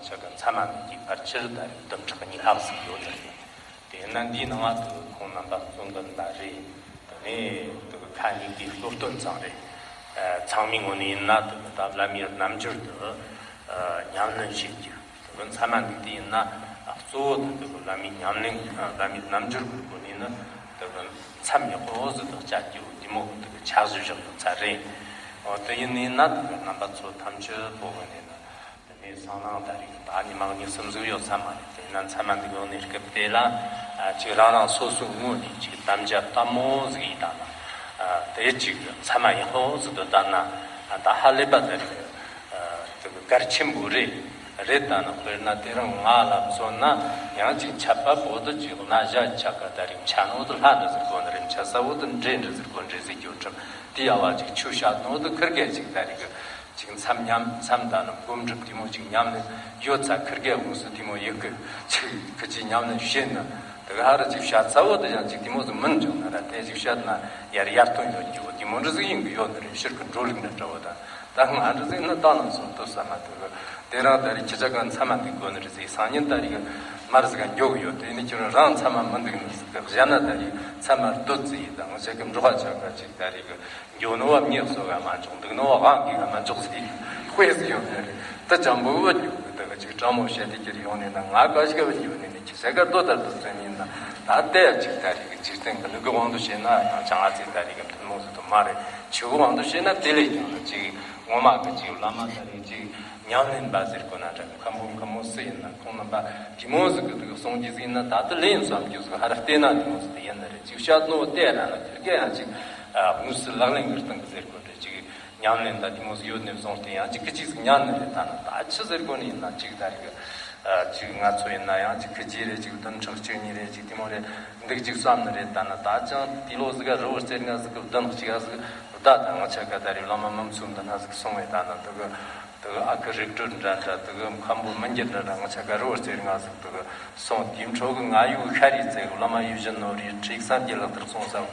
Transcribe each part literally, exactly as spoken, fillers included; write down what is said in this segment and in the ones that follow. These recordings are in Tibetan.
ཆ་ག་མཚམས་མ་མེད་ཀྱི་ཕལ་ཆེར་ད་རེས་བདུན་ཕྲག་གཉིས་ལྷག་ཙམ་ཡོད་ནི་རེད། དེས་ན་འདིའི་ནང་ང་དུ་ཁོང་རྣམ་པ་གཙོ་འདོན་པ་རེད། དེ་ནས་དུ་ཁ་ཉིན་དེའི་སློབ་སྟོན་ཚང་རེད། ཚང་མའི་ངོས་ནས་ཡིན་ན་དུ་ད་བླ་མའི་རྣམ་འགྱུར་དུ་ཉམས་ལེན་བྱེད་རྒྱུ། དུ་མཚམས་མ་འདི་དུས་ཡིན་ན་གཙོ་བོ་དུ་དུ་བླ་མའི་ཉམས་ལེན། བླ་མའི་རྣམ་འགྱུར་གྱི་སྒོ་ནས་ནི་དུ་མཚམས་ཡག་པོ་ཟིག་དུ་བཅད་རྒྱུ་འདི་མོ་དུ་ཆ་བཞག་ཡོད་ས་རེད། དེ་ཡིན་ནི་ཡིན་ན་དུ་རྣམ་པ་ཚོ་ཐམས་ཅད་པོ་གི་ནས་ནི། དེ་ནས་སང་ནང་ད་རེས་ད་ཉི་མ་གཉིས་གསུམ་ཟིག་ཡོད་ས་མ་རེད། དེ་ན་མཚམས་མ་འདི་གོ་ནས་སྐབས་དེ་ལ་ཅིག་རང་རང་སོ་སོའི་ངོས་ནས་ཅིག་དམ་བཅའ་དམ་མོ་ཟིག་ཡིན་ད་ན། དེ་ཅིག་མཚམས་མ་ཡག་པོ་ཟིག་ཏུ་བསྡད་ན་ད་ཧ་ལས་པ་ད་རེས་དེ་གལ་ཆེན་པོ་རེད། རེད་ད་ན། དཔེར་ན་དེ་རིང་ང་ལ་མཚོན་ན་ཡང་ཅིག་ཆད་པ་བོ་དུ་ཅིག་ན་བཞག་ཆ་ག་ད་རེས་ཆ་ནོ་དུ་ལྷ་འདྲ་ཟིག་གོ་ན་རེད། ཆ་ས་བོ་དུ་འདྲེ་འདྲ་ཟིག་གོ་འདྲེ་ཟིག་གྱོད་ཁྲིམས་དེ་ཡ་བ་ཅིག་ཆུ་བཤད་ནོ་དུ་ཁིར་གེ་ཅིག་ད་རེས་གི་ཅིག་མཚམས་ཉམས་མཚམས་དང་ནི་སྒོམ་སྒྲུབ་དེ་མོ་ཅིག་ཉམས་ནས་ཡོད་ཚ་ཁིར་གེ་དབུགས་སུ་དེ་མོ་ཡི་གི་ཅིག་ཁི་ཅིག་ཉམས་ནས་བཤད་ན་དེ་ག་ཧ་ར་ཅིག་བཤད་ཚ་བོ་དེ་ཡང་ཅིག་དེ་མོ་ཟིག་མིན་བྱུང་ན་ར། དེ་ཅིག་བཤད་ན་ཡར་ཡར་ཐོན་ཡོད་རྒྱུ་བོ་དེ་མོ་འདྲ་ཟིག་ཡིན་གི་ཡོད་ནི་རེད། ཕྱིར་གི་འགྲོ་ལུགས་འདྲ་འདྲ་བོ་དང་། ད་ང་འདྲ་ཟིག་ནི་ད་ནང་སོང་ལྟོས་ས་མ་ཐུབ་གི། དེ་རང་ད་རེས་ཁྱི་ཅག་ག་མཚམས་མ་འདི་དགོས་ནི་རེད་ཟིག་སང་ཉིན་ད་རེས་གི་མར་ཟིག་ག་མགྱོགས་ཡོད། དེ་ནི་ཁྱོད་རང་མཚམས་མ་མི་འདུག་ནི་ཟིག་གི་གཞན་ན་ད་རེས་མཚམས་མ་སྡོད་ཟིག་ཡིན་ད། ང་ཅག་གི་འགྲོ་ཁ་ཆག་ག་ཅིག་ད་རེས་གི། འགྱོ་ནོ་བ་མྱི་གསོ་ག་མ་འཇོག་འདུག་ནོ་བ་དབང་གིས་ག་མ་འཇོག་ཟེར་དཔེ་ཟིག་ཡོད་ནི་རེད། ད་ཅང་པོ་བ་འགྱོ་གི་ད་ག་ཅིག་གྲང་མོ་བཤད་དེ་ཁྱེར་ཡོང་ནས་ན་ང་ག་ཞིག་ག་བ་འགྱོ་ནས་ནི་ཁྱི་ཟེར་ག་ལྟོ་ལྟར་དུ་བཙན་ཡིན་ན། ད་ལྟ་ཡ་ཅིག་ད་རེས་ཀྱི་འཇིག་རྟེན་གི་ལུག་གི་དབང་དུ་བྱས་ན་ཡང་ཅང་ཨ་ཙི་ད་རེས་ཀྱི་མཐུན་མོ་ཟིག་ཏུ་མ་རེད། ཆུ་གི་དབང་དུ་བྱས་ན་དེ་ལས་ཀྱང་ཅིག་ངོ་མ་གི་ཅིག་བླ་མ་ད་རེས་ཅིག་ཉམས་ལེན་པ་ཟེར་དགོས་ན་འདྲ་གི། ཁམ་བུ་ཁམ་མོ་སུ་ཡིན་ན་ཁོང་རྣམ་པ་དེ་མོ་ཟིག་གི་དུ་གསུང་རྒྱུ་ཟིག་ཡིན་ན་ད་དུ་ལེན་བསམ་རྒྱུ་ཟིག་ཧ་ར་བལྟས་ན་དེ་མོ་ཟིག་དུ་ཡིན་ནི་རེད། ཅིག་བཤད་ནོ་བལྟས་ར་ན་དེ་ག་ཡང་ཅིག་དངོས་སུ་ལག་ལེན་གི་སྟེང་གི་ཟེར་དགོས་རེད། ཅིག་ཉམས་ལེན་ད་དེ་མོ་ཟིག་ཡོད་ནས་བཟུང་སྟེ་ཡང་ཅིག་གི་ཅིག་ཟིག་ཉམས་ནི་རེད། ད་ན་ད་ཆི་ཟེར་དགོས་ནི་ཡིན་ན་ཅིག་ད་རེས་གི་ཅིག་ང་ཚོ་ཡིན་ན་ཡང་ཅིག་གི་ཅི་རེད། ཅིག་བདུན་ཕྲག་གཅིག་གཉིས་རེད། ཅིག་དེ་མོ་རེད་འདུག་ཅིག་བསམ་ནི་རེད། ད་ན་ད་ཅང་དེ་ལོ་ཟིག་ག་རི་བོ་རྩེ་ལྔ་ཟིག་གི་བདུན་གཅིག་ག་ཟིག་ད་ད་ང་ཆ་ག་ད་རེས་བླ་མ་མུ་མཚོ་འདི་ན་ཟིག་སོང་བས་ད་ན་འདུག་གི། དུ་ཨ་ཁུ་རིག་གྲོལ་འདྲ་འདྲ། དུ་མཁན་པོ་མི་འགྱུར་འདྲ་འདྲ། ང་ཆ་ག་རི་བོ་རྩེ་ལྔ་ཟིག་དུ་སོང་དེའི་འཕྲོ་གི་ང་ཡུལ་ཤ་རིའི་རྩེ་གི་བླ་མ་ཡིད་བཞིན་ནོར་བུའི་ཁྲིག་སམ་གྱི་ལག་བསྟར་སོང་ས།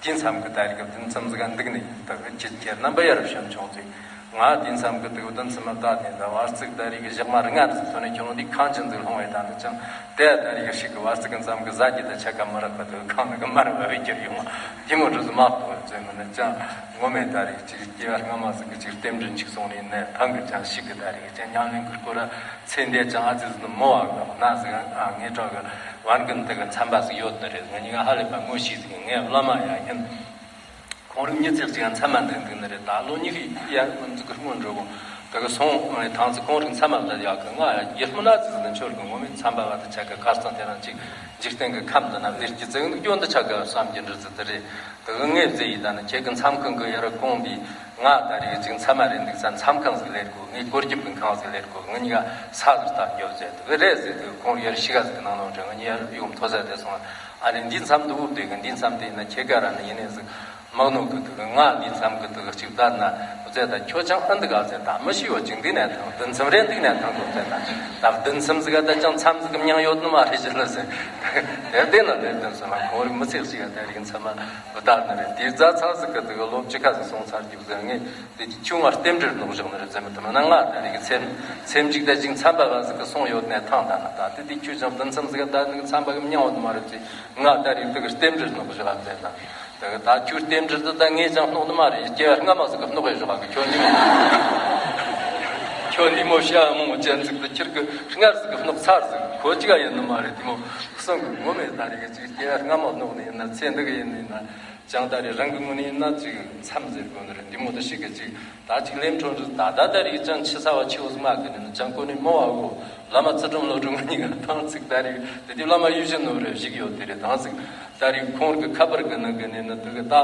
དེ་མཚམས་ཀྱི་ད་རེས་ཀྱི་བདུན་མཚམས་ཟིག་ག་འདུག་ནས་ཡིན། དུ་ཁྱེད་ཁྱེད་རྣམ་པ་ཡར་བཤམས་ཆོག་ཚེ། ང་དེ་མཚམས་ཀྱི་དུ་བདུན་མཚམས་མ་བཏགས་ནས་ད་བར་ཚིག་ད་རེས་ཀྱི་ཞག་མ་རི་ང་རི་ཟིག་ཐོན་ནས་ཁྱོད་འདི་ཁང་ཆེན་ཟིག་ལྷུང་བས་ད་ནི་ཅང་དེ་ད་རེས་ཀྱི་ཞིག་གི་བར་ཚིག་གི་མཚམས་ཀྱི་ཟ་རྒྱུ་ད་ཆ་ག་མི་རག་པ་དུ་ཁང་ནི་གི་མར་བབས་པའི་གྱུར་ཡོང་བ་དེ་མོ་འདྲ་ཟིག་མ་གཏོགས་ཡོད་ཚོད་མི་ནི་ཅང་ངོ་མས་ད་རེས་ཅིག་སྐྱེ་བ་སྔ་མ་ཟིག་གི་ཅིག་རྟེན་འབྲེལ་འཆུག་སོང་ནས་ནས་ཐང་གི་ཅང་ཞིག་གི་ད་རེས་ཅང་ཉམས་ལེན་གི་སྐོར་ཚེ་འདས་ཅང་ཨ་ཙི་ཟིག་མོ་བ་གི་ན་ཟིག་ཨ་ངེད་གྲོགས་གི་བར་གི་འདི་གི་མཚམས་པ་ཟིག་ཡོད་ནི་རེད། ང་གཉིས་ཀ་ཧ་ལས་པ་ངོ་ཤེས་ཟིག་ངའི་བླ་མ་ཡང་ཡིན། ཁོང་རིག་ཉི་ཚེ་གཅིག་མཚམས་མ་འདུག་འདུག་ནི་རེད། ད་ལོ་ཉི་ཤུ་ཡར་ཀུན་ཚིག་གི་སྔོན་འགྲོ་གོ་དེ་གི་སོང་ཐང་ཚིག་ཁོང་རིག་མཚམས་མ་འདུག་ཡག་གི་ང་ཡར་སྨོན་ཨ་ཙི་ཟིག་ནི་འཆོར་གི་ངོ་མས་མཚམས་པ་བ་དུ་ཆ་གི་ཁ་རྩང་དེ་རང་ཅིག་འཇིག་རྟེན་གི་ཁམས་འདི་ན་བདེ་སྐྱིད་ཙིག་འདུག་སྐྱོན་འདི་ཆ་གི་བསམ་གྱི་འདྲི་ཟིག་དེ་རེད། དེ་གི་ངས་བཟླས་ཡིན། ད་ནི་ཁྱེད་ཀྱི་མཚམས་ཁང་གི་ཡར་གོང་འདི་ང་ད་རེས་ཅིག་མཚམས་མ་རེད་འདུག་ས་མཚམས་ཁང་ཟིག་ལེར་གོ་ངས་སྒོར་རྒྱབ་ཀྱི་ཁང་ཟིག་ལེར་གོ་ང་གཉིས་ཀ་ས་ཟིག་ལྟ་རྒྱོབ་ཟེར་དེ་གི་རེད་ཟེར། དེ་གི་ཁོང་ཡར་ཤི་ག་ཟིག་གི་ནང་ནང་དྲན་ང་གཉིས་ཡར་ཡོང་མཐོ་ས་དེ་སོང་ཨ་ནི་འདི་མཚམས་འདི་འུབ་དེ་གི་འདི་མཚམས་དེ་ཡིན་ན་ཁྱེད་ཀ་ར་ནི་ཡིན་ནས་ཟིག་མག་ནོ་གི་དེ་གི་ང་འདི་མཚམས་གི་དེ་གི་ཅིག་བསྡད་ན་འུ་ཚད་ད་ཁྱོད་ཅང་ཨ་འདི་ག་ཟེར་ད་མི་ཤི་བ་ཅིག་འདི་ནས་ཐང་འདི་མཚམས་རེད་འདི་ནས་ཐང་གོ་ཟེར་ད་ད་འདི་མཚམས་ཟིག་ག་ད་ཅང་མཚམས་ཟིག་གི་མྱང་ཡོད་ནི་མ་རེད་ཅི་ལ་ཟེར། དེ་བལྟས་ན་ལས་དོན་སོང་ན་ཁོང་རིག་མི་ཚེ་གཅིག་ག་དེ་རིག་མཚམས་མ། བུ་དར་ནི་རེད། དེའི་རྫ་ཚང་ཟིག་གི་དུ་གི་ལོ་བཅུ་ཁ་ཟིག་སོང་ཚར་རྒྱུ་ཟེར་ངས་དེ་དུས་ཁྱོད་ང་རྟེན་འབྲེལ་ནོག་བཞག་ནི་རེད་ཟེར་མི་ཐུབ་ན་ང་ད་རེས་ཀྱི་ཚེམ་ཚེམ་གཅིག་ད་ཅིག་མཚམས་པ་བ་ཟིག་གི་སོང་ཡོད་ནས་ཐང་ད་ན་ད་དེ་དུས་ཁྱོད་ཅང་བདུན་མཚམས་ཟིག་ག་ད་ནི་མཚམས་པ་གི་མྱང་བ་དུ་མ་རེད་ཅེ་ང་ད་རེས་དུ་གི་རྟེན་འབྲེལ་ནོག་བཞག་ཟེར་ད་དུ་གི་ད་ཁྱོད་རྟེན་འབྲེལ་དུ་ད་ངས་ཅང་སྣོག་ནི་མ་རེད། སྐྱེ་བ་སྔ་མ་ཟིག་གི་སྣོག་ཡོད་བཞག་གི་ཁྱོད་ནི་ཁྱོད་ནི་མོ་ཤ་མོ་ཅན་ཟིག་དུ་ཁྱེར་གི་སྔར་ཟིག་གི་སྣོག་ཚར་ཟིག་ཁོ་ཅི་ག་ཡིན་ནི་མ་རེད། དེ་མོ་གསང་གི་ངོ་མས་ད་རེས་ཀྱི་ཅིག་སྐྱེ་བ་སྔ་མ་སྣོག་ནི་ཡིན་ན་ཚེ་འདི་གི་ཡིན་ནི་ཡིན་ན། ཅང་ད་རེས་རང་གི་ངོས་ནས་ཡིན་ན་ཅིག་མཚམས་ཟེར་དགོས་ནི་རེད། འདི་མོ་དུ་ཞིག་གི་ཅིག་ད་ཅིག་ལེམ་འཕྲོ་འདི་ད་ད་ད་རེས་ཅང་ཆི་ས་བ་ཆི་བོ་ཟིག་མ་གི་ནི་ཅང་གོ་ནས་མོ་བ་གོ་བླ་མ་ཚུལ་ཁྲིམས་བློ་གྲོས་ང་གཉིས་ཀ་ཐང་ཚིག་ད་རེས་དེ་དུས་བླ་མ་ཡུལ་གཞན་ནོ་རེ་ཞིག་ཡོད་དེ་རེད། ཐང་ཚིག་ད་རེས་ཁོང་གི་ཁ་པར་གི་ནང་གི་ནས་ནི་དུ་གི་ད་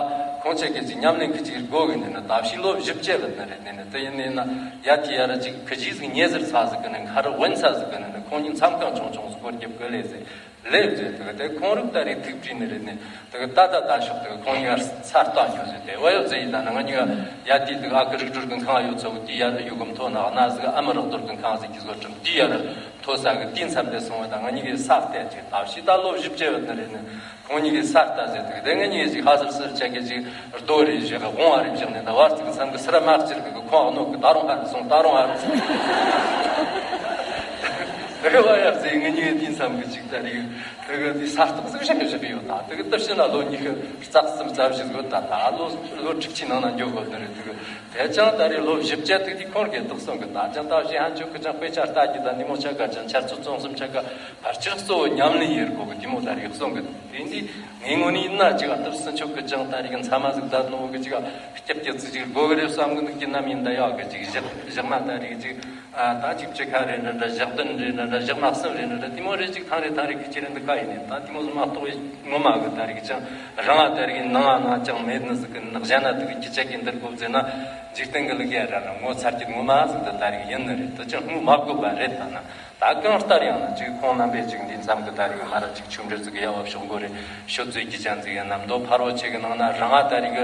ཁོང་ཆེ་གི་ཅིག་ཉམས་ལེན་གི་ཅིག་སྒོ་གི་ནས་ནི་ད་ཕྱི་ལོ་བཞི་བཅུ་ལ་ནི་རེད། ནས་ནི་དུ་ཡིན་ནས་ན་ཡ་དེ་ཡ་ར་ཅིག་གི་ཅིག་ཟིག་ཉེ་ཟིར་ཚ་ཟིག་གི་ནི་ཁ་ར་དབེན་ཚ་ཟིག་གི་ནི་ནི་ཁོང་གཉིས་མཚམས་ཁང་ཆུང་ཆུང་ཟིག་སྐོར་རྒྱབ་གི་ལས་ཟེར། ལེབ་ཟེར་དུ་དེ་ཁོང་རུག་ད་རེས་ཐུག་བྲིས་ནི་རེད་ནི་དུ་ད་ད་ད་ཤོག་དུ་ཁོང་ཡར་ས་ལྟ་ཉོ་ཟེར་དེ་བ་ཡོད་ཟེར་ཡིན་ད་ན་ང་གཉིས་ཡ་དེ་དུ་ཨ་ཁུ་རིག་གྲོལ་གི་ཁང་ཡོད་ཚོ་དེ་ཡར་ཡོད་གམ་ཐོ་ན་ན་ཟིག་ཨ་མ་རག་རྡོར་གི་ཁང་ཟིག་གི་བཟོ་ཁྲིམས་དེ་ཡར་ཐོ་ས་གི་དེ་མཚམས་དེ་སོང་བ་ད་ང་གཉིས་ཀྱི་ས་བལྟས་ཅིག་ད་ཕྱི་ད་ལོ་བཞི་བཅུ་ཡོད་ནི་རེད་ནི་ཁོང་གཉིས་ཀྱི་ས་ལྟ་ཟེར་དུ་དེ་ང་གཉིས་ཀྱི་ཅིག་ཧ་ཟིར་ཟིར་ཆ་གི་ཅིག་རྡོ་རེ་བཞག་དགོང་བ་རེ་བཞག་ནི་ད་བར་ཅིག་མཚམས་གི་སི་ར་མ་སྤྱིར་གི་ཁོང་ཨ་ནོ་གི་ད་རུང་ཧ་རུ་སོང་ད་རུང་ཧ་རུ་སོང་། རེ་བ་ཡར་ཟེ་ངེད་གཉིས་དེ་མཚམས་ཀྱི་ཅིག་ད་རེས་དེ་གི་དེ་ས་སྟག་ཟིག་བཞག་བཞག་ཡོད། ད་དེ་གི་དེ་ཕྱི་ན་ལོ་ཉི་ཤུ་རྩ་གསུམ་རྩ་བཞི་ཟིག་ད་ད་ལོ་ལོ་དྲུག་ཅུའི་ནང་ན་འགྱོ་དགོས་ནི་རེད། དེ་གི་དེ་ཅང་ད་རེས་ལོ་བཞི་བརྒྱ་དུ་དེ་ཁོང་གི་དུ་གསུང་གི། ད་ཅང་ད་བཞི་ཧན་ཆོག་གི་ཅང་དཔེ་ཆ་ལྟ་གི་ད་འདི་མོ་ཆ་ག་ཅང་འཆར་ཚོད་བཙོང་གསུམ་ཆ་ག་ཕར་ཆེར་གཙོ་བོ་ཉམས་ལེན་ཡེར་གོ་གི་དེ་མོ་ད་རེས་གསུང་གི། དེ་འདི་ངའི་ངོས་ནས་ཡིན་ན་ཅིག་ཨ་ཏི་སུན་ཆོག་གི་ཅང་ད་རེས་གི་མཚམས་མ་ཟིག་ད་ནོ་གི་ཅིག་ཨ། སྐྱིད་སྐྱིད་ཙི་ཅིག་དགོས་གི་རེད་བསམ་གི་འདུག་གི། ནམ་ཡིན་ད་ཡག་གི་ཅིག་བཞག་བཞག་ན་ད་རེས་ཅིག་ཨ་ད་ཅིག་ཅི་ཁ་རེད་འདྲ་འདྲ། བཞག་དོན་རེད་འདྲ་འདྲ། བཞག་མ་གསུམ་རེད་འདྲ་འདྲ། དེ་མོ་རེད་ཅིག་ཐང་རེད་ཐང་རེད་གི་ཅི་རེད་འདུག་ག་ཡིན་ནས་ད་དེ་མོ་ཟིག་མ་གཏོགས་ངོ་མ་གི་ད་རེས་ཅང་རང་ཨ་ད་རེས་ནང་ཨ་ནང་ཅང་མེད་ནི་ཟིག་གི་ནག་གཞན་ན་དུ་གི་ཁྱི་ཅག་གི་འདིར་གོ་བཟེ་ན་འཇིག་རྟེན་གི་ལུགས་ཡ་ར་ན་ངོ་ཚ་རྒྱུ་ངོ་མ་ཟིག་འདི་ད་རེས་ཡིན་ནི་རེད། དུ་ཅང་ངོ་མ་དགོས་པ་རེད། ད་ན། ད་གང་ལྟར་ཡང་ན་ཅིག་ཁོང་རྣམ་པས་ཅིག་འདི་མཚམས་ཀྱི་ད་རེས་མ་ར་ཅིག་ཆུ་འབྲུ་ཟིག་ཡ་བ་ཕྱོགས་མགོ་རེ་ཤོད་ཚོད་ཀྱི་ཅན་ཟིག་ཡིན་ན། མདོ་ཕ་རོལ་ཆེ་གི་ནང་ན་རང་ཨ་ད་རེས་གི་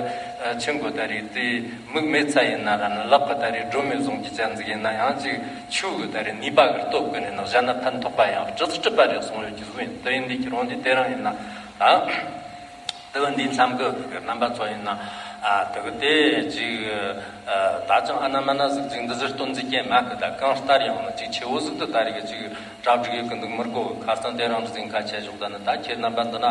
ཆུ་མགོ་ད་རེས་དེ་མིག་མེད་ཚ་ཡིན་ན་ར་ན་ལག་གི་ད་རེས་སྒྲོན་མེ་བཟུང་གི་ཅན་ཟིག་ཡིན་ན་ཡང་ཅིག་ཆུ་གི་ད་རེས་ནུས་པ་གི་སྟོབས་གི་ནས་ན་གཞན་ན་ཕན་ཐོགས་པ་ཡང་གྲི་གྲི་པ་རེ་གསུང་ཡོད་ཀྱི་བཟོ་ཡིན། དེ་ཡིན་དུས་ཁྱེད་རང་འདི་དེ་རང་ཡིན་ན་ད། དེ་གི་འདི་མཚམས་ཀྱི་རྣམ་པ་ཚོ་ཡིན་ན། ཨ་དེ་གི་དེ་ཅིག་ཨ་ད་ཅང་ཨ་ན་མ་ན་ཟིག་ཅིག་འདི་ཟིག་སྟོན་ཟིག་གྱེན་མ་གི། ད་གང་ལྟར་ཡང་ན་ཅིག་ཆེ་བོ་ཟིག་ཏུ་ད་རེས་གི་ཅིག་གྲ་སྒྲིག་ཡོད་གི་འདུག་མི་དགོ་གི། ཁ་སང་དེ་རང་འདི་ཟིག་ཁ་ཆད་ཞོག་ད་ནི་ད་ཁྱེད་རྣམ་པ་འདི་ན་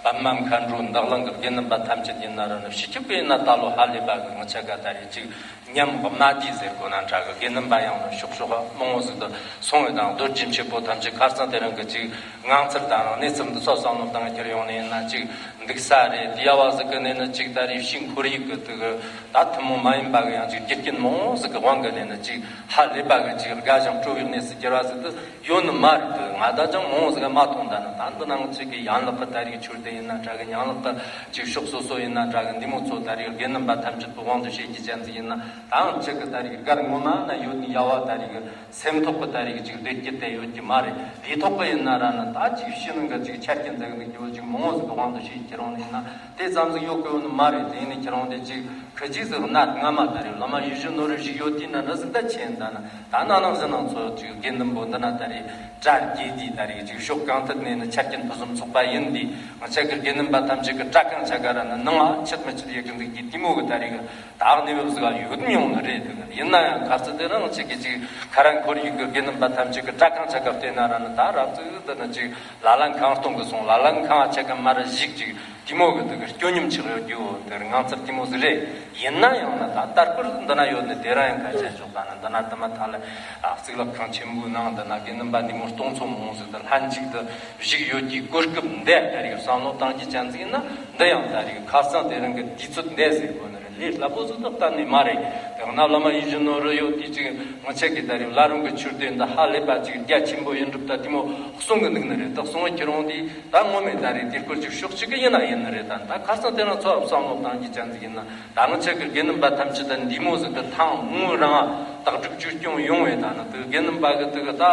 པད་མ་མཁའ་འགྲོ་འདག་ལང་གི་དགེ་འདུན་པ་ཐམས་ཅད་ཡིན་ན་ར་ནི་ཕྱི་ཁྱབ་གི་ཡིན་ན་ད་ལོ་ཧ་ལས་པ་གི་ང་ཆ་ག་ད་རེས་ཅིག་ཉམས་དམའ་དུས་ཟེར་དགོས་ན་འདྲ་གི། དགེ་འདུན་པ་ཡང་ན་ཤོག་ཤོག་མང་བོ་ཟིག་ཏུ་སོང་བའི་དང་རྡོ་རྗེ་མཆེད་པོ་ཐམས་ཅད་ཁ་སང་དེ་རིང་གི་ཅིག་ངང་ཚུལ་དང་གནས་ཚུལ་འདི་ཚོ་བསམ་བློ་བཏང་ཁྱེར་ཡོང་ནས་ཡིན་ན་ཅིག་འདུག་ས་རེད། དེ་ཡ་བ་ཟིག་གི་ནས་ནི་ཅིག་ད་རེས་ཕྱིའི་ཁོར་ཡུག་གི་དུ་གི་ད་ཐུན་མོང་མ་ཡིན་པ་གི་ཡང་ཅིག་རྒྱུ་རྐྱེན་མང་བོ་ཟིག་གི་དབང་གི་ནས་ནི་ཅིག་ཧ་ལས་པ་གི་ཅིག་དགའ་ཞིང་སྤྲོ་བའི་གནས་སུ་གྱུར་བ་ཟིག་ཏུ་ཡོད་ནི་མ་རེད། དུ་ང་ད་ཅང་མང་བོ་ཟིག་མ་མཐོང་ད་ནི་ད་འདི་ནང་ཅིག་གི་ཡན་ལག་གི་ད་རེས་མཆོད་རྟེན་ཡིན་ན་འདྲ་གི། ཡན་ལག་གི་ཅིག་ཕྱོགས་སོ་སོ་ཡིན་ན་འདྲ་གི། འདི་མོ་ཚོ་ད་རེས་དགེ་འདུན་པ་ཐམས་ཅད་པོ་དབང་དུ་བྱེད་ཀྱི་ཅན་ཟིག་ཡིན་ན། དང་ཅིག་གི་ད་རེས་སྒར་ངོ་མ་ན་ཡོད་ནི་ཡ་བ་ད་རེས་གི་སེམས་ཐོག་གི་ད་རེས་གི་ཅིག་བདེ་སྐྱིད་དེ་ཡོད་ཀྱི་མ་རེད། དེ་ཐོག་གི་ཡིན་ན་ར་ན་ད་ཅིག་ཕྱི་ནང་གི་ཅིག་ཆ་རྐྱེན་ཟེར་གི་འདུག་རྒྱུ་ཅིག་མང་བོ་ཟིག་གི་དབང་དུ་བྱས་ཁྱེད་རང་ཡིན་ན་དེ་ཙམ་ཟིག་ཡོད་གི་ཡོད་ནི་མ་རེད། དེ་ཡིན་ནི་ཁྱེད་རང་དེ་ཅིག་ཁི་ཅིག་ཟིག་གནའ་སྔ་མ་ད་རེས་བླ་མ་ཡིད་བཞིན་ནོར་བུ་བཞུགས་ཡོད་དུས་ན་འདྲ་ཟིག་ད་ཆེན་ད་ན་ད་ན་ནང་བཞིན་ནང་ཚོ་ཅིག་དགེ་འདུན་པོ་འདི་ན་ད་རེས་གྲྭ་དགེ་དེ་ད་རེས་ཅིག་ཕྱོགས་གང་ཐད་ནས་ནི་ཆ་རྐྱེན་ཕུན་སུམ་ཚོགས་པ་ཡིན་དུས་ང་ཆ་གི་དགེ་འདུན་པ་ཐམས་ཅད་ཀྱི་གྲྭ་གང་ཆ་ག་ར་ནི་ནང་ང་ཆད་མི་ཆད་ཡོད་གི་འདུག་གི་དེ་མོ་གི་ད་རེས་གི་ད་གནས་བབ་ཟིག་ཡོད་མྱོང་ནི་རེད། དེ་ཡིན་ན་ཡང་ག་ཚོད་དེ་རང་ཅིག་གི་ཅིག་ཁ་ར་ཁོར་ཡུག་གི་དགེ་འདུན་པ་ཐམས་ཅད་ཀྱི་གྲྭ་གང་ཆ་ག་བལྟས་ན་ར་ནི་ད་ར་ཙིག་འདི་ནི་ཅིག་ལ་ལ་ཁང་སྟོང་གི་སོང་ལ་ལ་ཁང་ཆ་ག་མ་ར་ཞིག་ཅིག་དེ་མོ་གི་དེ་གི་སྐྱོ་ཉམས་ཆགས་ཡོད་རྒྱུ་དེ་ངང་ཚུལ་དེ་མོ་ཟིག་རེད། ཡིན་ན་ཡང་ན་ད་ལྟ་སྐོར་འདི་ན་ཡོད་ནི་དེ་རང་ཡང་གལ་ཆེན་ཆོག་ད་ནི་འདི་ན་དུ་མ་ཐ་ལ་གཙུག་ལག་ཁང་ཆེན་པོའི་ནང་འདི་ན་དགེ་འདུན་པ་འདི་མོ་སྟོང་ཚོ་མང་ཟིག་ཏུ་ལྷན་ཅིག་ཏུ་བཞུགས་ཡོད་ཀྱི་གོ་སྐབས་འདི་ལྟར་ཡོད་བསམ་བློ་བཏང་རྒྱུ་ཅན་ཟིག་ཡིན་ན་འདི་ཡང་ད་རེས་ཁ་སང་དེ་རིང་གི་དུས་ཚོད་འདི་ཟེར་དགོས་ནི་རེད། ལས་སླ་པོ་ཟིག་ཏུ་གཏན་ནས་མ་རེད། དེ་ན་བླ་མ་ཡིད་བཞིན་ནོར་བུ་ཡོད་དུས་ཅིག་ང་ཆ་གི་ད་རེས་བླ་རུང་གི་མཆོད་རྟེན་འདི་ཧ་ལས་པ་ཅིག་རྒྱ་ཆེན་པོ་ཡིན་གྲུབ་ད་དེ་མོ་གསུང་གི་འདུག་ནི་རེད། ད་གསུང་བའི་ཁྱེད་རང་དེ་ད་ངོ་མས་ད་རེས་དེ་སྐོར་ཅིག་ཤོག་ཅིག་གི་ཡིན་ན་ཡིན་ནི་རེད། ད་ད་ཁ་སང་དེ་རིང་ཚོ་བསམ་བློ་བཏང་རྒྱུ་ཅན་ཟིག་ཡིན་ན། ད་ང་ཆ་གི་དགེ་འདུན་པ་ཐམས་ཅད་ད་འདི་མོ་ཟིག་གི་ཐང་ངུ་རང་དག་སྒྲུབ་བཅོས་སྐྱོང་ཡོང་བའི་ད་ནི་དེ་དགེ་འདུན་པ་གི་དེ་གི་ད་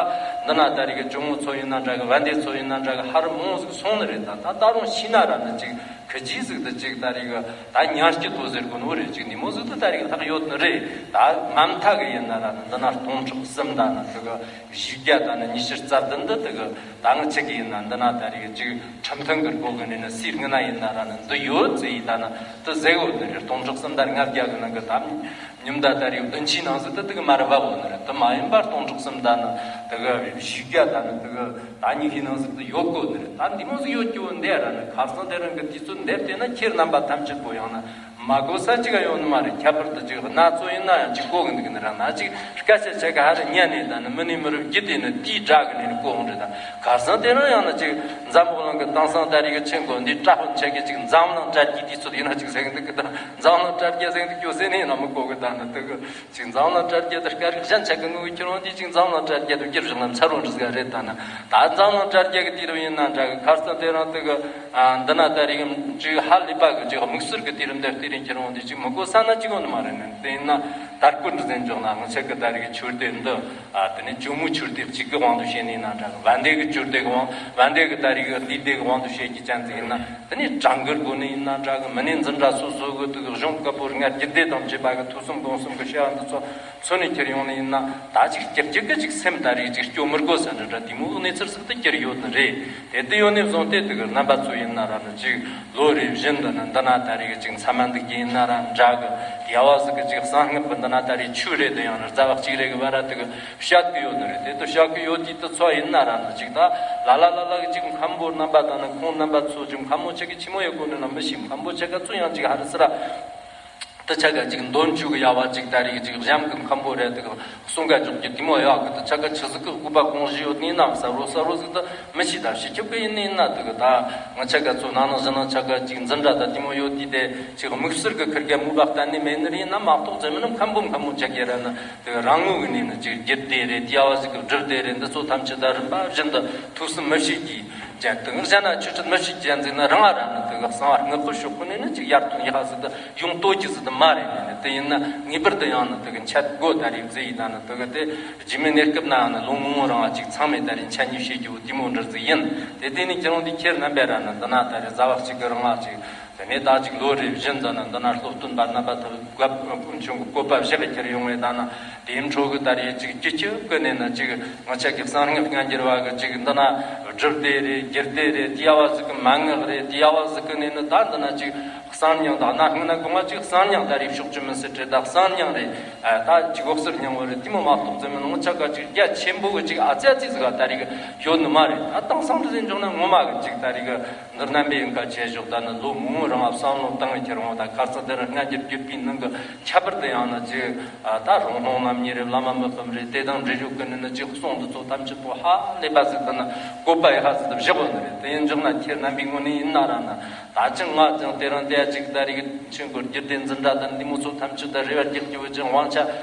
འདི་ན་ད་རེས་གི་ཇོ་མོ་ཚོ་ཡིན་ན་འདྲ་གི་བན་དེ་ཚོ་ཡིན་ན་འདྲ་གི་ཧ་རུ་མོ་ཟིག་སོང་ནི་རེད། ད་ད་ད་རུང་ཤི་ན་ར་ནི་ཅིག་ཁི་ཇི་ཟིག་ཏུ་ཅིག་ད་རེས་གི་ད་ཉར་སྐྱིད་དོ་ཟེར་གོ་ནོ་རེད། ཅིག་འདི་མོ་ཟིག་ཏུ་ད་རེས་གི་ལྷག་ཡོད་ནི་རེད། ད་མ་མཐའ་གི་ཡིན་ན་ར་ནི་འདི་ན་སྟོང་ཕྲག་གསུམ་ད་ནི་དེ་གི་བཞི་བརྒྱ་དང་ནི་ཉི་ཤུ་རྩ་བདུན་འདི་དེ་གི་ད་ང་ཆ་གི་ཡིན་ན་འདི་ན་ད་རེས་ཅིག་ཁྲིམས་མཐུན་གི་སྒོ་གི་ནས་ནི་སུའི་སྔུན་ན་ཡིན་ན་ར་ནི་འདི་ཡོད་ཟེར་ཡིན་ད་ནི་དེ་ཟེར་གོ་ནི་རེད། སྟོང་ཕྲག་གསུམ་དང་ལྔ་བརྒྱ་གི་ནང་གི་ད་ཉིན་ད་ད་རེས་བདུན་ཅུའི་ནང་ཟིག་ཏུ་དེ་གི་མ་ར་བབ་གོ་ནི་རེད། དེ་མ་ཡིན་པར་སྟོང་ཕྲག་གསུམ་ད་ནི་དེ་གི་བཞི་བརྒྱ་ད་ནི་དེ་གི་ད་ཉི་ཤུའི་ནང་ཟིག་ཏུ་ཡོད་གོ་ནི་རེད། ད་འདི་མོ་ཟིག་ཡོད་རྒྱུ་བོ་འདི་ར་ནི་ཁ་སང་དེ་རིང་གི་དུས་ཚོད་འདིར་བལྟས་ན་ཁྱེད་རྣམ་པ་ཐམས་ཅད་པོ་ཡང་ན། མ་གོ་ས་ཅིག་ཡོང་ནི་མ་རེད། ཁྱད་པར་དུ་ཅིག་སྣ་ཚོགས་ཡིན་ན་ཡང་ཅིག་གོ་གི་འདུག་ནི་རང་ན་ཅིག་སྐད་ཆ་བཤད་གི་ཧ་རེ་ཉན་ནས་ད་ནི་མི་ནི་མི་རབས་བརྒྱུད་དེ་ནི་དེའི་སྒྲ་གི་ནི་གོ་འོང་རེད། ད་ཁ་སང་དེ་རིང་ཡང་ན་ཅིག་འཛམ་བུ་གླིང་གི་དེང་སང་ད་རེས་གི་ཆེན་གོ་འདི་བཀྲ་ཤིས་ཆེ་གི་ཅིག་འཛམ་གླིང་དྲ་རྒྱའི་དུས་ཚོད་ཡིན་ན་ཅིག་ཟེར་གི་འདུག་གི། ད་འཛམ་གླིང་དྲ་རྒྱ་ཟེར་གི་འདུག་གི་ཟེར་ནས་ཡིན་ན་མི་གོ་གི། ད་ནི་དེ་གི་ཅིག་འཛམ་གླིང་དྲ་རྒྱ་དེ་སྐད་རིགས་གཞན་ཆ་གི་ངོ་བོའི་ཁྱེད་རང་དེ་ཅིག་འཛམ་གླིང་དྲ་རྒྱ་དེ་བསྒྱུར་བཞག་ན་མཚར་བོ་འདྲ་ཟིག་རེད། ད་ནི་ད་འཛམ་གླིང་དྲ་རྒྱ་གི་དུས་རབས་ཡིན་ན་འདྲ་གི། ཁ་སང་དེ་རིང་དེ་གི་ཨ་འདི་ན་ད་རེས་ཅིག་ཧ་ལས་པ་གི་ཅིག་དམིགས་བསལ་གི་དུས་རིམ་འདིར་དེ་རིང་ཁྱེད་རང་དེ་ཅིག་མི་གོ་ས་ན་ཅིག་ཡོང་ནི་མ་རེད། ནི་དེ་ཡིན་ན་ད་སྐུ་འདྲ་ཟེར་འཇོག་ན་ང་ཆ་གི་ད་རེས་གི་མཆོད་རྟེན་འདི་ཨ་དེ་ནི་ཇོ་མོའི་མཆོད་རྟེན་གཅིག་གི་དབང་དུ་བྱས་ནི་ཡིན་ན་འདྲ་གི། བན་དེ་གི་མཆོད་རྟེན་གི་དབང་། བན་དེ་གི་ད་རེས་གི་ལྟེ་བདེ་གི་དབང་དུ་བྱས་ཀྱི་ཅན་ཟིག་ཡིན་ན། དེ་ནས་གྲངས་ཀར་སྒོ་ནས་ཡིན་ན་འདྲ་གི། མི་ནས་འཛིན་གྲྭ་སོ་སོ་གི་དུ་གི་གཞུང་བཀའ་པོད་ལྔ་རྒྱུད་སྡེ་དང་བཅས་པ་གི་ཐོས་བསམ་སྒོམ་གསུམ་གི་བྱ་བ་འདི་ཚོ་མཚོན་ནས་ཁྱེར་ཡོང་ནས་ཡིན་ན། ད་ཅིག་སྐྱིད་སྐྱིད་གི་ཅིག་སེམས་ད་རེས་ཅིག་སྐྱོ་མི་དགོས་ས་འདྲ་འདྲ་དེ་མོ་གནས་ཚུལ་ཟིག་ཏུ་གྱུར་ཡོད་ནི་རེད། དེ་དུ་ཡོད་ནས་བཟུང་སྟེ་དུ་གི་རྣམ་པ་ཚོ་ཡིན་ན་ར་ནི་ཅིག་ལོ་རེ་བཞིན་དུ་ནི་འདི་ན་ད་རེས་ཅིག་མཚམས་མ་འདུག་གི་ཡིན་ན་ར་འདྲ་གི། དེ་ཡ་བ་ཟིག་གི་ཅིག་གསང་སྔགས་གི་ ན་ད་རེས་ཆོས་རེད། དེ་ཡང་ན་རྩ་བ་གཅིག་རེད་གི་བར་དུ་གི་བཤད་གི་ཡོད་ནི་རེད། དེ་དུ་བཤད་གི་ཡོད་དུས་དུ་ཚོ་ཡིན་ན་ར་ནི་ཅིག་ད་ལ་ལ་ལ་ལ་གི་ཅིག་མཁན་པོ་རྣམ་པ་དང་ནི་ཁོང་རྣམ་པ་ཚོ་ཅིག་མཁན་མོ་ཆེ་གི་ཆི་མོ་ཡོད་གོ་ནི་ན་མི་ཤེས། མཁན་པོ་ཆེ་ག་ཚོ་ཡང་ཅིག་ཧ་རི་སི་ར། དུ་ཆ་ག་ཅིག་འདོན་བཅུག་གི་ཡ་བ་ཅིག་ད་རེས་ཅིག་གཞན་གི་མཁན་པོ་རེད་དུ་གི་གསུང་ག་འཇོག་གི་དེ་མོ་ཡོད་གི། དུ་ཆ་ག་ཆི་ཟིག་གི་སྐུ་པ་གོང་བཞི་ཡོད་ནི་ན་ས་རོ་ས་རོ་ཟིག་དུ། མི་ཤེས་ད་ཕྱི་ཁྱབ་ཀྱི་ཡིན་ནི་ཡིན་ན་དུ་གི་ད་ང་ཆ་ག་ཚོ་ནང་ན་བཞིན་ན་ཆ་ག་ཅིག་འཛིན་གྲྭ་ད་དེ་མོ་ཡོད་དུས་དེ་ཅིག་དམིགས་བསལ་གི་ཁིར་ག་མུ་བ་གཏན་ནས་མེད་ནི་རེད་ན་མ་གཏོགས་ཙེ་མི་ནི་མཁན་པོ་མཁན་པོ་ཆ་ག་ར་ནི་དུ་གི་རང་ངོས་གི་ནས་ནི་ཅིག་རྒྱུད་སྡེ་རེད། དེ་ཡ་བ་ཟིག་གི་སྒྲུབ་སྡེ་རེད། འདི་ཚོ་ཐམས་ཅད་ད་རིམ་པ་བཞིན་དུ་ཐུགས་སུ་མི་ཤེས་ཀྱི་ཅན་དུ་གཞན་ན་ཆུ་ཆུ་མི་ཤེས་ཅན་ཟིག་ན་རང་ང་ར་ནི་དུ་གི་གསང་བ་སྔགས་ཀྱི་ཕྱོགས་ཀུན་ནས་ནི་ཅིག་ཡར་ཐོན་ཡག་ཟིག་དུ་ཡོང་ལྟོ་ཅི་ཟིག་དུ་མ་རེད། ནི་དེ་ཡིན་ན་ངེས་པར་དུ་ཡང་ནི་དུ་གི་འཆད་སྒོ་ད་རེས་མཛད་ཡིན་ད་ནི་དུ་གི་དེ། རྗེས་མའི་གནས་སྐབས་ན་ཡང་ནི་ལོ་མང་པོ་རིང་ཅིག་ཚང་མས་ད་རེས་འཆད་ཉན་བྱེད་རྒྱུ་དེ་མོ་འདྲ་ཟིག་ཡིན། དེ་དེ་ནི་ཁྱེད་རང་འདི་ཁྱེད་རྣམ་པས་ར་ནི་འདི་ན་ད་རེས་ཟླ་བ་གཅིག་གི་རིང་ལ་ཅིག་དེ་ནས་ད་ཅིག་ལོ་རེ་བཞིན་ཙམ་ན་འདི་ན་སློབ་སྟོན་པ་རྣམ་པ་ཐོབ་སྐབས་དཀོན་མཆོག་གི་བཀོད་པ་བཞག་གི་ཁྱེར་ཡོང་བས་ད་ནི་དེའི་འཕྲོ་གི་ད་རེས་ཅིག་སྤྱི་ཁྱབ་ཀྱི་ནས་ནི་ཅིག་ང་ཆ་གི་གསང་སྔགས་སྔ་འགྱུར་བ་གི་ཅིག་འདི་ན་སྒྲུབ་སྡེ་རེད། རྒྱུད་སྡེ་རེད། དེ་ཡ་བ་ཟིག་གི་མན་ངག་རེད། དེ་ཡ་བ་ཟིག་གི་ནས་ནི་ད་འདི་ན་ཅིག་གསང་སྙིང་དང་ན་སྔོན་ན་གོང་མ་ཅིག་གསང་སྙིང་ད་རེས་ཕྱོགས་བཅུ་མི་སྲིད་བྲལ་ད་གསང་སྙིང་རེད། ཨ་ད་ཅིག་འོག་ཟུར་སྙིང་པོ་རེད། དེ་མོ་མ་གཏོགས་ཙེ་མི་ནང་ཆ་ག་ཅིག་རྒྱ་ཆེན་པོ་གི་ཅིག་ཨ་ཙི་ཨ་ཙི་ཟིག་ག་ད་རེས་གི་ཡོད་ནི་མ་རེད། ད་དེང་སང་འདི་ཟིན་འཇོག་ན་ངོ་མ་གི་ཅིག་ད་རེས་གི་འདི་རྣམ་པའི་ཡིན་ཁ་ཆེ་ཞོག་ད་ནི་ལོ་མང་པོ་རིང་བསམ་བློ་བཏང་གི་ཁྱེར་འོང་ད་ཁ་རྩང་དེ་རིང་སྔ་འགྱུར་བརྒྱུད་པའི་ནང་གི་ཁྱད་པར་དུ་ཡང་ན་ཅིག་ཨ་ད་རོང་སློང་རྣམ་གཉིས་རེད། བླ་མ་མི་ཕམ་རེད། དེ་དང་འབྲེལ་ཞུགས་ཀྱི་ནི་ནི་ཅིག་གསུང་འདི་ཚོ་ཐམས་ཅད་པོ་ཧ་ལས་པ་ཟིག་ད་ནི་བཀོད་པ་ཡི་ཧ་ཟིག་ཏུ་བཞག་ཡོད་ནི་རེད། དེ་ཡིན་འཇོག་ན་ཁྱེད་རྣམ་པའི་ངོས་ནས་ཡིན་ན་ར་ན། ད་ཅི་ང་ཅང་དེ་རིང་དེ་ཅིག་ད་རེས་ཆོས་འཁོར་རྒྱུད་སྡེ་འཛིན་གྲྭ་དང་འདི་མོ་ཚོ་ཐམས་ཅད་ད་རེ་བ་རྒྱག་རྒྱུ་ཅང་དབང་ཆ་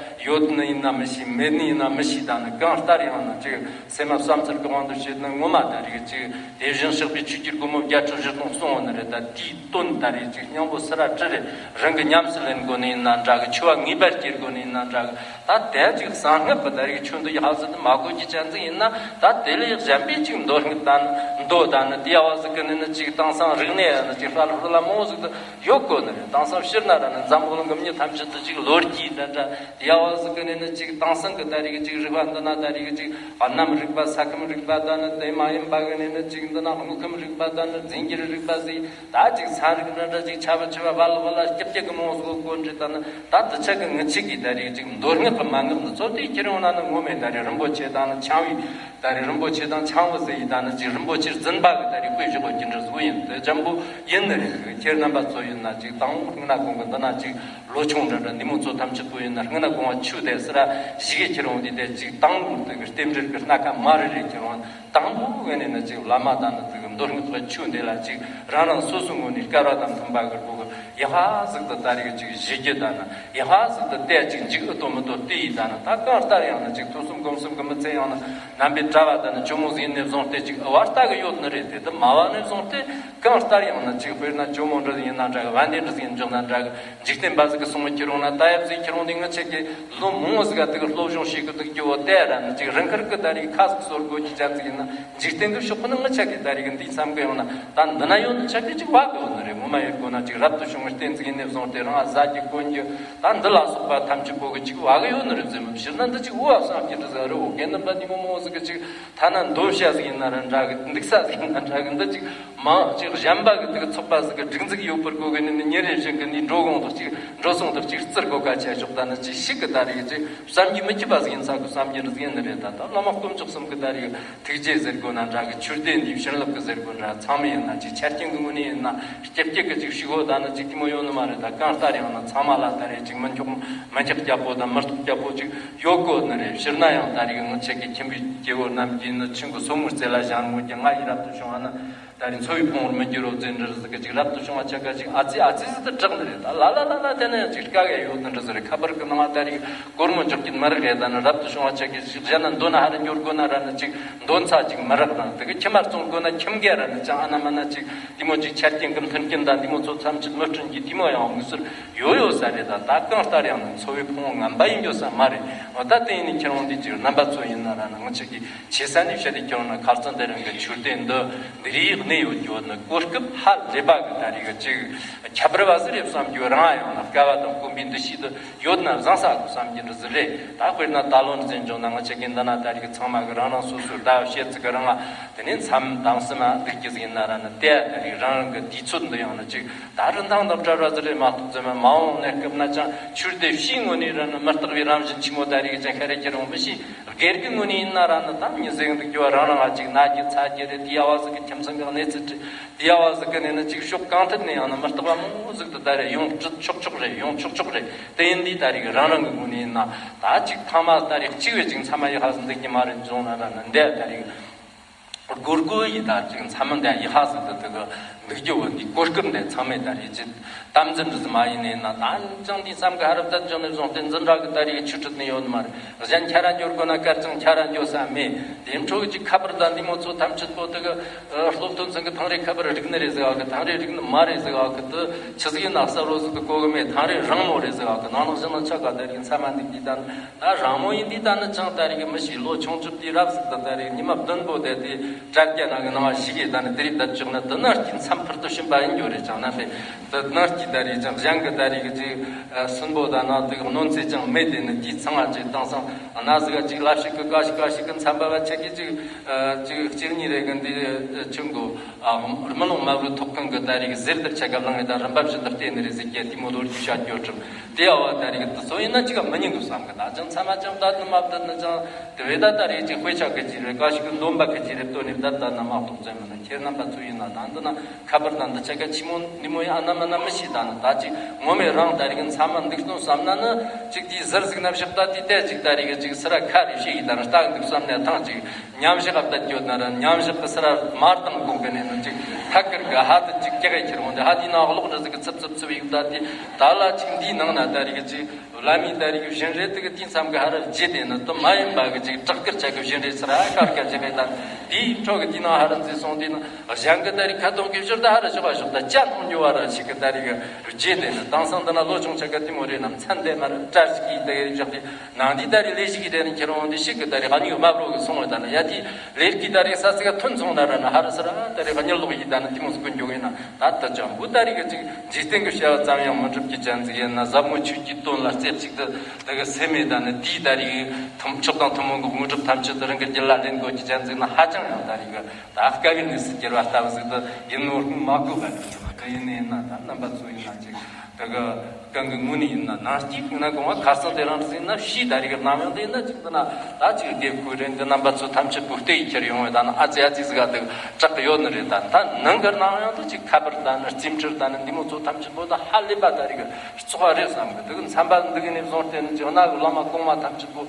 ཡོད་ནི་ཡིན་ན་མི་ཤེས། མེད་ནི་ཡིན་ན་མི་ཤེས། ད་ནི་གང་ལྟར་ཡང་ན་ཅིག་སེམས་མ་བསམ་ཚུལ་གི་དབང་དུ་བྱས་ན་ངོ་མ་ད་རེས་ཅིག་དེ་བཞིན་གཤེགས་པའི་ཆོས་ཀྱི་སྒོ་མོ་བརྒྱད་ཁྲི་བཞི་སྟོང་གསུངས་ཡོད་ནི་རེད། ད་དེའི་དོན་ད་རེས་ཅིག་སྙིང་པོ་སི་ར་ཀྲི་རེད། རང་གི་ཉམས་སུ་ལེན་དགོས་ནི་ཡིན་ན་འདྲ་གི། འཆི་བ་ངེས་པར་སྐྱེ་དགོས་ནི་ཡིན་ན་འདྲ་གི། ད་དེ་ཅིག་གསང་སྔགས་པ་ད་རེས་ཆོས་འདི་ཡག་ཟིག་ཏུ་མ་གོ་རྒྱུ་ཅན་ཟིག་ཡིན་ན། ད་དེ་ལས་གཞན་པའི་ཅིག་མདོ་སྔགས་དང་མདོ་དང་ནི་དེ་ཡ་བ་ཟིག་གི་ནི་ནི་ཅིག་དེང་སང་རིག་གནས་ཡང་ནི་ཅིག་ཧྲ་ལ་ཧྲུ་ལ་མང་བོ་ཟིག་ཏུ་ཡོད་གོ་ནི་རེད། དེང་སང་ཕྱིར་ན་ར་ནི་འཛམ་བུ་གླིང་གི་མི་ཐམས་ཅད་དུ་ཅིག་ལོ་རྒྱུས་འདྲ་འདྲ་དེ་ཡ་བ་ཟིག་གི་ནི་ནི་ཅིག་དེང་སང་གི་ད་རེས་ཀྱི་ཅིག་རིག་པ་འདི་ན་ད་རེས་ཀྱི་ཅིག་གནམ་རིག་པ། ས་ཁམས་རིག་པ་དང་ནི་དེ་མ་ཡིན་པ་གི་ནི་ནི་ཅིག་འདི་ན་དངོས་ཁམས་རིག་པ་དང་ནི་རྫས་འགྱུར་རིག་པ་ཟིག་ད་ཅིག་ཚན་རིག་འདྲ་འདྲ་ཅིག་ཆ་བ་ཆེ་བ་བ་ལ་བ་ལ་སྐྱིད་སྐྱིད་གི་མོ་སོགས་གོ་འདྲི་ད་ནི་ད་དུ་ཆ་གི་ངི་ཆི་གི་ད་རེས་ཅིག་མདོ་སྔགས་གི་མན་ངག་འདི་ཚོ་དེ་ཁྱེར་ཡོང་ན་ནི་ངོ་མས་ད་རེས་རིན་པོ་ཆེ་དང་ནི་ཆང་བའི་ད་རེས་རིན་པོ་ཆེ་དང་ཆང་བ་ཟེར་ཡི་ད་ནི་ཅིག་རིན་པོ་ཆེ་རྫུན་པ་གི་ད་རེས་དཔེ་བཞག་གི་འདྲ་ཟིག་ཡིན། དེ་འཇམ་པོ་ཡིན་ནི་རེད། ཁྱེད་རྣམ་པ་ཚོ་ཡིན་ན་ཅིག་དང་པོ་སྔ་ན་གོང་གི་འདི་ན་ཅིག་ལོ་ཆུང་འདྲ་འདྲ་འདི་མོ་ཚོ་ཐམས་ཅད་པོ་ཡིན་ན་སྔ་ན་གོང་བ་ཆུ་དེ་སི་ར་ཞིག་གི་ཁྱེར་ཡོང་དེ་དེ་ཅིག་དང་པོ་དེ་གི་རྟེན་འབྲེལ་གི་སྣ་ཁ་མ་རེ་རེ་ཁྱེར་ཡོང་། དང་པོ་གི་ནས་ནི་ཅིག་བླ་མ་དང་ནི་དེ་གི་མདོ་སྔགས་ཀྱི་ཆོས་འདི་ལ་ཅིག་རང་རང་སོ་སོའི་ངོས་ནས་སྐལ་བ་དང་མཐུན་པ་གི་སྒོ་གི་ཡག་པ་ཟིག་ཏུ་ད་རེས་ཅིག་གཞི་རྒྱུ་དང་ནི་ཡག་པ་ཟིག་ཏུ་བལྟས་ཅིག་འཇིག་ཨུ་ཏོ་མི་ཏོ་བལྟས་ཡི་ད་ནི་ད་གང་ལྟར་ཡང་ནི་ཅིག་ཐོས་བསམ་སྒོམ་གསུམ་གི་མི་ཚེ་ཡང་ནི་རྣམ་པའི་གྲྭ་བ་དང་ནི་ཇོ་མོ་ཟིག་ནས་བཟུང་སྟེ་ཅིག་ཨུ་བ་ལྟ་གི་ཡོད་ནི་རེད། དེ་དུ་མ་བ་ནས་བཟུང་སྟེ་གང་ལྟར་ཡང་ནི་ཅིག་དཔེར་ན་ཇོ་མོ་འདྲ་ཟིག་ཡིན་ན་འདྲ་གི། བན་དེ་འདྲ་ཟིག་ཡིན་འཇོག་ན་འདྲ་གི། འཇིག་རྟེན་པ་ཟིག་གི་སོང་ཁྱེར་ཡོང་ན་ད་ཡབ་ཟིག་ཁྱེར་ཡོང་དེ་ངི་ཆེ་གི་ལོ་མང་བོ་ཟིག་ག་དེ་གི་སློབ་སྦྱོང་བྱེད་གི་འདུག་རྒྱུ་བོ་དེ་ར་ནི་ཅིག་རང་ཁར་གི་ད་རེས་ཁ་ཟིག་གསོ་དགོས་ཀྱི་ཅན་ཟིག་ཡིན་ན་འཇིག་རྟེན་གི་ཕྱོགས་ཁོ་ན་ངི་ཆ་གི་ད་རེས་གི་འདི་བསམ་གི་ཡོང་ན་ད་འདི་ན་ཡོད་ནི་ཆ་གི་ཅིག་བ་གི་ཡོད་ནི་རེད། ངོ་མ་ཡོད་དགོས་ན་ཅིག་རབ་ཏུ་བྱུང་བའི་རྟེན་ཟིག་ཡིན་ནས་བཟུང་སྟེ་རང་ཟ་རྒྱུ་གོན་རྒྱུ་ད་འདི་ལ་སོགས་པ་ཐམས་ཅད་པོ་གི་ཅིག་བ་གི་ཡོད་ནི་རེད་ཟེར་མི་ཕྱིར་ན་འདི་ཅིག་འུ་བ་བསམ་གྱི་འདྲ་ཟིག་རེད། འོ་དགེ་འདུན་པ་འདི་མོ་མོ་ཟིག་གི་ཅིག་ཐ་ན་འདོད་བྱ་ཟིག་ཡིན་ན་ར་འདྲ་གི། འདུག་ས་ཟིག་ཡིན་ན་འདྲ་གི། འདི་ཅིག་མང་ཅིག་གཞན་པ་གི་དུག་ཚོགས་པ་ཟིག་གི་སྒྲིག་འཛུགས་ཡོད་པར་གོ་གི་ནི་ནི་ཉིན་རེ་བཞིན་གི་ནི་འགྲོ་གོང་དུ་ཅིག་འགྲོ་སོང་དུ་ཅིག་བཙིར་གོ་ག་ཆ་ཞོག་ད་ནི་ཅིག་ཤིག་གི་ད་རེས་ཅིག་བསམ་གྱིས་མི་ཁྱབ་པ་ཟིག་ཡིན་ས་གི་བསམ་གྱི་རི་ཟིག་ཡིན་ནི་རེད། ད་ད་བླ་མ་དཀོན་མཆོག་གསུམ་གི་ད་རེས་ཐུགས་རྗེ་ཟེར་དགོས་ན་འདྲ་གི། ཆོས་སྡེ་འདིའི་བྱིན་རླབས་གི་ཟེར་དགོས་འདྲ། ཚང་མ་ཡིན་ན་ཅིག་ཆ་རྐྱེན་གི་ངོས་ནས་ཡིན་ན་སྐྱིད་སྐྱིད་གི་ཅིག་ཤིག་ཧོ་ད་ནི་ཅིག་གི་མོ་ཡོད་ནི་མ་རེད། ད་གང་ལྟར་ཡང་ན་ཚང་མ་ལ་ད་རེས་ཅིག་མི་འཁྱོག་མི་འཁྱོག་རྒྱ་པོ་དང་མི་རྟོག་རྒྱ་པོ་ཅིག་ཡོད་གོ་ནི་རེད། ཕྱིར་ན་ཡང་ད་རེས་ངི་ཆེ་གི་ཁྱིམ་པའི་སྐྱེ་བོ་རྣམས་ཀྱིས་ནི་ཆུང་གི་སོ་མོར་རྩེ་ལ་བཞག་ངོ་རྒྱུ་ང་ཡི་རབ་ཏུ་བྱུང་བ་ནི། ད་རེས་འཚོ་བའི་ཕུང་བོར་མི་འགྱུར་རོ་ཟེར་འདྲ་ཟིག་གི་ཅིག་རབ་ཏུ་བྱུང་བ་ཆ་ག་ཅིག་ཨ་ཙི་ཨ་ཙི་ཟིག་ཏུ་གྲགས་ནི་རེད། ད་ལ་ལ་ལ་ལ་དེ་ན་ཡང་ཅིག་དཀའ་གི་ཡོད་ནི་འདྲ་ཟིག་རེད། ཁ་པར་གི་ནང་ང་ད་རེས་སྒོར་མོ་འཇོག་གི་མི་རག་གི། ད་ནི་རབ་ཏུ་བྱུང་བ་ཆ་གི་ཅིག་གཞན་ན་འདོན་ན་ཧ་ར་འགྱུར་དགོས་ན་ར་ནི་ཅིག་འདོན་ས་ཅིག་མི་རག་དང་། དེ་གི་ཁྱིམ་མ་བཙོང་དགོས་ན་ཁྱིམ་ག་ར་ནི་ཅང་ཨ་ན་མ་ན་ཅིག་དེ་མོ་ཅིག་ཆ་རྐྱེན་གི་མཐུན་རྐྱེན་དང་དེ་མོ་ཚོ་ཐམས་ཅད་མི་བསྐྲུན་གི་དེ་མོ་ཡང་མི་སྲིད་ཡོད་ཡོད་ས་རེད། ད་ད་གང་ལྟར་ཡང་ནི་འཚོ་བའི་ཕུང་བོ་ངན་པ་ཡིན་རྒྱུ་ས་མ་རེད། འོ་ད་དེ་ཡིན་ནི་ཁྱེད་རང་འདི་ཅིག་རྣམ་པ་ཚོ་ཡིན་ན་ར་ནི་ངི་ཆ་གི་ཆེ་ས་ནས་བཤད་དེ་ཁྱོད་ན་ཁ་རྩང་དེ་རིང་གི་མཆོད་རྟེན་འདི་འདི་རིགས་ ཡོད་རྒྱུ་ནི་གོ་སྐབས་ཧ་ལས་པ་གི་ད་རེས་ཀྱི་ཅིག་ཁྱད་པར་བ་ཟིག་རེད་བསམ་རྒྱུ་རང་ཡང་ན་དཀའ་བ་དང་དཀོན་པའི་འདུ་ཤེས་དུ་ཡོད་ན་བཟང་ས་དུ་བསམ་རྒྱུ་འདྲ་ཟིག་རེད། ད་དཔེར་ན་ད་ལོ་འཛིན་སྐྱོང་ནང་ང་ཆེ་གི་འདི་ན་ད་རེས་ཚང་མ་གི་རང་རང་སོ་སོའི་ཟླ་བ་བཤད་ཚིག་གི་རང་ང་དེ་ནས་མཚམས་དང་སེམས་འདུག་རྒྱུ་ཟིག་ཡིན་ན་ར་ནི་དེ་ད་རེས་རང་རང་གི་དུས་ཚོད་འདི་ཡང་ན་ཅིག་ད་རིན་ཐང་དང་བྲལ་བ་ཟིག་རེད་མ་གཏོགས་ཙམ་མ་འོངས་གནས་སྐབས་ན་ཅང་ཆོས་དེ་ཕྱིའི་ངོས་ནས་ར་ནི་མི་རྟག་པའི་རང་བཞིན་ཆེན་མོ་ད་རེས་ཀྱི་ཅང་ཤ་རེ་ཁྱེར་འོང་མི་ཤེས། སྒེར་གྱི་ངོས་ནས་ཡིན་ན་ར་ནི་ད་མྱི་ཟེར་འདུག་རྒྱུ་བ་རང་རང་ང་ཅིག་ན་རྒྱུ་ཚ་རྒྱུ་རེད། དེ་ཡ་བ་ཟིག་གི་ཁྱིམ་ཚང་གི་གནས་ཚུལ་རེད། དེ་ཡ་བ་ཟིག་གི་ནས་ནི་ཅིག་ཕྱོགས་གང་ཐད་ནས་ཡང་ན་མི་རྟག་པ་མང་པོ་ཟིག་ཏུ་ད་རེ་ཡོང་ཆོག་ཆོག་རེད། ཡོང་ཆོག་ཆོག་རེད། དེ་ཡིན་དུས་ད་རེས་རང་རང་གི་ངོས་ནས་ཡིན་ན་ད་ཅིག་ཐང་མ་ད་རེས་གཅིག་བས་ཅིག་མཚམས་མ་ཡི་ཧ་ཟིག་འདུག་གི་མ་རེད་བྱུང་ན་ར་ནི་འདས་ད་རེས་སྒོར་སྒོ་ཡི་ད་ཅིག་མཚམས་མ་འདས་ཡི་ཧ་ཟིག་ཏུ་དེ་གི་འདུག་རྒྱུ་བོ་འདི་གོ་སྐབས་འདི་ཚང་མས་ད་རེས་ཅིག་དམ་འཛིན་འདྲ་ཟིག་མ་ཡིན་ནས་ན་ད་ཅང་འདི་བསམ་གི་ཧ་རབ་ད་ཅང་ནས་བཟུང་སྟེ་འཛིན་གྲྭ་གི་ད་རེས་ཆུ་ཁྲིད་ནས་ཡོད་ནི་མ་རེད། གཞན་ཁྱེད་རང་འགྱོ་དགོས་ན་གར་ཅང་ཁྱེད་རང་འགྱོ་ས་མེད། དེ་འཕྲོ་གི་ཅིག་ཁ་པར་དང་འདི་མོ་ཚོ་ཐམས་ཅད་པོ་དེ་གི་སློབ་ཐོན་ཚང་གི་ཐང་རེ་ཁ་པར་རིག་ནི་རེད་ཟེར་བ་གི་ཐང་རེ་རིག་ནི་མ་རེད་ཟེར་བ་གི་དུ་ཆི་ཟིག་ཡིན་ན་གསར་བོ་ཟིག་ཏུ་གོ་གི་མེད། ཐང་རེ་རང་མོ་རེད་ཟེར་བ་གི་ནང་ནང་བཞིན་ན་ཆ་ག་ད་རེས་མཚམས་མ་འདི་འདི་ད་ནི། ད་རང་མོ་ཡིན་དུས་ད་ནི་ཅང་ད་རེས་མི་ཤེས། ལོ་ཆུང་ཆུང་དུས་རབས་ཟིག་ད་ད་རེས་ཉི་མ་བདུན་པོ་དེ་དེ་དྲ་རྒྱ་ནང་གི་ནང་བ་ཞིག་གིས་ད་ནི་དེ་རིགས་བསྡད་བཅུག་ན་དེ་ནི་སྐྱིད་མཚམས་ཕུལ་དུ་ཕྱིན་པ་ཡིན་རྒྱུ་རེད། ཅང་ན་དེ་དེ་ནི་སྐྱིད་ད་རེས་ཅང་གཞན་གི་ད་རེས་གི་ཅིག་སུན་པོ་ད་ན་དེ་གནོད་འཚེ་ཅང་མེད། དེ་ནི་དུས་ཚང་བ་ཅིག་དེང་སང་ན་ཟིག་ག་ཅིག་ལབ་ཞིག་གི་ག་ཞིག་ག་ཞིག་གི་མཚམས་པ་བ་ཆ་གི་ཅིག་ཅིག་གཅིག་གཉིས་རེ་གི་འདི་ཆུང་གོ་རྨི་ལུང་མ་བུ་ཐོག་ཁང་གི་ད་རེས་གི་ཟེར་དེར་ཆ་ག་ལང་གི་ད་རིམ་པ་བཞིན་དུ་བལྟས་ནི་རེད་ཟེར་གྱི་དེ་མོ་ལོ་རྒྱུས་བཤད་རྒྱུ་ཁྲིམས། དེ་ཡ་བ་ད་རེས་དུ་སོ་ཡིན་ན་ཅི་ག་མི་ཉན་དགོས་བསམ་གི། ད་ཅང་མཚམས་མ་ཅང་བསྡད་ནི་མ་བསྡད་ནི་ཅང་དེ་བས་ད་ད་རེས་ཅིག་དཔེ་ཆ་གི་ཅི་རེད། ག་ཞིག་གི་འདོན་པ་གི་ཅི་རེད་བཏོན་ནས་བསྡད་བསྡད་ན་མ་གཏོགས་ཙམ་མིན་ན། ཁྱེད་རྣམ་པ་ཚོ་ཡིན་ན་ད་འདི་ན་ཁ་པར་དང་འདི་ཆ་ག་ཆི་མོ་ནི་མོ་ཡིན་ཨ་ན་མ་ན་མི་ཤེས། ད་ནི་ད་ཅིག་ངོ་མས་རང་ད་རེས་གི་མཚམས་མ་འདུག་སྟོན་བསམ་ན་ནི་ཅིག་དེའི་ཟུར་ཟིག་ན་བཞག་ད་དེ་ལྟས་ཅིག་ད་རེས་གི་ཅིག་སི་ར་ཁ་རེ་ཤེས་ཡིན། ད་ནི་ལྟ་གི་འདུག་བསམ་ནས་ཐང་ཅིག་མཉམ་བཞག་ཨ་བསྡད་ཡོད་ན་ར་མཉམ་བཞག་གི་སི་ར་མར་དང་དགོང་གི་ནས་ནི་ཅིག་ཐད་ཀར་གི་ཧ་དུ་ཅིག་སྐྱག་གི་ཁྱེར་འོང་དེ་ཧ་དེའི་ནང་གློག་རི་ཟིག་གི་ཚིབ་ཚིབ་ཚིབ་ཡིག་ད་དེ་ད་ལ་ཅིག་འདིའི་ནང་ན་ད་རེས་གི་ཅིག་བླ་མའི་ད་རེས་བཞིན་རས་དེ་གི་དུས་མཚམས་ཀྱི་ཧ་ར་བརྗེད་དེ་ནི་དུ་མ་ཡིན་པ་གི་ཅིག་བྲག་དཀར་ཆ་གི་བཞིན་རས་ཚུར་ཨ་ཀར་ཀར་བྱེད་པའི་ད་དེའི་འཕྲོ་གི་དེའི་ནང་ཧ་ར་འཛིན་སོང་དེ་ནི་གཞན་གི་ད་རེས་ཁ་ཏོན་གི་བཞུར་ད་ཧ་ར་ཞོག་པ་ཞོག་ད་ཅ་མཐོང་རྒྱུ་བ་ར་ཞིག་གི་ད་རེས་གི་བརྗེད་དེ་ནི་དེང་སང་འདི་ན་ལོ་ཆུང་ཆ་ག་དེ་མོ་རེད་ནམ་མཚན་དེ་མ་ར་བཀྲ་ཤིས་ཀྱི་ད་རེས་བཞག་དེ་ནང་དེའི་ད་རེས་ལས་ཞིག་གི་དེ་ནི་ཁྱེར་འོང་དེ་ཞིག་གི་ད་རེས་ཨ་ནི་དམར་པོ་གི་སོང་བ་ད་ནི་ཡ་དེའི་ལས་ཀྱི་ད་རེས་ས་ཚིགས་ཐོན་སོང་ན་ར་ནི་ཧ་ར་སི་ར་ད་རེས་གཉིད་ལོག་ཡི་ད་ནི་དེ་མོ་ཟིག་གི་འགྱོ་གི་ན་ད་ད་ཅང་བུ་ད་རེས་གི་ཅིག་འཇིག་རྟེན་གྱི་བྱ་བ་ཙམ་ཡང་མི་འགྲུབ་ཀྱི་ཅན་ཟིག་ཡིན་ན་ཟབ་མོ་ཆོས་ཀྱི་དོན་ལ་རྩེ་གཅིག་ཏུ་དེ་གི་སེམས་མེད། ད་ནི་དེའི་ད་རེས་ཐུམ་ཕྱོགས་དང་ཐུན་མོང་གི་དངོས་གྲུབ་ཐམས་ཅད་དུ་རང་གི་རྒྱུད་ལ་ལེན་དགོས་ཀྱི་ཅན་ཟིག་ན་ཧ་ཅང་ཡང་ད་རེས་གི་ད་དཀའ་བའི་གནས་སུ་གྱུར་བ་ལྟ་བུ་ཟིག་ཏུ་ཡིན་ནོ་སྙམ་མ་གོ་བ་རེད། དེ་ཡིན་ནི་ཡིན་ན་ད་རྣམ་པ་ཚོ་ཡིན་ན་ཅིག་དེ་གི་གང་གི་ངོས་ནས་ཡིན་ན་ནང་སྐྱིད་ན་གོང་བ་ཁར་སང་དེ་རང་ཟིག་ན་ཕྱིས་ད་རེས་གི་རྣམ་གཡེང་དེ་ཡིན་ན་ཅིག་ཏུ་ན་ད་ཅིག་དགེ་བསྐོས་རེད། འདི་རྣམ་པ་ཚོ་ཐམས་ཅད་པོ་བལྟས་ཡི་ཁྱེར་ཡོང་བས་ད་ན་ཨ་ཙི་ཨ་ཙི་ཟིག་ག་དེ་དྲག་གི་ཡོད་ནི་རེད། ད་ད་ནང་གི་རྣམ་གཡེང་དུ་ཅིག་ཁ་པར་ད་ནི་རྩིས་འཕྲུལ་ད་ནི་འདི་མོ་ཚོ་ཐམས་ཅད་པོ་ད་ཧ་ལས་པ་ད་རེས་གི་བཙོག་པ་རེད་བསམ་གི། དེ་གི་མཚམས་པ་འདི་གི་ནས་བཟུང་སྟེ་ནི་ཅིག་ན་གི་བླ་མ་གོང་མ་ཐམས་ཅད་པོ་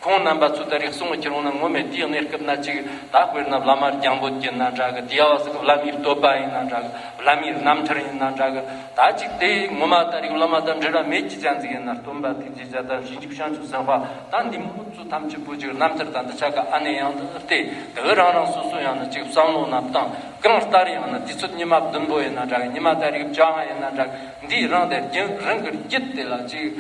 ཁོང་རྣམ་པ་ཚོ་ད་རེས་གསུང་ཁྱེར་འོང་ན་ངོ་མས་དེའི་གནས་སྐབས་ན་ཅིག་ད་དཔེར་ན་བླ་མ་རྒྱང་འབོད་ཀྱི་ན་འདྲ་གི། དེ་ཡ་བ་ཟིག་བླ་མའི་བསྟོད་པ་ཡིན་ན་འདྲ་གི། བླ་མའི་རྣམ་ཐར་ཡིན་ན་འདྲ་གི། ད་ཅིག་དེ་ངོ་མ་ད་རེས་བླ་མ་དང་འབྲེལ་བ་མེད་ཀྱི་ཅན་ཟིག་ཡིན་ན་སྟོན་པ་ཐུགས་རྗེ་ཅན་དང་ཞིབ་འཇུག་བྱང་ཆུབ་སེམས་དཔའ་ད་འདི་མོ་ཚོ་ཐམས་ཅད་པོ་ཅིག་རྣམ་ཐར་དང་འདི་ཆ་ག་ཨ་ནེ་ཡང་དུ་བལྟས། དེ་རང་རང་སོ་སོ་ཡང་ན་ཅིག་བསམ་བློ་ན་བཏང་། གང་ལྟར་ཡང་ན་དུས་ཚོད་ཉི་མ་བདུན་པོ་ཡིན་ན་འདྲ་གི། ཉི་མ་ད་རེས་བཅོ་ལྔ་ཡིན་ན་འདྲ་གི། འདིའི་རིང་དེ་རྒྱུན་རང་གི་རྒྱུད་དེ་ལ་ཅིག་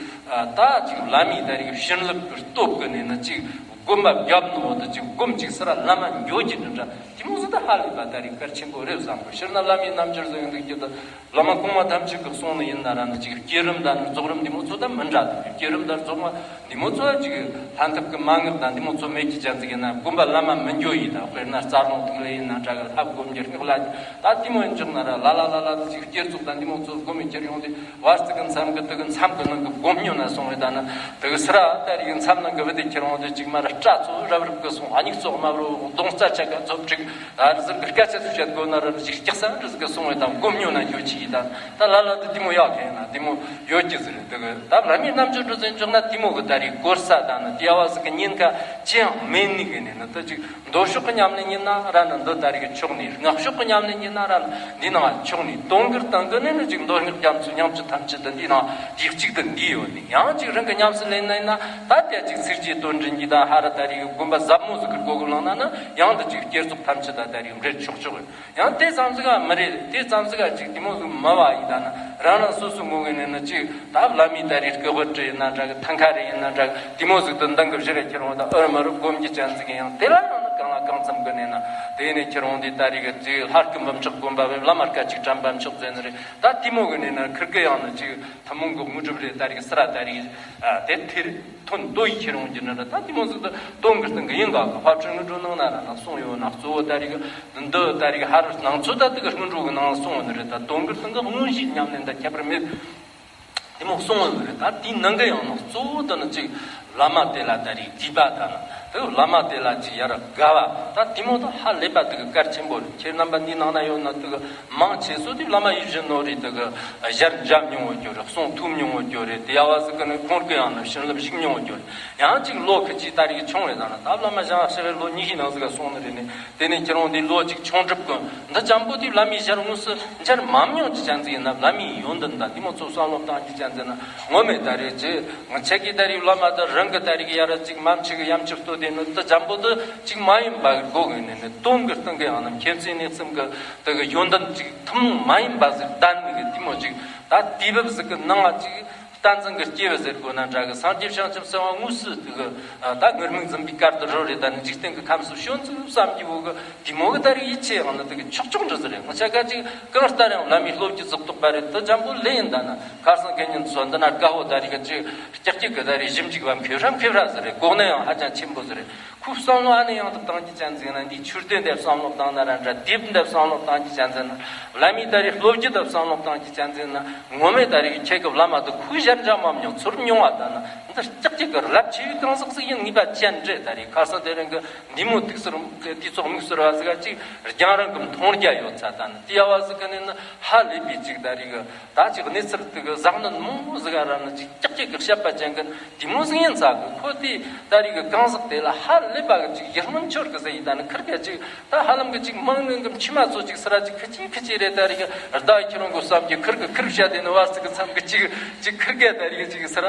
ད་ཅིག་བླ་མའི་ད་རེས་བྱིན་རླབས་ཀྱི་སྟོབས་ཀྱིས་ནས་ནི་ཅིག་སྒོམ་པ་བརྒྱབ་ནོ་དུ་ཅིག་སྒོམ་ཅིག་སི་ར་བླ་མ་འགྱོ་གི་འདྲ་འདྲ་དེ་མོ་ཟིག་ད་ཧ་ལས་པ་ད་རེས་གལ་ཆེན་པོ་རེད་བསམ་གི། སྤྱིར་ན་བླ་མའི་རྣམ་འགྱུར་ཟེར་འདུག་རྒྱུ་དུ་བླ་མ་གོང་མ་ཐམས་ཅད་ཀྱི་གསུང་ནི་ཡིན་ན་ར་ནི་ཅིག་བསྐྱེད་རིམ་དང་རྫོགས་རིམ་འདི་མོ་ཚོ་དང་མི་འདྲ་འདུག། བསྐྱེད་རིམ་དང་རྫོགས་རིམ་འདི་མོ་ཚོ་ཅིག་ལྷན་ཐབས་ཀྱི་མན་ངག་དང་འདི་མོ་ཚོ་མེད་ཀྱི་ཅན་ཟིག་ཡིན་ན་སྒོམ་པ་བླ་མ་མི་འགྱོ་ཡི། ད་དཔེར་ན་རྩ་རླུང་ཐིག་ལེ་ཡིན་ན་འདྲ་གི། ལྷ་བསྒོམ་རྒྱུ་སྔགས་ལ་ད་དེ་མོ་ཡིན་ཅོག་ན་ར་ལ་ལ་ལ་ལ་ཅིག་བསྐྱེད་རྫོགས་དང་འདི་མོ་ཚོ་སྒོམ་མི་ཁྱེར་ཡོང་དུས་བར་ཙི་གི་མཚམས་ཀྱི་དུ་གི་མཚམས་ཀྱི་ནང་གི་སྒོམ་ཉོ་ན་སོང་བས་ད་ནི་དུ་གི་སི་ར་ད་རེས་མཚམས་ནང་གི་བུ་དེ་ཁྱེར་འོང་དུས་ཅིག་མ་ར་སྐྲ་ཚོ་རབ་རིབ་གི་སོང་། ཨ་མྱིག་ཚོ་དམར་རོ་གདོང་རྩ་ཆ་ག་ཚོ་ཕྲུག་ཨ་རི་ཟིག་གི་སྐད་ཆ་ཚོ་བཤད་དགོས་ན་ར་ཅིག་སྐྱག་ས་རི་ཟིག་གི་སོང་བས་ད་སྒོམ་ཉོ་ན་ཉོ་ཆི་ཡི་ད་ད་ལ་ལ་དུ་དེ་མོ་ཡག་གི་ཡིན་ན་དེ་མོ་ཡོད་ཀྱི་ཟིག་རེད། དུ་གི་ད་བླ་མའི་རྣམ་འགྱུར་འདྲ་ཟིག་འཇོག་ན་དེ་མོ་གི་ད་རེས་གོ་ས་ད་ནི་དེ་ཡ་བ་ཟིག་གི་ཉེན་ཁ་ཅི་ཡང་མེད་ནི་གི་ནི་ནི་དུ་ཅིག་མདོ་ཕྱོགས་ཀྱི་ཉམས་ལེན་ཡིན་ན་ར་ནི་འདི་ད་རེས་ཀྱི་ཕྱོགས་ནས། སྔགས་ཕྱོགས་ཀྱི་ཉམས་ལེན་ཡིན་ན་ར་ནི་འདི་ནང་ཕྱོགས་ནས། དོན་གྱི་སྟེང་གི་ནི་ནི་ཅིག་མདོ་སྔགས་རྒྱ་མཚོའི་ཉམས་ཀྱི་ཐམས་ཅད་དུ་འདི་ནང་དེ་གཅིག་ཏུ་འདུས་ཡོད་ནི། ཡང་ཅིག་རང་གི་ཉམས་སུ་ལེན་ན་ཡིན་ན་ད་དེ་ཅིག་ཚིག་རྗེས་དོན་འདྲི་གཉིས་དང་ཧ་ར་ད་རེས་ཀྱི་སྒོམ་པ་ཟབ་མོ་ཟིག་གི་སྒོ་གི་བླངས་ན་ནི་ཡང་དུ་ཅིག་བསྐྱེད་རྫོགས་ཐམས་ཅད་ད་ད་རེས་འབྲེལ་ཆོག་ཆོག་ཡང་དེ་ཙམ་ཟིག་ག་མི་རེད། དེ་ཙམ་ཟིག་ག་ཅིག་དེ་མོ་ཟིག་མི་བ་ཡིན་ད་ནི་རང་རང་སོ་སོའི་ངོས་ནས་ནི་ཅིག་ད་བླ་མའི་ད་རེས་སྐུ་བོ་བྲི་ཡིན་ན་འདྲ་གི། ཐང་ཁ་རེ་ཡིན་ན་འདྲ་གི། དེ་མོ་ཟིག་ཏུ་འདང་གི་བཞི་རེ་ཁྱེར་འོང་ད་ཨོ་རི་མ་རུ་སྒོམ་གྱི་ཅན་ཟིག་ཡང་དེ་ལ་ཡང་ནི་ གང་ལ་གང་འཚམ་གི་ནས་ན། དེ་ནས་ཁྱེད་རང་འདི་ད་རེས་གི་དེ་ལྷ་སྐུ་འབུམ་ཕྲག་དགོན་པ་བས་བླ་མ་སྐད་ཅིག་དྲན་པ་མཆོག་ཟེར་ནི་རེད། ད་དེ་མོ་གི་ནས་ན་ཁིར་གི་ཡང་ན་ཅིག་ཐུན་མོང་གི་དངོས་གྲུབ་རེད། ད་རེས་གི་སི་ར་ད་རེས་ཨ་དེ་ཐེར་ཐོན་ཏོ་ཡི་ཁྱེད་རང་གི་ནས་ན། ད་དེ་མོ་ཟིག་ད་དོན་གི་སྟེང་གི་ཡིན་ག་གི་དཔལ་སྤྲུལ་དངོས་གྲུབ་ནང་ན་ར་ན་གསུངས་ཡོད་ན། གཙོ་བོ་ད་རེས་གི་འདི་ད་རེས་གི་ཧ་རི་སྣང་ཚུལ་ད་དེ་གི་དངོས་གྲུབ་གི་ནང་གསུངས་ཡོད་ནི་རེད། ད་དོན་གི་སྟེང་གི་དངོས་གཞིའི་ཉམས་ལེན་ད་ཁྱད་པར་མེད། དེ་མོ་གསུངས་ཡོད་རེད། ད་དེའི་ནང་གི་ཡང་ན་གཙོ་བོ་དེ་ནི་ཅིག་བླ་མ་དེ་ལ་ད་རེས་དགོས་པ་དང་། དེ་བླ་མ་དེ་ལ་ཅིག་ཡར་དགའ་བ་ད་དེ་མོ་ད་ཧ་ལས་པ་དེ་གི་གལ་ཆེན་པོ་རེད། ཁྱེད་རྣམ་པ་འདིའི་ནང་ན་ཡོད་ན་དེ་གི་མང་ཆེ་ཤོས་དེ་བླ་མ་ཡིད་བཞིན་ནོར་བུའི་དེ་གི་ཞལ་མཇལ་མྱོང་བོ་ཅོ་རེད། གསུང་ཐོས་མྱོང་བོ་ཅོ་རེད། དེ་ཡ་བ་ཟིག་གི་ནི་ཁོང་གི་ཡང་ན་བྱིན་རླབས་ཞུགས་མྱོང་བོ་ཅོ་རེད། ཡང་ཅིག་ལོ་ཁི་ཅིག་ད་རེས་ཆུང་བའི་ནང་ན། ད་བླ་མ་ཞང་ཞི་བའི་ལོ་ཉི་ཤུའི་ནང་ཟིག་ག་སོང་ནི་རེད་ནི། དེ་ནས་ཁྱེད་རང་འདི་ལོ་གཅིག་ཆུང་གྲུབ་ཀུན་འདི་འཇམ་པོ་དེ་བླ་མའི་ཞལ་དངོས་སུ་མཇལ་མ་མྱོང་གི་ཅན་ཟིག་ཡིན་ན། བླ་མའི་ཡོན་ཏན་དང་དེ་མོ་ཚོ་བསམ་བློ་བཏང་གི་ཅན་ཟིག་ན་ངོ་མས་ད་རེས་ཅི་ང་ཆ་གི་ད་རེས་བླ་མ་དང་རང་གི་ད་རེས་ཀྱི་ཡ་ར་ཅིག་མ་མཆིས་གི་ཡ་མཆིས་ལྟོས་དེ་ནི་འདི་འཇམ་པོ་དེ་ཅིག་མ་ཡིན་པ་གི་སྒོ་གི་ནས་ནི་དོན་གི་སྟེང་གི་ཡང་ན་མཁྱེན་བརྩེ་གནས་གསུམ་གི་དེ་གི་ཡོན་ཏན་ཅིག་ཐུན་མོང་མ་ཡིན་པ་ཟིག་ལྡན་ནི་གི་དེ་མོ་ཅིག་ད་དུས་བབ་ཟིག་གི་ནང་ང་ཅིག་བསྟན་འཛིན་གྱི་སྐྱེས་བུ་ཟེར་དགོས་ན་འདྲ་གི། སངས་རྒྱས་བྱང་ཆུབ་སེམས་དཔའ་དངོས་སུ་དེ་གི་ད་ངུར་སྨྲིག་འཛིན་པའི་གར་དུ་རོལ་རེད། ད་ནི་འཇིག་རྟེན་གྱི་ཁམས་སུ་བྱོན་ཚུལ་བསམ་གྱི་བོ་གི་དེ་མོ་གི་ད་རེས་ཡིད་ཆེས་ཡང་ན་དེ་གི་ཆོག་ཆོག་འདྲ་ཟེར་རེད། ང་ཆ་ག་ཅིག་གང་ལྟར་ཡང་བླ་མའི་སློབ་ཀྱི་གཟུགས་ཐོག་པ་རེད། དེ་འཇམ་པོ་ལས་ཡིན། ད་ན་ཁ་སང་གན་ཉིན་ཚོ་འདི་ན་དགའ་བོ་ད་རེས་གི་ཅིག་ཀྱག་ཀྱག་གི་ད་རེས་ཞིབ་འཇུག་བ་མཁས་ར་མཁས་ར་ཟེར་རེད། གོ་གནས་ཡང་ཧ་ཅང་ཆེན་པོ་ཟེར་རེད། ཁོའི་བསམ་བློ་ཨ་ནི་ཡང་དུ་བཏང་གི་ཅན་ཟིག་ན། འདིའི་ཆོས་སྡེ་འདི་བསམ་བློ་བཏང་ན་ར་འདྲ། དེབ་འདི་བསམ་བློ་བཏང་གི་ཅན་ཟིག་ན། བླ་མའི་ད་རེས་སློབ་བརྒྱུད་དུ་བསམ་བློ་བཏང་གི་ཅན་ཟིག་ན། ངོ་མས་ད་རེས་ཁྱེད་ཀྱི་བླ་མ་དུ་ཁོའི་ཞལ་མཇལ་མ་མྱོང་། ཚུར་མྱོང་བ་ད་ན་འདི་ཀྱག་ཀྱག་གི་རླབས་ཆེ་བའི་གང་ཟག་ཟིག་ཡིན་ངེས་པ་ཅན་རེད། ད་རེས་ཁ་སང་དེ་རིང་གི་འདི་མོ་ཐུགས་ཟུར་དུས་ཚོགས་དམིགས་ཟུར་བ་ཟིག་ག་ཅིག་རྒྱང་རིང་གི་མཐོང་རྒྱ་ཡོད་ཚ། ད་ན་དེ་ཡ་བ་ཟིག་གི་ནི་ནི་ཧ་ལས་པའི་ཅིག་ད་རེས་གི་ད་ཅིག་གནས་ཚུལ་དེ་གི་ཟག་ནད་མང་བོ་ཟིག་ག་ར་ནི་ཅིག་ཀྱག་ཀྱག་གི་བཤད་པ་ཅན་གི་དེ་མོ་ཟིག་ཡིན་ཚ་གི། ཁོ་དེ་ད་རེས་གི་གང་ཟག་དེ་ལ་ཧ་ལས་པ་གི་ཅིག་ཡིད་སྨོན་འཆོར་གི་ཟེར་ཡིན། ད་ནི་ཁིར་ག་ཅིག་ད་ཧ་ལམ་གི་ཅིག་མང་ནི་གི་མཆི་མ་ཚོ་ཅིག་སི་ར་ཅིག་ཁི་ཅིག་ཁི་ཅིག་རེད། ད་རེས་གི་ཟླ་ཁྱེད་རང་གི་བསམ་གྱི་ཁིར་གི་ཁིར་བཤད་དེ་ནི་བར་ཟིག་གི་མཚམས་གི་ཅིག་ཅིག་ཁིར་ག་ད་རེས་གི་ཅིག་སི་ར་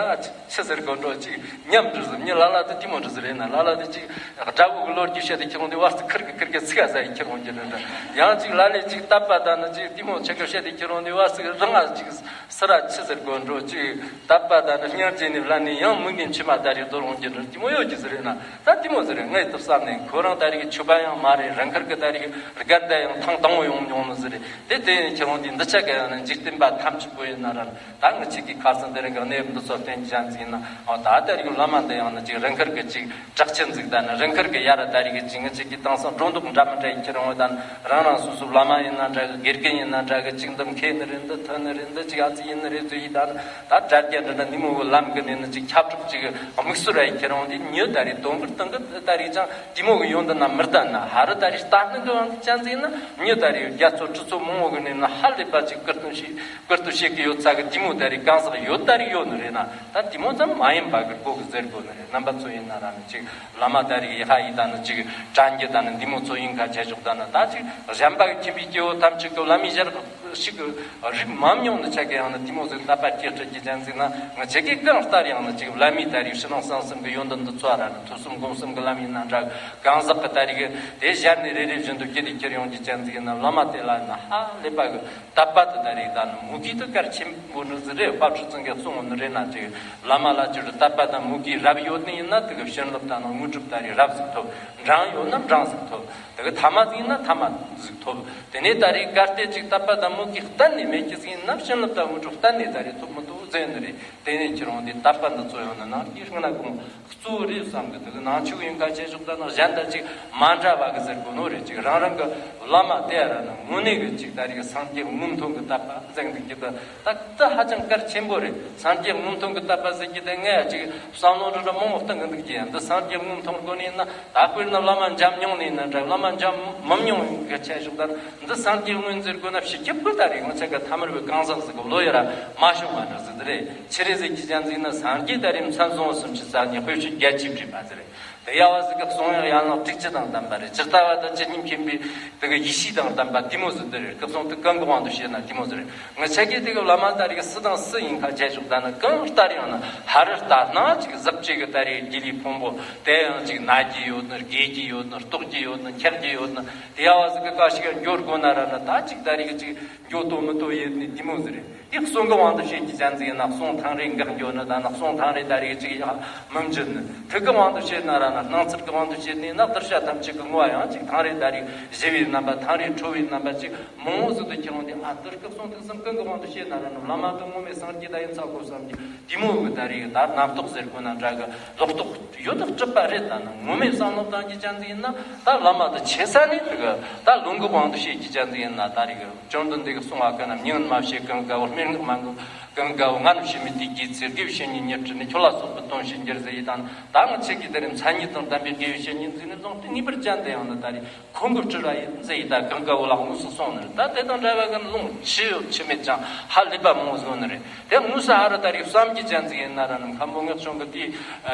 ཆི་ཟེར་དགོས་འགྲོ། ཅིག་ཉམས་འགྲོ་ཟེར། མྱི་ལ་ལ་དེ་དེ་མོ་འགྲོ་ཟེར་རེད་ན། ལ་ལ་དེ་ཅིག་དགྲ་བོ་གི་ལོ་རྒྱུས་བཤད་དེ་ཁྱེད་རང་དེ་བར་དུ་ཁིར་གི་ཁིར་གི་ཚིག་ག་ཟ་ཡི་ཁྱེད་རང་གི་རེད་འདྲ། ཡང་ཅིག་ལ་ལས་ཅིག་དད་པ་དང་ནི་ཅིག་དེ་མོ་ཆ་ག་བཤད་དེ་ཁྱེད་རང་དེ་བར་དུ་རང་ང་ཅིག་སི་ར་ཆི་ཟེར་དགོས་འགྲོ། ཅིག་དད་པ་དང་ནི་སྙིང་རྗེ་ནི་བླ་ནི་ཡང་མིག་ནས་མཆི་མ་ད་རེས་རྡོལ་འོང་གི་འགྲོ། དེ་མོ་ཡོད་ཀྱི་ཟེར་རེད་ན། ད་དེ་མོ་ཟེར་རེད། ངས་དུ་བསམ་ནས་ཁོ་རང་ད་རེས་ཆོས་པ་ཡང་མ་རེད། རང་ཁིར་གི་ད་རེས་སྒར་ད་ཡང་ཐེངས་དང་པོ་ཡོང་མྱོང་ནི་ཟེར་རེད། དེ་དེ་ཁྱེད་རང་དེ་འདི་ཆ་ག་ཡང་ནི་འཇིག་རྟེན་པ་ཐམས་ཅད་པོ་ཡིན་ན་ར། ད་ང་ཅིག་གི་ཁ་སང་དེ་རིང་གི་གནས་བབ་འདི་ཚོ་བསྟན་ཅན་ཟིག་ན། ཨོ་ད་ད་རིང་བླ་མ་འདི་ཡང་ན་ཅིག་རང་ཁིར་གི་ཅིག་གྲགས་ཆེན་ཟིག་ད་ནི་རང་ཁིར་གི་ཡ་ར་ད་རིང་གི་ཅིག་ང་ཅིག་གི་དེང་སང་སྒྲོ་འདོགས་འདྲ་མི་འདྲ་ཡི་ཁྱེད་རང་བོ་ད་ནི་རང་རང་སོ་སོ་བླ་མ་ཡིན་ན་འདྲ་གི། དགེ་རྒན་ཡིན་ན་འདྲ་གི། ཅིག་འདི་མཁས་ནི་རེད། འདི་ཐོན་ནི་རེད། འདི་ཅིག་ཨ་ཙི་ཡིན་ནི་རེད་ཟེར་ཡི་ད་ནི། ད་དྲ་རྒྱ་འདྲ་འདྲ་འདི་མོ་གི་ལམ་གི་ནས་ནི་ཅིག་ཁྱབ་སྒྲུབ་ཅིག་དམིགས་སུ་ར་ཡི་ཁྱེད་རང་འདི་མྱི་ད་རིང་དོན་གི་སྟེང་གི་ད་རིང་ཅང་དེ་མོ་གི་ཡོན་ཏན་ན་མི་ལྡན་ན། ཧ་རི་ད་རིང་ལྟ་ནི་གི་དབང་དུ་ཅན་ཟིག་ན་མྱི་ད་རིང་རྒྱ་མཚོ་གྲུ་མཚོ་མང་བོ་གི་ནས་ན་ཧ་ལས་པ་ཅིག་བཀུར་སྟོན་ཞིག་བཀུར་སྟོན་བྱེད་ཀྱི་ཡོད་ཚ་གི། དེ་མོ་ད་རེས་གང་ཟག་ཡོད་ད་རེས་ཡོད་ནི་རེད་ན། ད་དེ་མོ་ཙམ་མ་ཡིན་པ་གི་སྒོ་གི་ཟེར་དགོས་ནི་རེད། རྣམ་པ་ཚོ་ཡིན་ན་ར་ནི་ཅིག་བླ་མ་ད་རེས་ཡི་ཧ་ཡི་ད་ནི་ཅིག་དྲན་གྱི་ད་ནི་འདི་མོ་ཚོ་ཡིན་ཁ་ཆད་ཞོག་ད་ནི། ད་ཅིག་གཞན་པ་གི་ཁྱིམ་པའི་སྐྱེ་བོ་ཐམས་ཅད་གི་བླ་མའི་ཞལ་ཞིག་གི་རིག་མ་མྱོང་ནི་ཆ་གི་ཡང་ནི་དེ་མོ་ཟིག་ལྟ་བ་སྐྱེ་ཁྲིད་ཀྱི་ཅན་ཟིག་ན། ང་ཆ་གི་གང་ལྟར་ཡང་ནི་ཅིག་བླ་མའི་ད་རེས་ཕྱི་ནང་གསང་གསུམ་གི་ཡོན་ཏན་འདི་ཚོ་ར་ནི་ཐོས་བསམ་སྒོམ་གསུམ་གི་ལམ་ཡིན་ན་འདྲ། གང་ཟག་གི་ད་རེས་གི་དེ་ཞལ་ནས་རེ་རེ་བཞིན་དུ་སྐྱེ་དེ་ཁྱེར་ཡོང་གི་ཅན་ཟིག་ཡིན་ན། བླ་མ་དེ་ལ་ན་ཧ་ལས་པ་གི་དད་པ་དེ་ད་རེས་ད་ནི་མུ་གེ་དེ་གལ་ཆེན་པོ་ནི་ཟིག་རེད། དཔལ་སྤྲུལ་ཚང་གིས་གསུངས་ནི་རེད་ན། ཅིག་བླ་མ་ལ་ཅིག་དད་པ་དང་མུ་གེ་རབ་ཡོད་ནི་ཡིན་ན་དེ་གི་བྱིན་རླབས་དང་ནི་དངོས་གྲུབ་ད་རེས་རབ་ཟིག་ཐོབ། འབྲིང་ཡོད་ན་འབྲིང་ཟིག་ཐོབ། དེ་གི་ཐ་མ་ཟིག་ཡིན་ན་ཐ་མ་ཟིག་ཐོབ། དེ་ནས་ད་རེས་གལ་ཏེ་ཅིག་དད་པ་དང་མུ་གེ་གཏན་ནས་མེད་ཀྱི་ཟིག་ཡིན་ན་བྱིན་རླབས་དང་དངོས་གྲུབ་གཏན་ནས་ད་རེས་ཐོབ་མི་ཐུབ་ཟེར་ནི་རེད། དེ་ནས་ཁྱེད་རང་འདི་དད་པ་འདི་ཚོ་ཡང་ན་ནང་གི་སྔ་ན་གོང་གཙོ་བོ་རེད་བསམ་གི། དེ་གི་ནང་ཆོས་ཡིན་ཁ་ཆད་ཞོག་ད་ནི་གཞན་དང་ཅིག་མ་འདྲ་བ་གི་ཟེར་དགོས་ནོ་རེད། ཅིག་རང་རང་གི་བླ་མ་དེ་ར་ནི་དངོས་གནས་གི་ཅིག་ད་རེས་སངས་རྒྱས་དངོས་མཐོང་གི་དད་པ་འཛིན་འདུག་གི། ད་ད་ད་ཧ་ཅང་གལ་ཆེན་པོ་རེད། སངས་རྒྱས་དངོས་མཐོང་གི་དད་པ་ཟེར་གི་དེ་ངས་ཅིག་བསམ་བློ་འདྲ་འདྲ་མང་བོ་བཏང་གི་འདུག་གི། ཡང་འདི་སངས་རྒྱས་དངོས་མཐོང་དགོས་ནི་ཡིན་ན། ད་དཔེར་ན་བླ་མ་འཇམ་མྱོང་ནི་ཡིན་ན་འདྲ། བླ་མ་འཇམ་མི་མྱོང་གི་ཆ་ཞོག་ད་ནི་འདི་སངས་རྒྱས་དངོས་ཟེར་དགོས་ན་ཕྱི་ཁྱབ་གི་ད་རེས་ང་ཆ་ག་ཐ་མར་བའི་གང་ཟག་ཟིག་གི་བློ་ཡ་ར་མ་ཤོང་བ་འདྲ་ཟིག་དེ་རེད། ཆི་རེད་ཟེར་གི་ཅན་ཟིག་ན། སངས་རྒྱས་ད་རེས་མཚན་བཟང་སུམ་ཅུ་རྩ་གཉིས་དཔེ་བཤད་བརྒྱད་ཅུའི་སྤྲུལ་པ་ཟེར་རེད། དེ་ཡ་བ་ཟིག་གི་གསུང་ཡག་ཡན་ལག་དྲུག་ཅུ་དང་ལྡན་པ་རེད། ཇི་ལྟ་བ་དང་ཇི་སྙེད་མཁྱེན་པའི་དེ་གི་ཡེ་ཤེས་དང་ལྡན་པ་དེ་མོ་ཟིག་དེ་རེད། སྐུ་གསུང་ཐུགས་གང་གི་དབང་དུ་བྱས་ན་དེ་མོ་ཟིག་རེད། ང་ཆ་གི་དེ་གི་བླ་མ་ད་རེས་གི་སུ་དང་སུ་ཡིན་ཁ་ཆད་ཞོག་ད་ནི་གང་ལྟར་ཡང་ན་ཧ་རི་ལྟ་སྣང་ཅིག་གཟབ་བྱེད་གི་ད་རེས་དགེ་ལས་ཕུང་པོ་དེ་ཡང་ཅིག་ན་གི་ཡོད་ནི། རྒས་གི་ཡོད་ནི། ལྟོགས་གི་ཡོད་ནི། འཁྱག་གི་ཡོད་ནི། དེ་ཡ་བ་ཟིག་གི་ཀ་ཞིག་ཡང་འགྱོ་དགོས་ན་ར་ན། ད་ཅིག་ད་རེས་གི་ཅིག་འགྱོ་ཏོ་མི་ཏོ་ཡེད་ནི་དེ་མོ་ཟིག་རེད། དེ་གསུང་གི་དབང་དུ་བྱེད་ཀྱི་ཅན་ཟིག་ཡིན་ན། གསུང་ཐང་རེ་འགག་འགྱོ་ནི་ད་ནི། གསུང་ཐང་རེ་ད་རེ་ཅིག་ཡང་མི་འཇུ་ནི། ཐུགས་ཀྱི་དབང་དུ་བྱེད་ན་ར་ནི། སྣང་ཚུལ་གྱི་དབང་དུ་བྱེད་ནི་ན། གདུལ་བྱ་ཐམས་ཅད་ཀྱི་ངོ་བོ་ཡང་ཅིག་ཐང་རེ་ད་རེ་ཞི་བའི་རྣམ་པ། ཐང་རེ་ཁྲོ་བའི་རྣམ་པ་ཅིག་མང་བོ་ཟིག་ཏུ་ཁྱེར་འོང་དུས། ཨ། དེ་སྐབས་སུ་ཐུགས་བསམ་ཀུན་གྱི་དབང་དུ་བྱེད་ན་ར་ནི། བླ་མ་དེ་ངོ་མའི་སངས་རྒྱས་ད་ཡིན་ཚ་གོ་བསམ་གྱི་དེ་མོ་གི་ད་རེ་ད་རྣམ་རྟོག་ཟེར་དགོས་ན་འདྲ་གི། ལོག་རྟོག་ཡོད་དུ་གྲུབ་པ་རེད། ད་ནི་ངོ་མའི་བསམ་བློ་བཏང་གི་ཅན་ཟིག་ཡིན་ན། ད་བླ་མ་དེ་ཆེ་ས་ནས་དེ་གི་ད་ལུང་གི་དབང་དུ་བྱེད་ཀྱི་ཅན་ཟིག་ཡིན་ན། ད་རེ་གི་བཅོམ་ལྡན་འདས་ཀྱིས་གསུངས་པ་གི་ན། མྱ་ངན་མ་བྱེད་གང་དགའ་བོ། སྨྲེ་སྔགས་མ་འགོ་གང་དགའ་བོ། ང་རྣམས་ཕྱི་མའི་དུས་ཀྱི་ཚེ། དགེ་བའི་བཤེས་གཉེན་ཉིད་བསྐྲུན་ནས། ཁྱོད་ལ་སོགས་པའི་དོན་བྱེད་འགྱུར་ཟེར་ཡི་དང་། ད་ང་ཆེ་གི་དེ་རིང་མཚན་ཉིད་དང་ལྡན་པའི་དགེ་བའི་བཤེས་གཉེན་ཟིག་ནས་བཟུང་སྟེ། ངེས་པར་ཅན་དུ་ཡང་ན་ད་རེ་ཁོང་གི་སྤྲུལ་བ་ཡིན་ཟེར་ཡི་ད་གང་དགའ་བོ་ལ་དངོས་སུ་གསུངས་ནི་རེད། ད་དེ་དང་འདྲ་བ་གི་ལུང་ཆེ་ཡོད་ཆེ་མེད་ཀྱང་ཧ་ལས་པ་མང་བོ་བཟོ་ནི་རེད། དེ་དངོས་སུ་ཧ་ར་ད་རེ་བསམ་གྱི་ཅན་ཟིག་ཡིན་ན་ར་ནི། མཁན་པོ་ངག་ཆུང་གི་དེའི་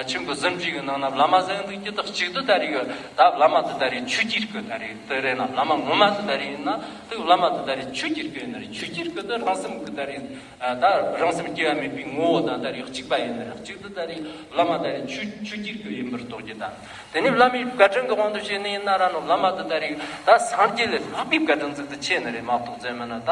ཆུང་གི་ཟིན་བྲིས་གི་ནང་ན་བླ་མ་ཟེར་འདུག་གི། ད་གཅིག་ཏུ་ད་རེ་གི་ད་བླ་མ་དེ་ད་རེ་ཆོས་ཀྱི་སྐུ་ད་རེ་དེ་རེད་ན། བླ་མ་ངོ་མ་དེ་ད་རེ་ཡིན་ན། དེ་བླ་མ་དེ་ད་རེ་ཆོས་ཀྱི་སྐུ་ཡིན་ན་རེ། ཆོས་ཀྱི་སྐུ་དེ་རང་སེམས་ཀྱི་ད་རེ། ད་རང་སེམས་སྐྱེ་བ་མེད་པའི་ངོ་བོ་དང་ད་རེ་གཅིག་པ་ཡིན་ན་རེ། གཅིག་ཏུ་ད་རེ་བླ་མ་ད་རེ་ཆོས་ཆོས་ཀྱི་སྐུ་ཡིན་པར་རྟོགས་ཀྱི་དང་། དེ་ནས་བླ་མའི་བཀའ་དྲིན་གྱི་དབང་དུ་བྱས་ནས་ཡིན་ན་ར་ནི། བླ་མ་དེ་ད་རེ་ད་སངས་རྒྱས་ལས་ལྷག་པའི་བཀའ་དྲིན་ཟིག་ཏུ་ཆེ་ནི་རེད་མ་གཏོགས་ཟེར་མིན་ན། ད་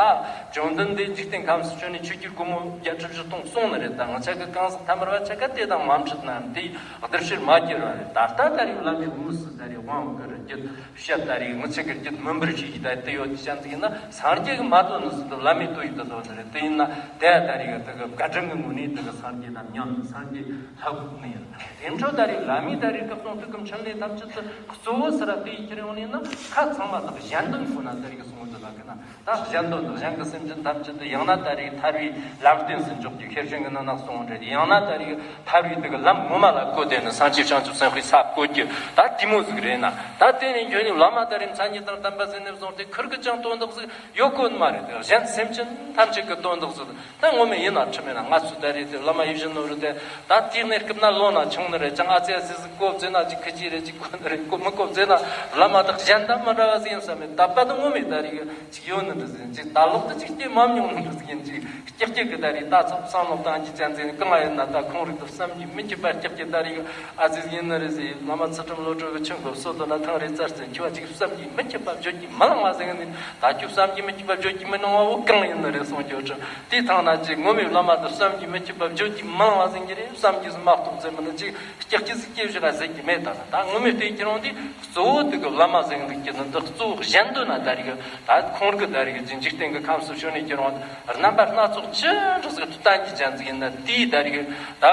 བཅོམ་ལྡན་འདས་འཇིག་རྟེན་ཁམས་སུ་བྱོན་ནས་ཆོས་ཀྱི་སྒོ་མོ་བརྒྱད་ཁྲི་བཞི་སྟོང་གསུངས་ནི་རེད། ད་ང་ཆ་གི་གང་ཟག་ཐ་མལ་བ་ཆ་ག་དེ་དང་མ་འཕྲད་ནའང་དེའི་གདུལ་བྱར་མ་གྱུར་བ་རེད། ད་ལྟ་ད་རེ་བླ་མའི་དངོས་སུ་ད་རེ་དབང་བསྐུར་རྒྱུ། བཤད་ད་རེས་ངི་ཆ་གི་རྒྱུད་མུན་པར་ཞིག་ཡིད་ད་དེ་ཡོད་ཀྱི་ཅན་ཟིག་ཡིན་ན། སངས་རྒྱས་ཀྱི་མ་དོ་ནི་ཟིག་ཏུ་བླ་མས་དོ་ཡིད་དུ་དོ་ནི་རེད། དེ་ཡིན་ན་དེ་ད་རེས་ཀྱི་དེ་གི་བཀའ་དྲིན་གྱི་ངོ་ནས་དེ་གི་སངས་རྒྱས་དང་མཉམ་དུ་སངས་རྒྱས་ལྷག་ནི་ཡིན། དེ་འཕྲོ་ད་རེས་བླ་མས་ད་རེས་སྐབས་སོང་དུས་ཀྱི་འཕྲིན་ལས་ཐམས་ཅད་དུ་གཙོ་བོ་སི་ར་དེ་ཡི་ཁྱེར་ཡོང་ནས་ན། ཁ་ཚང་མ་དག་གཞན་དོན་ཁོ་ན་ད་རེས་ཀྱི་གསུང་དུ་ལ་གི་ན། ད་གཞན་དོན་དུ་གཞན་གྱི་སེམས་ཅན་ཐམས་ཅད་དུ་ཡང་ན་ད་རེས་ཐར་བའི་ལམ་སྟོན་སུ་འཇོག་རྒྱུ་ཤེར་ཕྱིན་གྱི་ནང་ན་གསུངས་འདྲ། ཡང་ན་ད་རེས་ཐར་བའི་དེ་གི་ལམ་ངོ་མ་ལ་བཀོད་དེ་ནི་སངས་རྒྱས་བྱང་ཆུབ་སེམས་དཔའི་ས་བཀོད་རྒྱུ་ད་དེ་མོ་ཟིག་རེད་ན། ད་དེ་ནས་འགྱོ་ནས་བླ་མ་ད་རེས་མཚན་ཉིད་དང་ལྡན་པ་ཟིག་ནས་བཟུང་སྟེ་ཁུར་གི་ཅང་དོན་དག་ཟིག་ཡོད་གོ་ནི་མ་རེད། དེ་གཞན་སེམས་ཅན་ཐམས་ཅད་ཀྱི་དོན་དག་ཟིག་ད་ངོ་མ་ཡིན་ན་ཁྲིམས་མེད་ན། ང་ཚོ་ད་རེས་དེ་བླ་མ་ཡིད་བཞིན་ནོར་བུ་དེ་ད་དེའི་གནས་སྐབས་ན་ལོ་ན་ཆུང་ནི་རེད་ཀྱང་། ཨ་ཙི་ཨ་ཙི་ཟིག་གོ་བཟླས་ན་ཅིག་ཁི་ཅི་རེད། ཅིག་གོ་ནི་རེད། གོ་མི་གོ་བཟླས་ན་བླ་མ་དག་གཞན་དང་མི་འདྲ་བ་ཟིག་ཡིན་ས་མེད། དད་པ་དང་ངོ་མ་ད་རེས་ཅིག་ཡོད་ནི་འདྲ་ཟིག་ཡིན། ཅིག་ད་ལོག་ཏུ་ཅིག་སྐྱེ་མ་མྱོང་ནི་འདྲ་ཟིག་ཡིན། ཅིག་ཀྱག་ཀྱག་གི་ད་རེས་ད་ཚོ་བསམ་བློ་བཏང་རྒྱུ་ཅན་ཟིག་ཡིན། གང་ཡིན་ན་ད་ཁོང་རིགས་དུ་བསམ་གྱིས་མི་ཁྱབ་པ། ཀྱག་ཀྱག་ད་རེས་ཨ་ཙི་ཡིན་ནི་རེད་ཟིག་བླ་མ་ཚུལ་ཁྲིམས་བློ་གྲོས་ཀྱི་ཆུ་འགོ་སོ་དོ་ན་ཐང་རེ་ཙར་ཙེ་འཁྱུ་བ་ཅིག་བསམ་གྱིས་མི་ཁྱབ་པ་བརྗོད་ཀྱིས་མི་ལང་བ་ཟིག་ཡིན། ད་ཁྱོད་བསམ་གྱིས་མི་ཁྱབ་པ་བརྗོད་ཀྱིས་མི་ལང་བ་བོ་གང་ཡིན་ནི་རེད་གསུང་རྒྱུ་ཁྲིམས། དེའི་ཐང་ན་ཅིག་ངོ་མའི་བླ་མ་དུ་བསམ་གྱིས་མི་ཁྱབ་པ་བརྗོད་ཀྱིས་མི་ལང་བ་ཟིག་གི་རེད། བསམ་གྱིས་སུ་མ་གཏོགས་ཟེར་མི་ནི་ཅིག་ཀྱག་ཀྱག་ཟིག་སྐྱེ་བཞིན་ན་ཟེར་གྱི་མེད། ད་ད་ངོ་མའི་དེ་ཁྱེར་འོང་དུས། གཙོ་བོ་དེ་གི་བླ་མ་ཟེར་འདུག་གི་ནི་འདི་གཙོ་བོ་གཞན་དོན་ན་ད་རེས་ད་ཁོང་གི་ད་རེས་འཇིག་རྟེན་གྱི་ཁམས་སུ་བྱོན་ནས་ཁྱེར་འོང་རྣམ་པ་སྣ་ཚོགས་ཅི་འདྲ་ཟིག་ཏུ་བསྟན་གྱི་ཅན་ཟིག་ཡིན་ན། དེའི་ད་རེས་ད་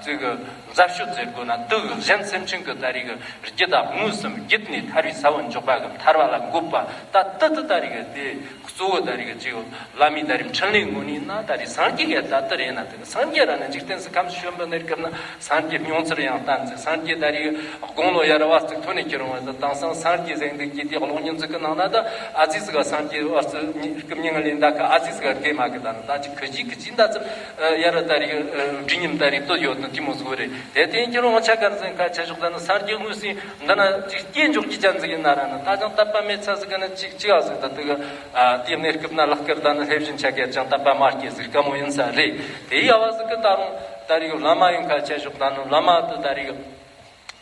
ཅིག་མཛའ་བཤེས་ཟེར་དགོས་ན། དེ་གི་གཞན་སེམས་ཅན་གྱི་ད་རེས་རྒྱུད་དང་དངོས་སུ་བརྒྱུད་ནས་ཐར་བའི་ས་བོན་འཇོག་པ་གི་ཐར་བ་ལ་འགོད་པ། ད་དེ་དེ་ད་རེས་དེ་གཙོ་བོ་ད་རེས་ཅིག་བླ་མའི་ད་རེས་འཕྲིན་ལས་ངོ་ནས་ན། ད་རེས་སངས་རྒྱས་ཀྱི་ད་ལྟ་རེད་ན། དེ་སངས་རྒྱས་ར་ནི་འཇིག་རྟེན་སུ་ཁམས་སུ་བྱོན་པའི་གནས་སྐབས་ན། སངས་རྒྱས་མྱོང་ཚུལ་ཡང་བསྟན་ཟིག་སངས་རྒྱས་ད་རེས་དགུང་ལོ་ཡར་བ་ཙིག་ཐོན་ནས་ཁྱེར་འོང་བ་དང་། སངས་རྒྱས་ཟེར་འདུག་གི་དེ་གློག་བརྙན་ཟིག་གི་ནང་ན་ད་ཨ་ཙི་ཟིག་ག་སངས་རྒྱས་བ་ཙིག་སྐུ་མྱ་ངན་ལས་འདའ་ཁ་ཨ་ཙི་ཟིག་ག་དགེ་མ་གི་ད་ན། ད་ཅིག་ཁི་ཅི་ཁི་ཅི་འདའ་ཙིག་ཡར་ད་རེས་འབྲི་ཉིམ་ད་རེས་ཏོ་ཡོད་ནི་དེ་མོ་ཟིག་རེད། དེ་དེ་ཁྱེར་འོང་ཆ་ག་ཟིག་ཁ་ཆ་ཞོག་ད་ན། སངས་རྒྱས་དངོས་སུ་འདི་ན་ཅིག་སྐྱེ་འཇོག་གི་ཅན་ཟིག་ཡིན་ན་ར་ནི། ད་ཅང་དད་པ་མེད་ཚ་ཟིག་ག་ན་ཅིག་ཅིག་ཨ་ཟིག་ད་དེ་གི་ཨ་དེའི་གནས་སྐབས་ན་ལྷག་དཀར་ད་ནི་ལྷས་བྱིན་ཆ་ག་ཅང་དད་པ་མ་སྐྱེ་ཟིག་དཀའ་མོ་ཡིན་ས་རེད། དེ་ཡ་བ་ཟིག་གི་ད་རུང་ད་རེས་བླ་མ་ཡིན་ཁ་ཆ་ཞོག་ད་ནི། བླ་མ་དེ་ད་རེས་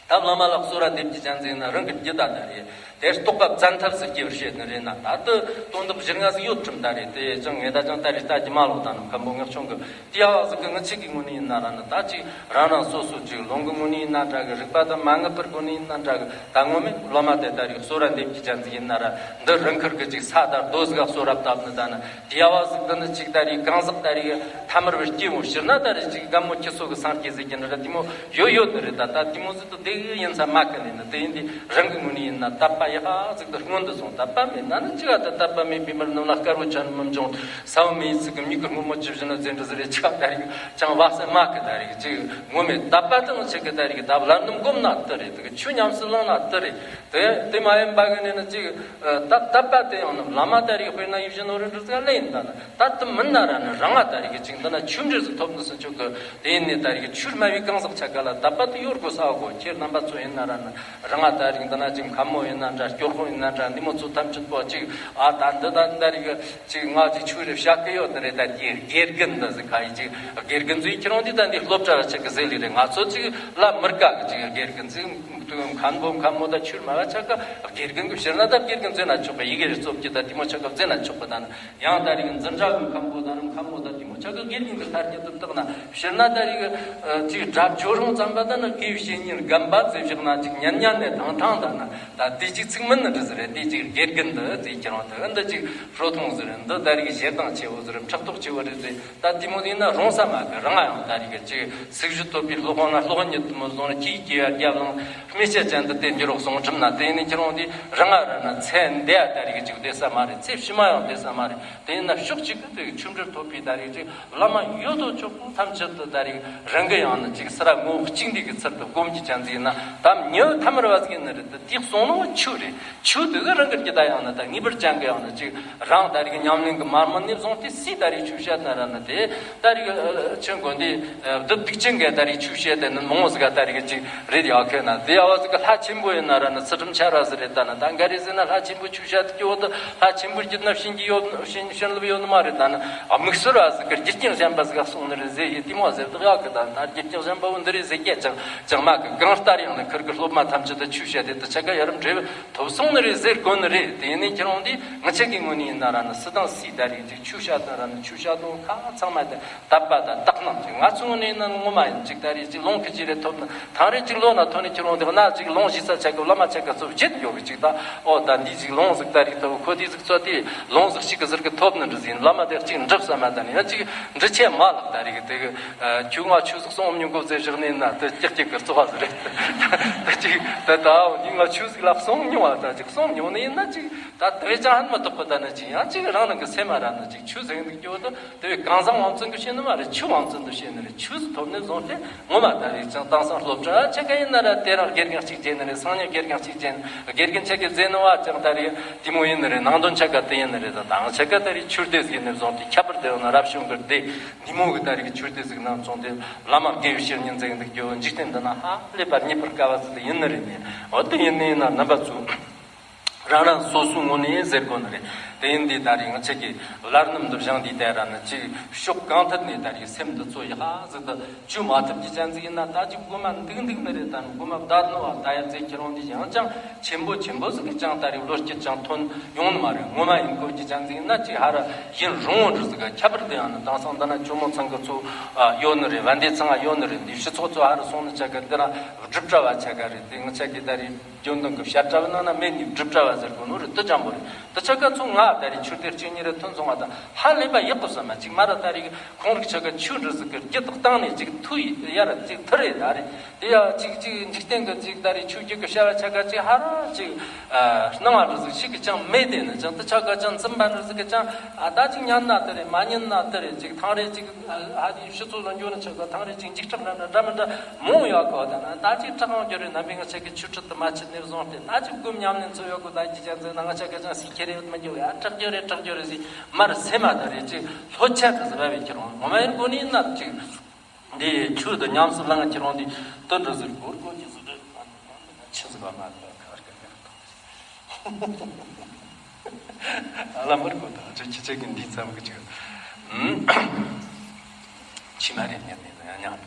ད་བླ་མ་ལ་གསོལ་ར་འདེབས་ཀྱི་ཅན་ཟིག་ན་རང་གི་རྒྱུད་ད་ད་རེས་དེ་རྟོགས་པ་བཙན་ཐབས་སུ་སྐྱེ་བར་བྱེད་ནི་རེད་ན། ད་དེ་དོན་དག་བཞིར་ང་ཟིག་ཡོད་ཁྲིམས་ད་རེས་དེ་ཅང་ངེད་ད་ཅང་ད་རེས་ལྟ་རྒྱུ་མ་ལོག་ད་ནི། མཁན་པོ་ངག་ཆུང་གི་དེ་ཡ་བ་ཟིག་གི་ངི་ཆི་གི་ངོ་ནས་ཡིན་ན་ར་ནི། ད་ཅིག་རང་རང་སོ་སོ་ཅིག་ལུང་གི་ངོ་ནས་ཡིན་ན་འདྲ་གི། རིགས་པ་དང་མ་ངེས་པར་གོ་ནས་ཡིན་ན་འདྲ་གི། ད་ངོ་མས་བླ་མ་དེ་ད་རེས་གསོལ་ར་འདེབས་ཀྱི་ཅན་ཟིག་ཡིན་ན་ར། འདི་རང་ཁུར་གི་ཅིག་ས་དང་རྡོ་ཟིག་ག་གསོལ་ར་བཏབ་ནི་ད་ནི། དེ་ཡ་བ་ཟིག་འདི་ནི་ཅིག་ད་རེས་གང་ཟག་ད་རེས་ཐ་མལ་བའི་སྐྱེ་བོ་ཕྱིར་ན་ད་རེས་ཅིག་རྒན་མོ་ཁྱི་སོ་གི་སངས་རྒྱས་ཟེར་གྱི་ནི་ར་དེ་མོ་ཡོད་ཡོད་ནི་རེད། ད་ད་དེ་མོ་ཟིག་ཏུ་དེ་ཡིན་ས་མ་གི་ནི་ནི། དེ་ཡིན་དེ་རང་གི་ངོས་ནས་ཡིན་ན་དད་པ་ཡག་ག་ཟིག་ཏུ་སྔོན་དུ་སོང་། དད་པ་མེད་ན་ནི་ཅི་ག་ད་དད་པ་མེད་པའི་མི་རྣམས་ལ་དཀར་བོ་ཆ་ནི་མི་འབྱུང་། ས་བོན་མེ་ཡི་ཚིག་གི་མྱིག་གི་སྔོན་མོ་ཅི་བཞིན་ནོ་ཟེར་འདྲ་ཟིག་རེད། ཅི་ག་ད་རེས་ཅང་བ་ས་མ་གི་ད་རེས་ཅིག་ངོ་མས་དད་པ་དང་ཆི་གི་ད་རེས་ད་བླ་རྣམ་བསྒོམ་ན་དེ་རེད། དེ་གི་ཆོས་ཉམས་སུ་བླངས་ན་དེ་རེད། དེ་དེ་མ་ཡིན་པ་གི་ནི་ནི་ཅིག་ད་དད་པ་དེ་ཡང་ནི་བླ་མ་ད་རེས་དཔེར་ན་ཡིད་བཞིན་ནོར་བུ་འདྲ་ཟིག་ལས་ཡིན་ད་ནི། ད་དེ་མིན་ན་ར་ནི་རང་ང་ད་རེས་ཀྱི་ཅིག་འདི་ན་ཆོས་འབྲེལ་ཟིག་ཐོབ་ནི་སུ་ཆོག་གི། དེ་ཡིན་ནི་ད་རེས་ཀྱི་ཆོས་སྨྲ་བའི་གང་ཟག་ཆ་ག་ལ་དད་པ་དེ་ཡོད་དགོས་ས་གོ་ཁྱེར་ན། རྣམ་པ་ཚོ་ཡིན་ན་ར་ནི་རང་ང་ད་རིག་འདི་ན་ཅིག་མཁན་མོ་ཡིན་ན་འདྲ། སྐྱོར་ཁུང་ཡིན་ན་འདྲ། འདི་མོ་ཚོ་ཐམས་ཅད་པོ་ཅིག་ཨ་ད་འདི་ད་འདི་རིག་ཅིག་ང་ཅིག་ཆོས་རེ་བཤད་གི་ཡོད་ནི་རེད། ད་དེ་དགེ་རྒན་འདི་ཟིག་ག་ཡིན། ཅིག་དགེ་རྒན་ཚོ་ཡིན་ཁྱེད་རང་འདི་ད་འདི་སློབ་གྲྭ་བ་ཆེ་གི་ཟེར་ལི་རེད། ང་ཚོ་ཅིག་ལ་མི་དགའ་གི། ཅིག་དགེ་རྒན་ཚོ་མཁན་པོ་མཁན་མོ་ད་ཆོས་མ་བ་ཆ་ག་དགེ་རྒན་གི་ཕྱིར་ན་ད་དགེ་རྒན་ཚོ་ན་ཆོག་གི། ཡི་གེ་རེ་སློབ་རྒྱུ་ད་དེ་མོ་ཆ་ག་ཟེར་ན་ཆོག་གི། ད་ནི་ཡང་ད་རིག་འཛིན་གྲྭ་གི་མཁན་པོ་ད་ནི་མཁན་མོ་ད་དེ་མོ་ཆ་ག་དགེ་རྒན་གི་ཐ་སྙད་དུ་བཏགས་ན། ཕྱིར་ན་ད་རིག་ཅིག་དགྲ་བཅོམ་རུང་ཙམ་པ་ད་ནི་དགེ་བའི་བཤེས་གཉེན་རྒན་པ་ཟེར་བཞག་ན་ཅིག་ཉན་ཉན་ནས་ཐང་ཐང་ད་ན། ད་དེ་ཅིག་ཚིག་མིན་ནི་འདྲ་ཟེར་རེད། དེ་ཅིག་དགེ་རྒན་འདི་ཟེར་ཁྱེད་རང་དེ་འདི་ཅིག་ཧྲོ་ཐུང་ཟེར་རེད། འདི་ད་རིག་ཞེ་སྡང་ཆེ་བོ་ཟེར་རེད། ཕྲག་དོག་ཆེ་བོ་རེད་ཟེར། ད་དེ་མོ་ཡིན་ན་རུང་ས་མ་གི། རང་ང་ཡང་ད་རིག་ཅིག་ཚིག་ཞུ་ཐོབ་པའི་སློབ་དཔོན་ན་སློབ་གཉེར་དུ་མོ་བཟུང་ནས་ཁྱིའི་སྐྱེ་བ་རྒྱབ་ལང་སྨེ་ཤ་ཅན་དུ་དེ་འགྱུར་རོགས་གསུང་ཁྲིམས་ན། དེ་ཡིན་ནི་ཁྱེད་རང་དེ་རང་ང་ར་ན་ཚེ་འདས་ད་རིག་ཅིག་བསྡད་ས་མ་རེད། ཚེ་ཕྱི་མ་ཡང་བསྡད་ས་མ་རེད། དེ་ཡིན་ན་ཕྱོགས་གཅིག་གི་དེ་ཆོས་འབྲེལ་ཐོབ་པའི་ད་རིག་ཅིག་བླ་མ་ཡོད་དོ་ཅོག་པོ་ཐམས་ཅད་དུ་ད་རིག་རང་གི་ཡང་ན་ཅིག་སི་ར་ངོ་བོ་གཅིག་འདི་གི་ཚུལ་དུ་སྒོམ་གྱི་ཅན་ཟིག་ཡིན་ན་ད་ཉེ་བའི་ཐ་མར་བ་ཟིག་ཡིན་ནི་རེད། དེ་དེ་གསུང་ནོ་ཆོས་རེད། ཆོས་དེ་གི་རང་གི་རྒྱུད་ད་ཡང་ན་ད་ངེས་པར་ཅན་གི་ཡང་ན་ཅིག་རང་ད་རིག་ཉམས་ལེན་གི་མར་མི་ནས་བཟུང་སྟེ་སི་ད་རིག་ཆོས་བཤད་ན་ར་ན་དེ་ད་རིག་ཆོས་དགོན་སྡེ་བདུད་སྡིག་ཅན་གི་ད་རིག་ཆོས་བཤད་དེ་ནི་མང་བོ་ཟིག་ག་ད་རིག་ཅིག་རེད། ཡ་ཁེ་ན་དེ་ཡ་བ་ཟིག་གི་ལྷ་ཆེན་པོ་ཡིན་ན་ར་ན་ཚུལ་ཁྲིམས་འཆལ་ར་ཟིག་རེད། ད་ན་ད་འགའ་རེ་ཟིག་ན་ལྷ་ཆེན་པོ་ཆོས་བཤད་དུ་སྐྱོ་བོ་དུ་ལྷ་ཆེན་པོ་རྒྱུད་ན་བྱིན་གྱི་ཡོད། བྱིན་བྱིན་རླབས་ཡོད་ནི་མ་རེད། ད་ནི་དམིགས་བསལ་བ་ཟིག་གི་རྒྱུ་རྐྱེན་གཞན་པ་ཟིག་ག་གསུང་ནི་རེད་ཟེར་ཡེ་དེ་མོ་ཟེར་དུ་ཡ་ཁེ། ད་ད་རྒྱུ་རྐྱེན་གཞན་པ་བོ་འདི་རེད་ཟེར་སྐད་ཅང་ཅང་མ་གི། གང་ལྟར་ཡང་ན་ཁིར་གི་སློབ་མ་ཐམས་ཅད་དུ་ཆོས་བཤད་དེ་དུ་ཆ་ག་ཡ་རབས་འབྲས་བུ་ཐོབ་སོང་ནི་རེད་ཟེར་དགོས་ནི་རེད། དེ་ནས་ཁྱེད་རང་འདི་ང་ཆ་གི་ངོས་ནས་ཡིན་ན་ར་ནི་སི་དང་སི་ད་རིག་ཅིག་ཆོས་བཤད་དང་ར་ནི་ཆོས་བཤད་དང་ཁ་ཚང་མ་དེ་དད་པ་དང་དག་སྣང་ཅིག་ང་ཚོ་ངོས་ནས་ཡིན་ན་ངོ་མ་ཡིན་ཅིག་ད་རིག་ཅིག་ལོང་གི་ཅིག་རེ་ཐོབ་ན་ཐང་རེ་ཅིག་ལོ་ན་ཐོན་ནས་ཁྱེད་རང་འདི་ན་ཅིག་ལོང་ཞིག་ས་ཆ་གི་བླ་མ་ཆ་ག་ཚོ་བརྗེད་ཡོད་གི་ཅིག་ད་ཨོ་ད་འདི་ཅིག་ལོང་ཟིག་ད་རིག་ཐོབ་ཁོ་དེ་ཟིག་ཚོ་དེ་ལོང་ཟིག་ཞིག་གི་ཟིག་གི་ཐོབ་ནི་འདྲ་ཟིན། བླ་མ་དེ་ཅིག་འགྲུབ་ས་མ་ད་ནི་ཡང་ཅིག་འདྲི་ཆེ་མ་ལག་ད་རིག་དེ་གི་ཁྱོད་ང་ཆོས་ཟིག་གསུང་མྱོང་གོ་ཟེར་བཞག་ནས་ན་དེ་ཀྱག་ཀྱག་གི་བརྩི་བ་ཟིག་རེད། ད་ཅིག་ད་ད་འོ་འདི་ང་ཆོས་ཟིག་ལ་གསུང་མྱོང་བ། ད་ཅིག་གསུང་མྱོང་ནི་ཡིན་ན་ཅིག་ད་དེ་བས་ཀྱང་ཧན་མ་ཐོག་པ་ད་ནི་ཅིག་ཡང་ཅིག་རང་རང་གི་སེམས་མ་ར་ནི་ཅིག་ཆོས་ཟེར་འདུག་རྒྱུ་དུ་དེ་བས་གང་བཟང་བང་བཙན་གི་བཤད་ནི་མ་རེད། ཆོས་བང་བཙན་དུ་བཤད་ནི་རེད། ཆོས་ཟིག་ཐོབ་ནས་བཟུང་སྟེ་ངོ་མ་ད་རེས་ཀྱང་དེང་སང་སློབ་གྲྭ་ཆ་ག་ཡིན་ན་ར་དེ་རང་དགེ་རྒན་གཅིག་བྱས་ནི་རེད། སང་ཉིན་དགེ་རྒན་གཅིག་བྱས་ནི། དགེ་རྒན་ཆ་གི་མཛད་ནི་བ་ཀྱང་ད་རེས་དེ་མོ་ཡིན་ནི་རེད། ནང་དོན་ཆ་ག་དེ་ཡིན་ནི་རེད། ད་དང་ཆ་ག་ད་རེས་ཆོས་སྡེ་ཟིག་ནས་བཟུང་སྟེ་ཁྱད་པར་དུ་ཡང་ན་རབ་བྱུང་གི་སྡེ་འདི་མོ་གི་ད་རེས་ཆོས་སྡེ་ཟིག་ནང་བཙོང་སྟེ་བླ་མ་དགེ་བའི་བཤེས་གཉེན་འཛིན་འདུག་རྒྱུ་འཇིག་རྟེན་འདི་ན་ཧ་ལས་པར་རྙེད་པར་དཀའ་བ་ཟིག་ཡིན་ནི་རེད་ནི། འོ་དེ་ཡིན་ནི་ཡིན་ན་རྣམ་པ་ཚོ། རང་རང་སོ་སོའི་ངོས་ནས་ཟེར་དགོས་ནི་རེད། དེ་ཡིན་དུས་ད་རེས་ང་ཆ་གི་བླ་རྣམ་དུ་བཞེངས་དུས་དེ་ར་ནི་ཅིག་ཕྱོགས་གང་ཐད་ནས་ད་རེས་སེམས་འདི་ཚོ་ཡག་ཟིག་ཏུ་བཅོས་མ་ཐུབ་ཀྱི་ཅན་ཟིག་ཡིན་ན། ད་ཅིག་དགོས་མ་འདུག་འདུག་ནི་རེད། ད་ནི་དགོས་མ་བདག་ནི་བ་ད་ཡར་ཟེར་ཁྱེད་རང་འདི་ཡང་ཅང་ཆེན་པོ་ཆེན་པོ་ཟིག་གི་ཅང་ད་རེས་བློ་སྐྱེད་ཅང་ཐོན་ཡོང་ནི་མ་རེད། ངོ་མ་ཡིན་དགོས་ཀྱི་ཅན་ཟིག་ཡིན་ན་ཅིག་ཧ་ར་ཡིན་རུང་འོང་འདྲ་ཟིག་ག་ཁྱད་པར་དུ་ཡང་ནི་དེང་སང་འདི་ན་ཇོ་མོ་ཚང་གི་ཚོ་ཡོད་ནི་རེད། བན་དེ་ཚང་ཡོད་ནི་རེད། འདི་སྤྱི་ཚོགས་ཚོ་ཧ་ར་སོང་ནི་ཆ་ག་འདི་ན་སྒྲུབ་གྲྭ་བ་ཆ་ག་རེད། དེ་ང་ཆ་གི་ད་རེས། རྒྱུན་ལྡན་གྱི་བཤད་གྲྭ་བའི་ནང་ན་མེད་ནི་སྒྲུབ་གྲྭ་བ་ཟེར་དགོས་ནོ་རེད། དུ་ཅང་པོ་རེད། དུ་ཆ་ག་ཚོ་ང་ད་རེས་ཆོས་སྡེ་གཅིག་གཉིས་རེ་ཐོན་སོང་བ་དང་ཧ་ལས་པ་ཡག་པོ་བསམ་མ་གཅིག་མ་ར་ད་རེས་ཁོང་རིགས་ཆ་ག་ཆོས་འདྲ་ཟིག་གི་རྒྱུ་དག་བཏང་ནས་གཅིག་ཐུ་ཡི་ཡ་ར་གཅིག་ཐུ་རེད། ད་རེས་དེ་ཡ་གཅིག་གཅིག་འཇིག་རྟེན་གྱི་གཅིག་ད་རེས་ཆོས་བརྒྱུད་ཀྱི་བྱ་བ་ཆ་ག་གཅིག་ཧ་ར་གཅིག་སྣང་བ་འདྲ་ཟིག་ཞིག་གི་ཅང་མེད། དེ་ནི་ཅང་དུ་ཆ་ག་ཅང་འཛིན་པ་འདྲ་ཟིག་གི་ཅང་ཨ་ད་གཅིག་ཉན་ན་དེ་རེད། མ་ཉན་ན་དེ་རེད། གཅིག་ཐང་རེད། གཅིག་ཨ་དེ་ཕྱི་ཚོ་ལ་འགྱོ་ནི་ཆ་ག་ཐང་རེད། གཅིག་འཇིགས་སྐྲག་འདྲ་འདྲ་འདྲ་མི་འདྲ། མོ་ཡག་གོ་ད་ན་ད་ཅིག་དྲག་ཡོང་རྒྱུ་རེད། ནམ་པའི་ང་ཆ་གི་ཆོས་ཁྲིད་དུ་མ་ཆད་ནས་བཟུང་སྟེ་ད་ཅིག་སྒོམ་ཉམས་ལེན་ཚོ་ཡོད་གོ་ད་ཅི་ཅང་ཚེ་ན་ང་ཆ་གི་ཅང་སི་ཁྱེར་ཡོད་མི་འགྱོ་ཡ་དྲག་རྒྱུ་རེད། དྲག་རྒྱུ་རེད་ཟེར་མར་སེམས་མ་ད་རེད། ཅིག་ལྷོད་ཆ་དུ་ཟེར་བ་བའི་ཁྱེར་འོང་ངོ་མ་ཡིན་གོ་ནི་ཡིན་ན་ཅིག་འདི་ཆོས་དུ་ཉམས་སུ་བླང་ཁྱེར་འོང་འདི་དོན་འགྲོ་ཟེར་གོར་གོ་ཅི་ཟེར་རེད། ཆི་ཟེར་བ་མ་ཁ་ཁ་ཁ་ཁ། ཨ་ལ་མར་གོ་ད་ཅི་ཅི་ཅི་གི་འདི་ཙམ་གི་ཅི། ཕྱི་མ་རེད་ཉན་ནས་ཡང་ཉན།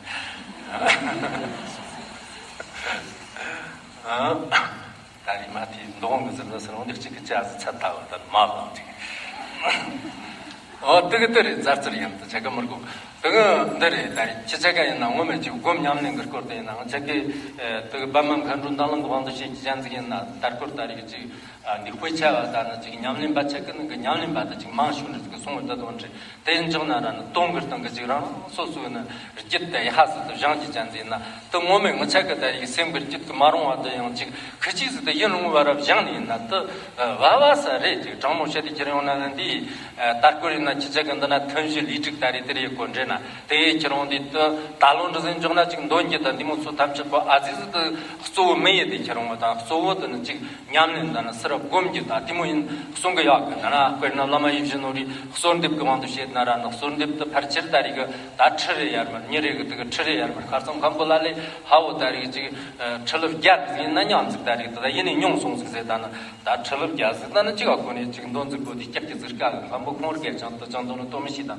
ད་རེས་མ་དེ་འདོང་གི་ཟེར་ན་ཟེར་འོང་འདི་གཅིག་གི་ཅག་ཟེར་ཚད་ལྟ་བ་ད་མ་ལོང་ཅིག་ཨོ་དེ་གི་དེ་རེད། ཛར་ཙིར་ཡང་དུ་ཆ་ག་མར་གོ། དེ་གི་འདི་རེད། ད་རེས་ཁྱི་ཆ་ག་ཡིན་ན་ངོ་མ་ཅིག་སྒོམ་ཉམས་ལེན་གི་སྐོར་དེ་ཡིན་ནའང་ཆ་གི་དེ་གི་པདྨ་མཁའ་འགྲོ་མདངས་ལམ་གི་དབང་དུ་བྱེད་ཀྱི་ཅན་ཟིག་ཡིན་ན་ད་སྐོར་ད་རེས་ཅིག་འདི་དཔེ་ཆ་བ་ད་ནི་ཅིག་ཉམས་ལེན་པ་ཆ་གི་ནང་གི་ཉམས་ལེན་པ་ད་ཅིག་མང་ཤོས་འདྲ་ཟིག་གི་སོང་བའི་ད་དོན་རེད། དེ་ཡིན་ཅང་ན་ར་ནི་སྟོང་གི་སྟེང་གི་ཅིག་རང་རང་སོ་སོའི་ནི་རྒྱུད་དེ་ཡ་ཧ་སི་ཏུ་བཞེངས་ཀྱི་ཅན་ཟིན་ན་དུ་ངོ་མའི་ངི་ཆ་གི་ད་ཡིག་སེམས་གི་རྒྱུད་གི་མ་རུང་བ་དུ་ཡང་ཅིག་ཁི་ཅིག་ཟིག་དུ་ཡིན་རུང་བ་ར་བཞེངས་ནི་ཡིན་ན་དུ་བ་བ་ས་རེད། ཅིག་དྲང་མོ་བཤད་དེ་ཁྱེར་ཡོང་ན་ནི་འདི་ད་སྐོར་ཡིན་ན་ཁྱི་ཆ་གི་འདི་ན་ཐུན་བཞི་ལས་དྲུག་ད་རེད། དེ་རེད་གོ་འདྲེ་ དེ་ཡི་ཁྱེར་འོང་དེ་དུ་ད་ལོ་འདྲ་ཟིན་འཇོག་ན་ཅིག་འདོན་རྒྱུ་དང་འདི་མོ་ཚོ་ཐམས་ཅད་པོ་ཨ་ཙི་ཙི་དུ་གཙོ་བོ་མི་ཡི་དེ་ཁྱེར་འོང་དང་གཙོ་བོ་དུ་ནི་ཅིག་ཉམས་ལེན་དང་ནི་སི་རབ་སྒོམ་རྒྱུ་དང་དེ་མོ་ཡིན་གསུང་གི་ཡོད་གི། ན་ན་དཔེར་ན་བླ་མ་ཡིད་བཞིན་ནོར་བུའི་གསོལ་འདེབས་ཀྱི་དབང་དུ་བྱེད་ན་ར་ནི་གསོལ་འདེབས་དུ་ཕལ་ཆེར་ད་རེས་གི་ད་ཁྲི་རེ་ཡར་མར་ཉིན་རེ་གི་དུ་གི་ཁྲི་རེ་ཡར་མར་ཁ་སང་མཁན་པོ་ལ་ལས་ཧ་བོ་ད་རེས་ཅིག་ཁྲི་ལབ་རྒྱ་ཟིན་ན་ཉམས་ཟིག་ད་རེས་དུ་ད་ཡིན་ནི་མྱོང་སོང་ཟིག་ཟེར་ད་ནི་ད་ཁྲི་ལབ་རྒྱ་ཟིག་ད་ནི་ཅིག་ག་གོ་ནས་ཅིག་འདོན་ཟིག་གོ་དེ་སྐྱག་གི་ཟིག་དཀའ་གི། མཁན་པོ་ཁོང་རྒྱ་ཅང་དུ་ཅང་འདོན་ནི་ལྟོ་མི་ཤེས་ད་ནི།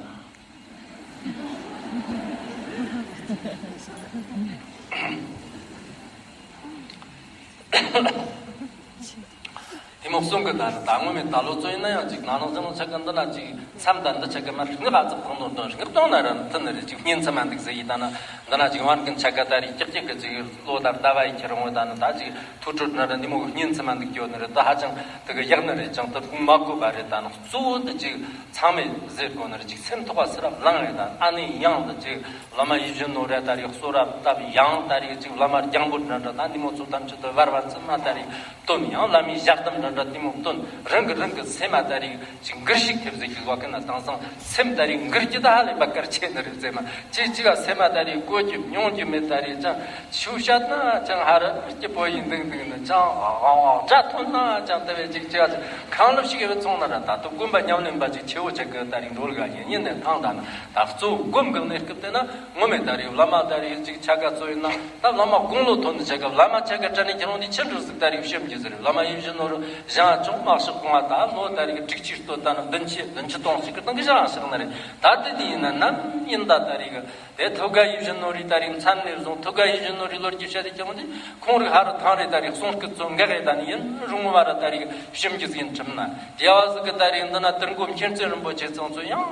དེ་མོ་གསུང་གི་ད་ནི་ད་ངོ་མའི་ད་ལོ་ཚོ་ཡིན་ན་ཡང་ཅིག་ནང་ནང་ཚང་ཚ་གི་འདི་ན་ཅིག་མཚམས་ད་འདི་ཆ་གི་མར་སྔགས་ཨ་ཙི་ཕང་དོན་དོན་སྔགས་གཏོང་ན་ར་ནི་མཐུན་ནི་རེད། ཅིག་བསྙེན་ཚུལ་མ་འདུག་ཟེར་ཡི་ད་ནི་འདི་ན་ཅིག་བར་གི་ཆ་ག་ད་རེས་ཀྱག་ཀྱག་གི་ཅིག་ལོ་དང་ཟླ་བ་ཡི་ཁྱེར་འོང་ད་ནི་ད་ཅིག་ཐུགས་སྤྲོ་ན་ར་འདི་མོ་གི་བསྙེན་ཚུལ་མ་འདུག་སྐྱོ་ནི་རེད། ད་ཧ་ཅང་དེ་གི་ཡག་ནི་རེད། ཅང་དུ་ཕུང་མ་དགོས་པ་རེད། ད་ནི་གཙོ་བོ་འདི་ཅིག་ཚང་མས་ཟེར་དགོས་ནི་རེད། ཅིག་སེམས་ཐོག་པ་སི་རབ་ལངས་རེད། ད་ཨ་ནི་ཡང་འདི་ཅིག་བླ་མ་ཡིད་བཞིན་ནོར་བུ་ད་རེས་གསོལ་ར་བཏབ། ཡང་ད་རེས་ཅིག་བླ་མ་རྒྱང་འབོད་འདྲ་འདྲ་ད་འདི་མོ་ཚོ་ཐམས་ཅད་དུ་བར་བར་ཙམ་མ་ད་རེས་བཏོན། ཡང་བླ་མའི་ཞལ་གདམས་འདྲ་འདྲ་འདི་མོ་བཏོན། རང་གི་རང་གི་སེམས་མ་ད་རེས་ཅིག་འགུལ་ཞིག་ཐེབས་ཟེར་གྱི་བ་ཀི་ན་དེང་སང་སེམས་ད་རེས་འགུལ་གྱི་ད་ཧ་ལས་པ་གལ་ཆེ་ནི་རེད་ཟེར་མ། ཅིག་ཅིག་ག་སེམས་མ་ད་རེས་གོ་རྒྱུ་མྱོང་རྒྱུ་མེད། ད་རེས་ཅང་ཆུ་བཤད་ན་ཅང་ཧ་ར་སྐྱིད་པོ་ཡིན་འདུག་འདུག་ན་ཅང་ཨ་ཨ་ཨ་སྒྲ་ཐོན་ན་ཅང་དེ་བས་ཅིག་ཅིག་ག་ཅིག་གང་ལབ་ཞིག་ཡོད་ཚོང་ན་ར་ད་དུ་དགོན་པ་ཉམས་ལེན་པ་ཅིག་ཆེ་བོ་ཅིག་གི་ད་རེས་འགྲོ་ལ་ཡིན་ཡིན་ནས་ཐང་ད་ན་ད་གཙོ་བོ་སྒོམ་གི་གནས་སྐབས་དེ་ན། ངོ་མས་ད་རེས་བླ་མ་ད་རེས་ཅིག་ཆ་ག་ཚོ་ཡིན་ན་ད་བླ་མ་དགུང་ལོ་ཐོན་ནི་ཆ་ག་བླ་མ་ཆ་ག་དྲན་ནས་ཁྱེད་རང་འདི་ཆི་འགྲོ་ཟིག་ད་རེས་བཤམ་གྱི་ཟེར། བླ་མ་ཡིད་བཞིན་ནོར་བུ་གཞང་ཅུང་མ་ཕྱག་གོང་བ་ད་ལོ་ད་རེས་དྲུག་ཅུ་སྟོད་ད་ནི་བདུན་ཅུ་བདུན་ཅུ་དོན་གཅིག་གི་སྟེང་གི་གཞང་ཕྱག་ནི་རེད། ད་དེ་དུས་ཡིན་ན་ནམ་ཡིན་ད་ད་རེས་གི་དེ་ཐུགས་དགའ་ཡིད་བཞིན་ནོར་བུའི་ད་རེས་མཚན་ནས་བཟུང་ཐུགས་དགའ་ཡིད་བཞིན་ནོར་བུའི་ལོ་རྒྱུས་བཤད་དེ་ཁྱེད་རང་འདི་ཁོང་རིགས་ཧ་རུ་ཐང་རེད། ད་རེས་གསུང་སྐད་ཚོ་འགག་རེད། ད་ནི་ཡིན་རུང་བ་ར་ད་རེས་བཤམ་གྱི་ཟིན་ཁྲིམས་ན་རྒྱལ་བ་ཟིག་གི་ད་རེས་འདི་ན་དུར་མགོ་མཁྱེན་བརྩེ་རིན་པོ་ཆེ་ཚང་ཚོ་ཡང་།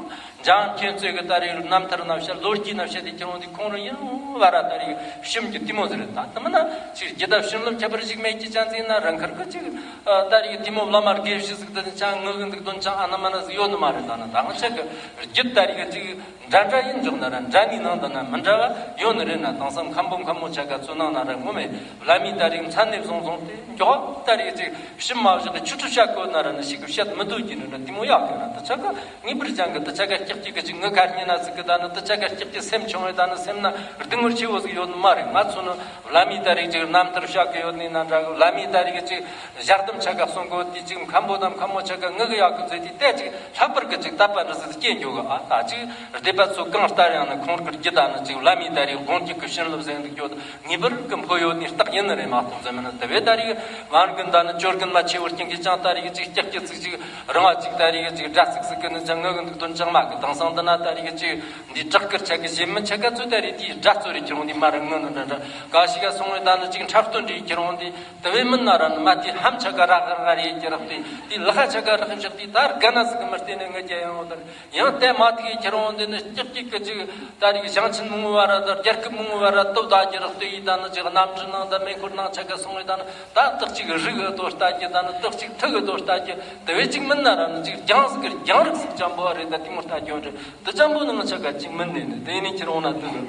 འཇང་མཁྱེན་བརྩེ་གི་ད་རེས་རྣམ་ཐར་ན་བཤད་ལོ་རྒྱུས་ན་བཤད་དེ་ཁྱེད་རང་འདི་ཁོང་རང་ཡིན་རུང་བ་ར་ད་རེས་བཤམ་གྱི་དེ་མོ་ཟེར། ད་དེ་མིན་ན་ཅིག་རྒྱུ་ད་བཤམ་ལམ་ཁྱད་པར་ཞིག་མེད་ཀྱི་ཅང་ཟིན་ན་རང་ཁར་གི་ཅིག་ད་རེས་དེ་མོ་བླ་མ་དགེ་བཤེས་ཟིག་ད་ནི་ཅང་ངུ་གི་འདུག་དོན་ཅང་ཨ་ན་མ་ན་ཟིག་ཡོད་ནི་མ་རེད། ད་ན་ད་ང་ཆ་གི་རྒྱུད་ད་རེས་གི་ཅིག་འདྲ་འདྲ་ཡིན་འཇོག་ན་ར་འདྲ་ནི་ནང་དུ་ན་མི་འདྲ་བ་ཡོད་ནི་རེད། ན་དེང་སང་མཁན་པོ་མཁན་མོ་ཆ་ག་ཚོ་ནང་ན་ར་ངོ་མས་བླ་མའི་ད་རེས་མཚན་ནས་བཟུང་བཟུང་སྟེ་མགྱོགས་ད་རེས་ཅིག་བཤམ་མ་བཞག་གི་ཆུ་ཁྲུ་བཤད་དགོས་ན་ར་ནི་ཞིག་གི་བཤད་མི་འདོད་ཀྱི་ནི་ར་དེ་མོ་ཡག་གི་ན་དེ་ཆ་ག་ངེས་པར་ཅང་གི་དེ་ཆ་ག་སྐྱག་སྐྱག་གི་ཅིག་ངུ་ཁ་སྙན་ན་ཟིག་གི་ད་ནི་དེ་ཆ་ག་སྐྱག་གི་སེམས་ཆུང་བའི་ད་ནི་སེམས་ན་སྡུག་བསྔལ་ཆེ་བོ་ཟིག་ཡོད་ནི་མ་རེད། ང་ཚོ་ནི་བླ་མའི་ད་རེས་ཅིག་རྣམ་ཐར་བཤད་གི་ཡོད་ནི་ན་འདྲ་གི། བླ་མའི་ད་རེས་ཅིག་ཞལ་གདམས་ཆ་ག་གསུང་གི་ཡོད་དེ་ཅིག་མཁན་པོ་དང་མཁན་མོ་ཆ་ག་ངུ་གི་ཡག་གི་ཚོད་དེ་ཏེ་ཅིག་ལྷག་པར་གི་ཅིག་དད་པ་འདྲ་ཟིག་སྐྱེ་འགྱོ་གི། ཨ་ད་ཅིག་སྡེ་པ་ཚོ་གང་ལྟར་ཡང་ནི་ཁོང་གི་རྒྱུད་ད་ནི་ཅིག་བླ་མའི་ད་རེས་དགོངས་རྒྱུད་གི་བྱིན་རླབས་ཟེར་འདུག་ཡོད། ངེས་པར་གི་འཕོ་ཡོད་ནི་རྟགས་ཡིན་ནི་རེད་མ་གཏོགས་ཟེར་མིན་ནི་དེ་བས་ད་རེས་མ་རྒན་ད་ནི་ཅོར་རྒན་མ་ཆེ་བོར་རྐྱེན་གྱིས་ཀྱང་ད་རེས་ཅིག་སྐྱག་སྐྱག་ཚིག་ཅིག་རང་བ་ཅིག་ད་རེས་ཅིག་དགྲ་ཚིག་ཟིག་གི་ནི་ཅང་ངུ་གི་འདུག་དོན་ཅང་མ་གི། དེང་སང་འདི་ན་ད་རེས་ཅིག་འདི་བྲག་དཀར་ཆ་གི་གཞན་མི་ཆ་ག་ཚོད་ད་རེས་དེའི་དགྲ་ཚོ་རེ་ཁྱེར་འོང་དེ་མ་ར་ངུ་ནི་འདྲ་འདྲ་ག་ཞིག་ག་སོང་བས་ད་ནི་ཅིག་འཁྲབ་སྟོན་འདྲ་ཁྱེར་འོང་དེ་དེ་བས་མིན་ན་ར་ནི་མ་དེ་ཧམ་ཆ་ག་རག་རག་རེད་ཀྱི་རག་དེ་དེ་ལ་ཁ་ཆ་ག་རག་བཞག་དེ་ད་རྒ་ན་ཟིག་གི་མི་བལྟས་ནས་ངུ་རྒྱ་ཡང་འོང་ད་རེད། ཡང་དེ་མ་ཐུག་ཡི་ཁྱེར་འོང་དེ་ནི་སྐྱིད་སྐྱིད་ཀྱི་ཅིག་ད་རེས་ཞིང་ཆེན་མང་བོ་བ་ར་ད་རྒྱལ་ཁབ་མང་བོ་བ་ར་སྟོབས་ད་ཀྱི་རག་ལྟོས་ཡི་ད་ནི་ཅིག་གནམ་གྲུ་ནང་ད་མེ་འཁོར་ནང་ཆ་ག་སོང་བས་ད་ནི་ད་སྟག་ཅིག་རིག་གི་དོ་ལྟ་ཀྱི་ད་ནི་སྟག་ཅིག་ཐུག་གི་དོ་ལྟ་ཀྱི་དེ་བས་ཅིག་མིན་ན་ར་ནི་ཅིག་རྒྱང་ཟིག་གི་རྒྱང་རིག་ཟིག་ཅམ་པོ་བ་རེད། ད་དེ་མོ་ལྟ་རྒྱུ་རེད། དེ་ཅམ་པོ་ནི་ང་ཆ་ག་ཅིག་མིན་ནས་ནི་དེ་ནི་ཁྱེར་འོང་ན་དུ་གི།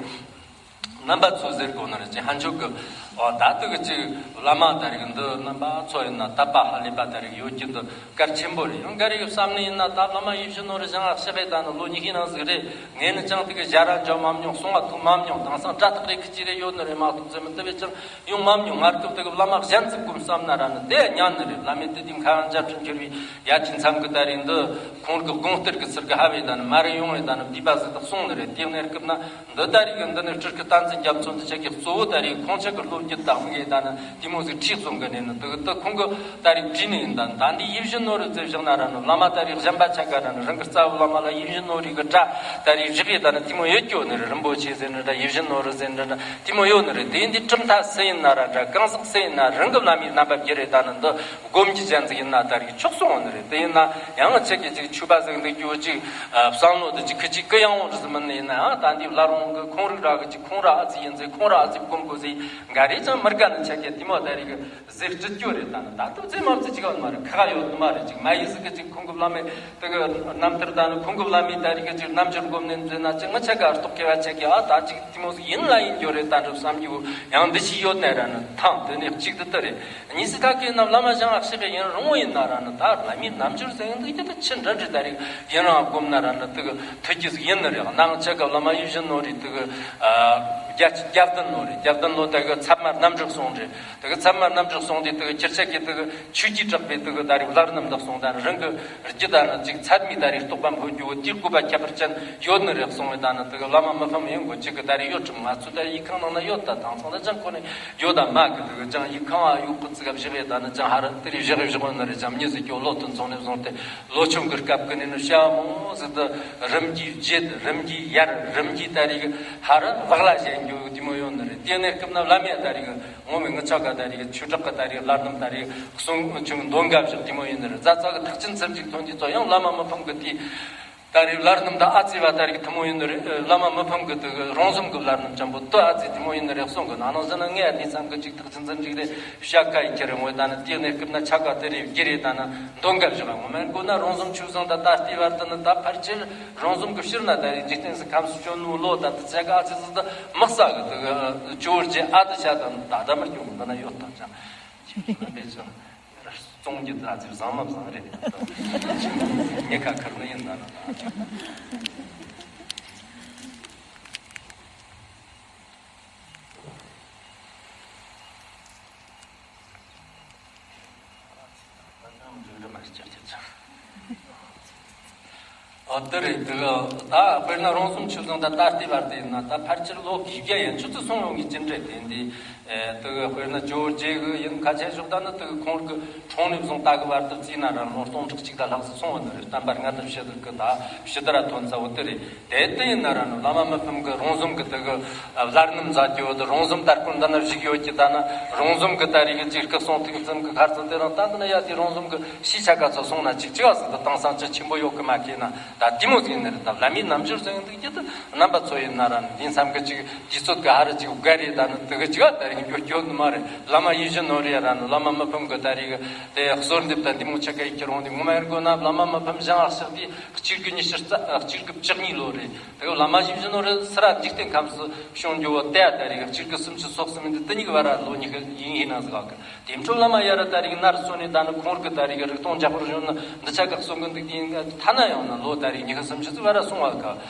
རྣམ་པ་ཚོ་ཟེར་དགོས་ན་རེད་ཅེ་ཧན་ཆོག་གི། འོ་ད་ལྟ་གི་ཅིག་བླ་མ་ད་རིག་འདི་རྣམ་པ་ཚོ་ཡིན་ན་དད་པ་ཧ་ལས་པ་ད་རིག་ཡོད་ཀྱི་འདི་གལ་ཆེན་པོ་རེད། ཡང་ག་རེ་ཡོད་བསམ་ནི་ཡིན་ན་ད་བླ་མ་ཡིད་བཞིན་ནོར་བུ་ཞང་ཨ་ཤི་རེད། ད་ནི་ལོ་ཉི་ཤུའི་ནང་ཟིག་རེད། ངས་ནི་ཅང་དེ་གི་ཞལ་ར་འཇོག་མ་མྱོང་། གསུང་བ་ཐུག་མ་མྱོང་། དེང་སང་དྲ་ཐག་རེ་ཁི་ཅི་རེ་ཡོད་ནི་རེད་མ་གཏོགས་ཟེར་མི་དེ་བས་ཅང་ཡོང་མ་མྱོང་། ང་སྐབས་དེ་གི་བླ་མ་གཞན་ཟིག་གོམས་བསམ་ན་ར་ནི་དེ་ཉན་ནི་རེད། བླ་མས་དེ་དུས་མཁའ་དབྱིངས་འཇའ་སྤྲིན་འཁྱིལ་བའི་ཡ་ཐིའི་མཚམས་གི་ད་རིག་འདི་ཁོང་གི་དགོངས་གཏེར་གི་ཚུལ་གི་ཧ་བས་ད་ནི་མ་རེ་ཡོང་བས་ད་ནི་བསྡུས་པ་ཟིག་ཏུ་གསུངས་ནི་རེད། དེ་གནས་སྐབས་ན། འདི་ད་རིག་གི་འདི་ནི་སྤྲུལ་སྐུ་བསྟན་འཛིན་རྒྱ་མཚོ་འདི་ཆ་གི་གཙོ་བོ་ད་རིག་ཁོང་ཆ་གི་སློབ་རྒྱུད་དང་མི་གི་ད་ནི་དེ་མོ་ཟིག་ཁྲིད་སོང་གི་ནས་ནི་འདི་གི་འདི་ཁོང་གི་ད་རིག་བྲིས་ནི་ཡིན། ད་ད་འདི་ཡིད་བཞིན་ནོར་བུ་ཟེར་བཞག་ན་ར་ནི་བླ་མ་ད་རིག་གཞན་པ་ཆ་ག་ར་ནི་རང་གི་རྩ་བའི་བླ་མ་ལ་ཡིད་བཞིན་ནོར་བུའི་གི་སྒྲ་ད་རིག་རིག་གི་ད་ནི་དེ་མོ་ཡོད་ཀྱོ་ནི་རེད། རིན་པོ་ཆེ་ཟེར་ནི་འདྲ་ཡིད་བཞིན་ནོར་བུ་ཟེར་ནི་འདྲ་དེ་མོ་ཡོད་ནི་རེད། དེ་འདི་གྲུབ་མཐའ་སུ་ཡིན་ན་ར་འདྲ་གང་ཟག་སུ་ཡིན་ན་རང་གི་བླ་མའི་རྣམ་པ་བརྒྱུད་རེད། ད་ནི་འདི་སྒོམ་གྱི་ཅན་ཟིག་ཡིན་ན་ད་རིག་ཆོག་སོང་ནི་རེད། དེ་ཡིན་ན་ཡང་ཆེ་གི་ཅིག་ཆུ་པ་ཟིག་འདུག་རྒྱུ་ཅིག་བསམ་བློ་དེ་ཅིག་ཁི་ཅིག་གི་ཡང་འོང་རེད་ཟེར་མིན་ནི་ཡིན་ན་ཡང་ད་འདི་བླ་རུང་གི་ཁོང་རིགས་ར་གི་ཅིག་ཁོང་ར། ཨ་ཙི་ཡིན་ཟེར། ཁོང་ར་ཨ་ཙི་སྒོམ་དགོས་ཟེར། འགའ་རེ་ཅང་མི་དགའ་ནི་ཆ་གི་དེ་མོ་ད་རེ་གི་ཟེར་སྲིད་རྒྱུ་རེད། ད་ནི་ད་དུང་ཙེ་མ་ཙི་ཅིག་ཡོད་མ་རེད། ཁ་ཡོད་མ་རེད། ཅིག་མ་ཡིན་ཟིག་གི་ཅིག་ཁོང་གི་བླ་མས་དེ་གི་རྣམ་ཐར། ད་ནི་ཁོང་གི་བླ་མས་ད་རེ་གི་ཅིག་རྣམ་འགྱུར་སྒོམ་ནས་མཛད་ན་ཅིག་ང་ཆ་ག་རྟོག་གེ་བ་ཆ་གི། ཨ་ད་ཅིག་དེ་མོ་ཟིག་ཡིན་ལ་ཡིན་རྒྱུ་རེད་ད་འགྲོ་བསམ་རྒྱུ་ཡང་འདི་ཞིག་ཡོད་ནས་ར་ནི། ཐང་དེ་ནས་གཅིག་དེ་དེ་རེད། གཉིས་སུ་ད་གི་ན་བླ་མ་ཞང་ཨ་ཤི་གི་ཡིན་རུང་བོ་ཡིན་ན་ར་ནི། ད་བླ་མའི་རྣམ་འགྱུར་ཟེར་ཡོང་དུས་ཀྱི་ད་ཆི་འདྲ་འདྲ་ད་རེ་ཡིན་རང་སྒོམ་ན་ར་ནི་དེ་གི་ཐུགས་ཀྱི་ཟིག་ཡིན་ནི་རེད། ནང་ཆ་ག་བླ་མ་ཡིད་བཞིན་ནོར་བུ་དེ་གི་ཨ་བརྒྱད་ཅུ་གྱ་བདུན་ལོ་རེད། གྱ་བདུན་ལོ་དེ་གི་ཚད་མ་རྣམ་དྲུག་གསུངས་རེད། དེ་གི་ཚད་མ་རྣམ་དྲུག་གསུངས་དུས་དེ་གི་ཁྱེད་ཆ་གི་དེ་གི་ཆོས་ཀྱི་གྲགས་པའི་དེ་གི་ད་རེ་བླ་རྣམ་དག་གསུངས། ད་རང་གི་རྒྱུད་ད་ནི་ཅིག་ཚད་མའི་ད་རེ་རྟོགས་པ་འཕོ་རྒྱུ་དེའི་བཀོད་པ་ཁྱད་པར་ཅན་ཡོད་ནི་རེད་གསུངས་བས། ད་ནི་དེ་གི་བླ་མ་མི་ཕམ་ཡིན་དགོས། ཅིག་གི་ད་རེ་ཡོད་ཁྲིམས། ང་ཚོ་ད་ཡིག་ཁང་ནང་ན་ཡོད། ད་དེང་སང་ད་ཅང་ཁོ་ནས་ཡོད་ད་མ་གི། དེ་གི་ཅང་ཡིག་ཁང་ཨ་ཡོད་གི་ཙི་ག་བཞག་ཡོད། ད་ནི་ཅང་ཧ་ར་དེ་རེ་བཞག་བཞག་ཡོད་ནི་རེད། ཅང་མྱི་ཟིག་གི་ལོ་སྟོན་ཚོང་ནས་བཟུང་སྟེ་ལོ་ཆུང་གི་སྐབས་ཀྱི་ནས་ནི་བྱ་མོ་ཟིག་ད་རིམ་གྱིས་བརྗེད། རིམ་གྱིས་ཡར། རིམ་གྱིས་ད་རེ་གི་ཧ་ར་བག་ལ་ཞན་རྒྱུ་དེ་མོ་ཡོད་ནི་རེད། དེ་ནས་སྐབས་ན་བླ་མས་ད་རེ་གི་ངོ་མའི་ངི་ཆ་ག་ད་རེ་གི་ཆོས་གྲགས་གི་ད་རེ་བླ་རྣམ་ད་རེ་གསུང་ཆུང་འདོན་འགའ་བཞག་དེ་མོ་ཡིན་ནི་རེད། རྫ་ཙག་གི་ཐེག་ཆེན་ཚུལ་ཁྲིམས་ཐོན་དུས་ཚོ་ཡང་བླ་མ་མི་ཕམ་གི་དེ། ད་རེས་བླ་རྣམ་ད་ཨ་ཙི་བ་ད་རེས་ཐུན་མོང་ཡིན་ནི་རེད། བླ་མ་མི་ཕམ་གི་དེ་གི་རོང་ཟོམ་གི་བླ་རྣམ་ཅན་པོ་དེ་ཨ་ཙི་ཐུན་མོང་ཡིན་ནི་རེད་གསུང་གི། ནང་ནང་ཟེར་ན་ངས་དེ་ཙམ་གི་ཅིག་ཐག་ཆི་ཚན་ཅིག་རེད་བཤད་ཀ་ཡི་ཁྱེར་རེ་ངོས་ད་ནི་དེའི་གནས་སྐབས་ན་ཆ་ག་དེ་རེད་བགྱི་རེད། ད་ནི་འདོན་འགའ་བཞག་ངོ་མ་དགོས་ན་རོང་ཟོམ་ཆོས་བཟང་ད་ད་ལྟའི་བར་དུ་ནི་ད་ཕལ་ཆེར་རོང་ཟོམ་གི་ཕྱིར་ན་ད་རེས་འཇིག་རྟེན་སུ་ཁམས་སུ་བྱོན་ནོ་ལོ་ད་དེ་ཆ་ག་ཨ་ཙི་ཟིག་ད་དམག་ས་གི་དེ་གི་ཇོ་བོ་རྗེ་ཨ་ཏི་ཤ་ད་ད་ད་མི་སྐྱོང་གི་འདི་ན་ཡོད་ད་ཅང་ཆི་ཟིག་ན་པེ་ཅང་། བཙོང་རྒྱུ་ད་ཚིག་བཟང་མ་བཟང་རེད། ཉེ་ཁ་ཁུར་ནི་ཡིན་ན་ན། ཨོ་དེ་རེད། དེ་གི་ད་དཔེར་ན་རོང་ཟོམ་ཆོས་བཟང་ད་ད་ལྟའི་བར་དུ་ཡིན་ན་ད་ཕལ་ཆེར་ལོ་བཞི་བརྒྱ་ཡན་ཆོད་ཙམ་སོང་ཡོང་གི་ཅི་འདྲ་དེ་འདི། ཨེ་དེ་གི་དཔེར་ན་ཇོ་བོ་རྗེ་གི་ཡིན་ཁ་ཆད་ཞོག་ད་ནི་དེ་གི་ཁོང་གི་འཁྲུངས་ནས་བཟུང་ད་གི་བར་དུ་བརྩིས་ན་ར་ལོ་སྟོང་ཕྲག་གཅིག་ད་ལྷག་ཙམ་སོང་བ་ནི་རེད། བསྟན་པ་སྔ་དར་ཕྱི་དར་གི་ད་ཕྱི་དར་ཐོན་ས་བོ་དེ་རེད། དེ་དེ་ཡིན་ན་ར་ནི་བླ་མ་མི་ཕམ་གི་རོང་ཟོམ་གི་དེ་གི་བླ་རྣམ་མཛད་རྒྱུ་བོ་དེ་རོང་ཟོམ་དར་སྐོར་འདི་ན་བཞུགས་ཡོད་ཀྱི། ད་ནི་རོང་ཟོམ་གི་ད་རེས་གི་ཅིག་སྐུ་གསུང་ཐུགས་བཙུན་གི་ཁར་ཚོ་དེ་རང་ད་འདི་ན་ཡ་དེ་རོང་ཟོམ་གི་ཤི་ཆ་ག་ཚོ་སོང་ན་ཅིག་ཅི་བ་ཟིག་ད་དེང་སང་ཅི་ཆེན་པོ་ཡོད་གི་མ་ཁེ་ན། ད་དེ་མོ་ཟིག་ཡིན་ནི་རེད། ད་བླ་མའི་རྣམ་འགྱུར་ཟེར་ཡོང་དུས་ཀྱི་ད་རྣམ་པ་ཚོ་ཡིན་ན་ར་ནི་འདི་མཚམས་གི་ཅིག་དུས་ཚོད་གི་ཧ་ར་ཅིག་བགའ་རེད། ད་ནི་དེ་གི་ཅིག་ད་རེས་འགྱོ་སྐྱོ་ནི་མ་རེད། བླ་མ་ཡིད་བཞིན་ནོར་རེད་ར་ནི་བླ་མ་མི་ཕམ་གི་ད་རེས་གི་དེ་གསོལ་འདེབས་ད་འདི་མོ་ཆ་ག་ཡི་ཁྱེར་འོང་དུས་ངོ་མ་ཡིན་དགོས་ན་བླ་མ་མི་ཕམ་ཞང་ཨ་ཤག་དེ་གཅིག་དགུ་ཉི་ཤུ་རྩ་གཅིག་དགུ་བཅུ་གཉིས་ལོ་རེད། དེ་གི་བླ་མ་ཡིད་བཞིན་ནོར་རེད་སི་ར་འཇིག་རྟེན་ཁམས་སུ་བྱུང་རྒྱུ་བོ་དེ་ད་རེས་གི་གཅིག་དགུ་སུམ་ཅུ་སོ་གསུམ་ཡིན་དུས་དེ་གཉིས་ཀྱི་བར་ར་ལོ་ཉི་ཤུ་ཡིན་ཡིན་ན་ཟིག་ག་གི། དེ་འཕྲོ་བླ་མ་ཡ་ར་ད་རེས་ནར་སོན་ནས་ད་ནི་ཁོང་ར་གི་ད་རེས་རིག་སྟོང་འཇམ་པོར་བྱོན་ནི་འདི་ཆ་ག་གསུང་གི་འདུག་དེ་ཡིན་ཐ་ན་ཡང་ན་ལོ་ད་རེས་ཉི་ཤུ་སུམ་ཅུ་ཙམ་བར་ར་སོང་བ་ག་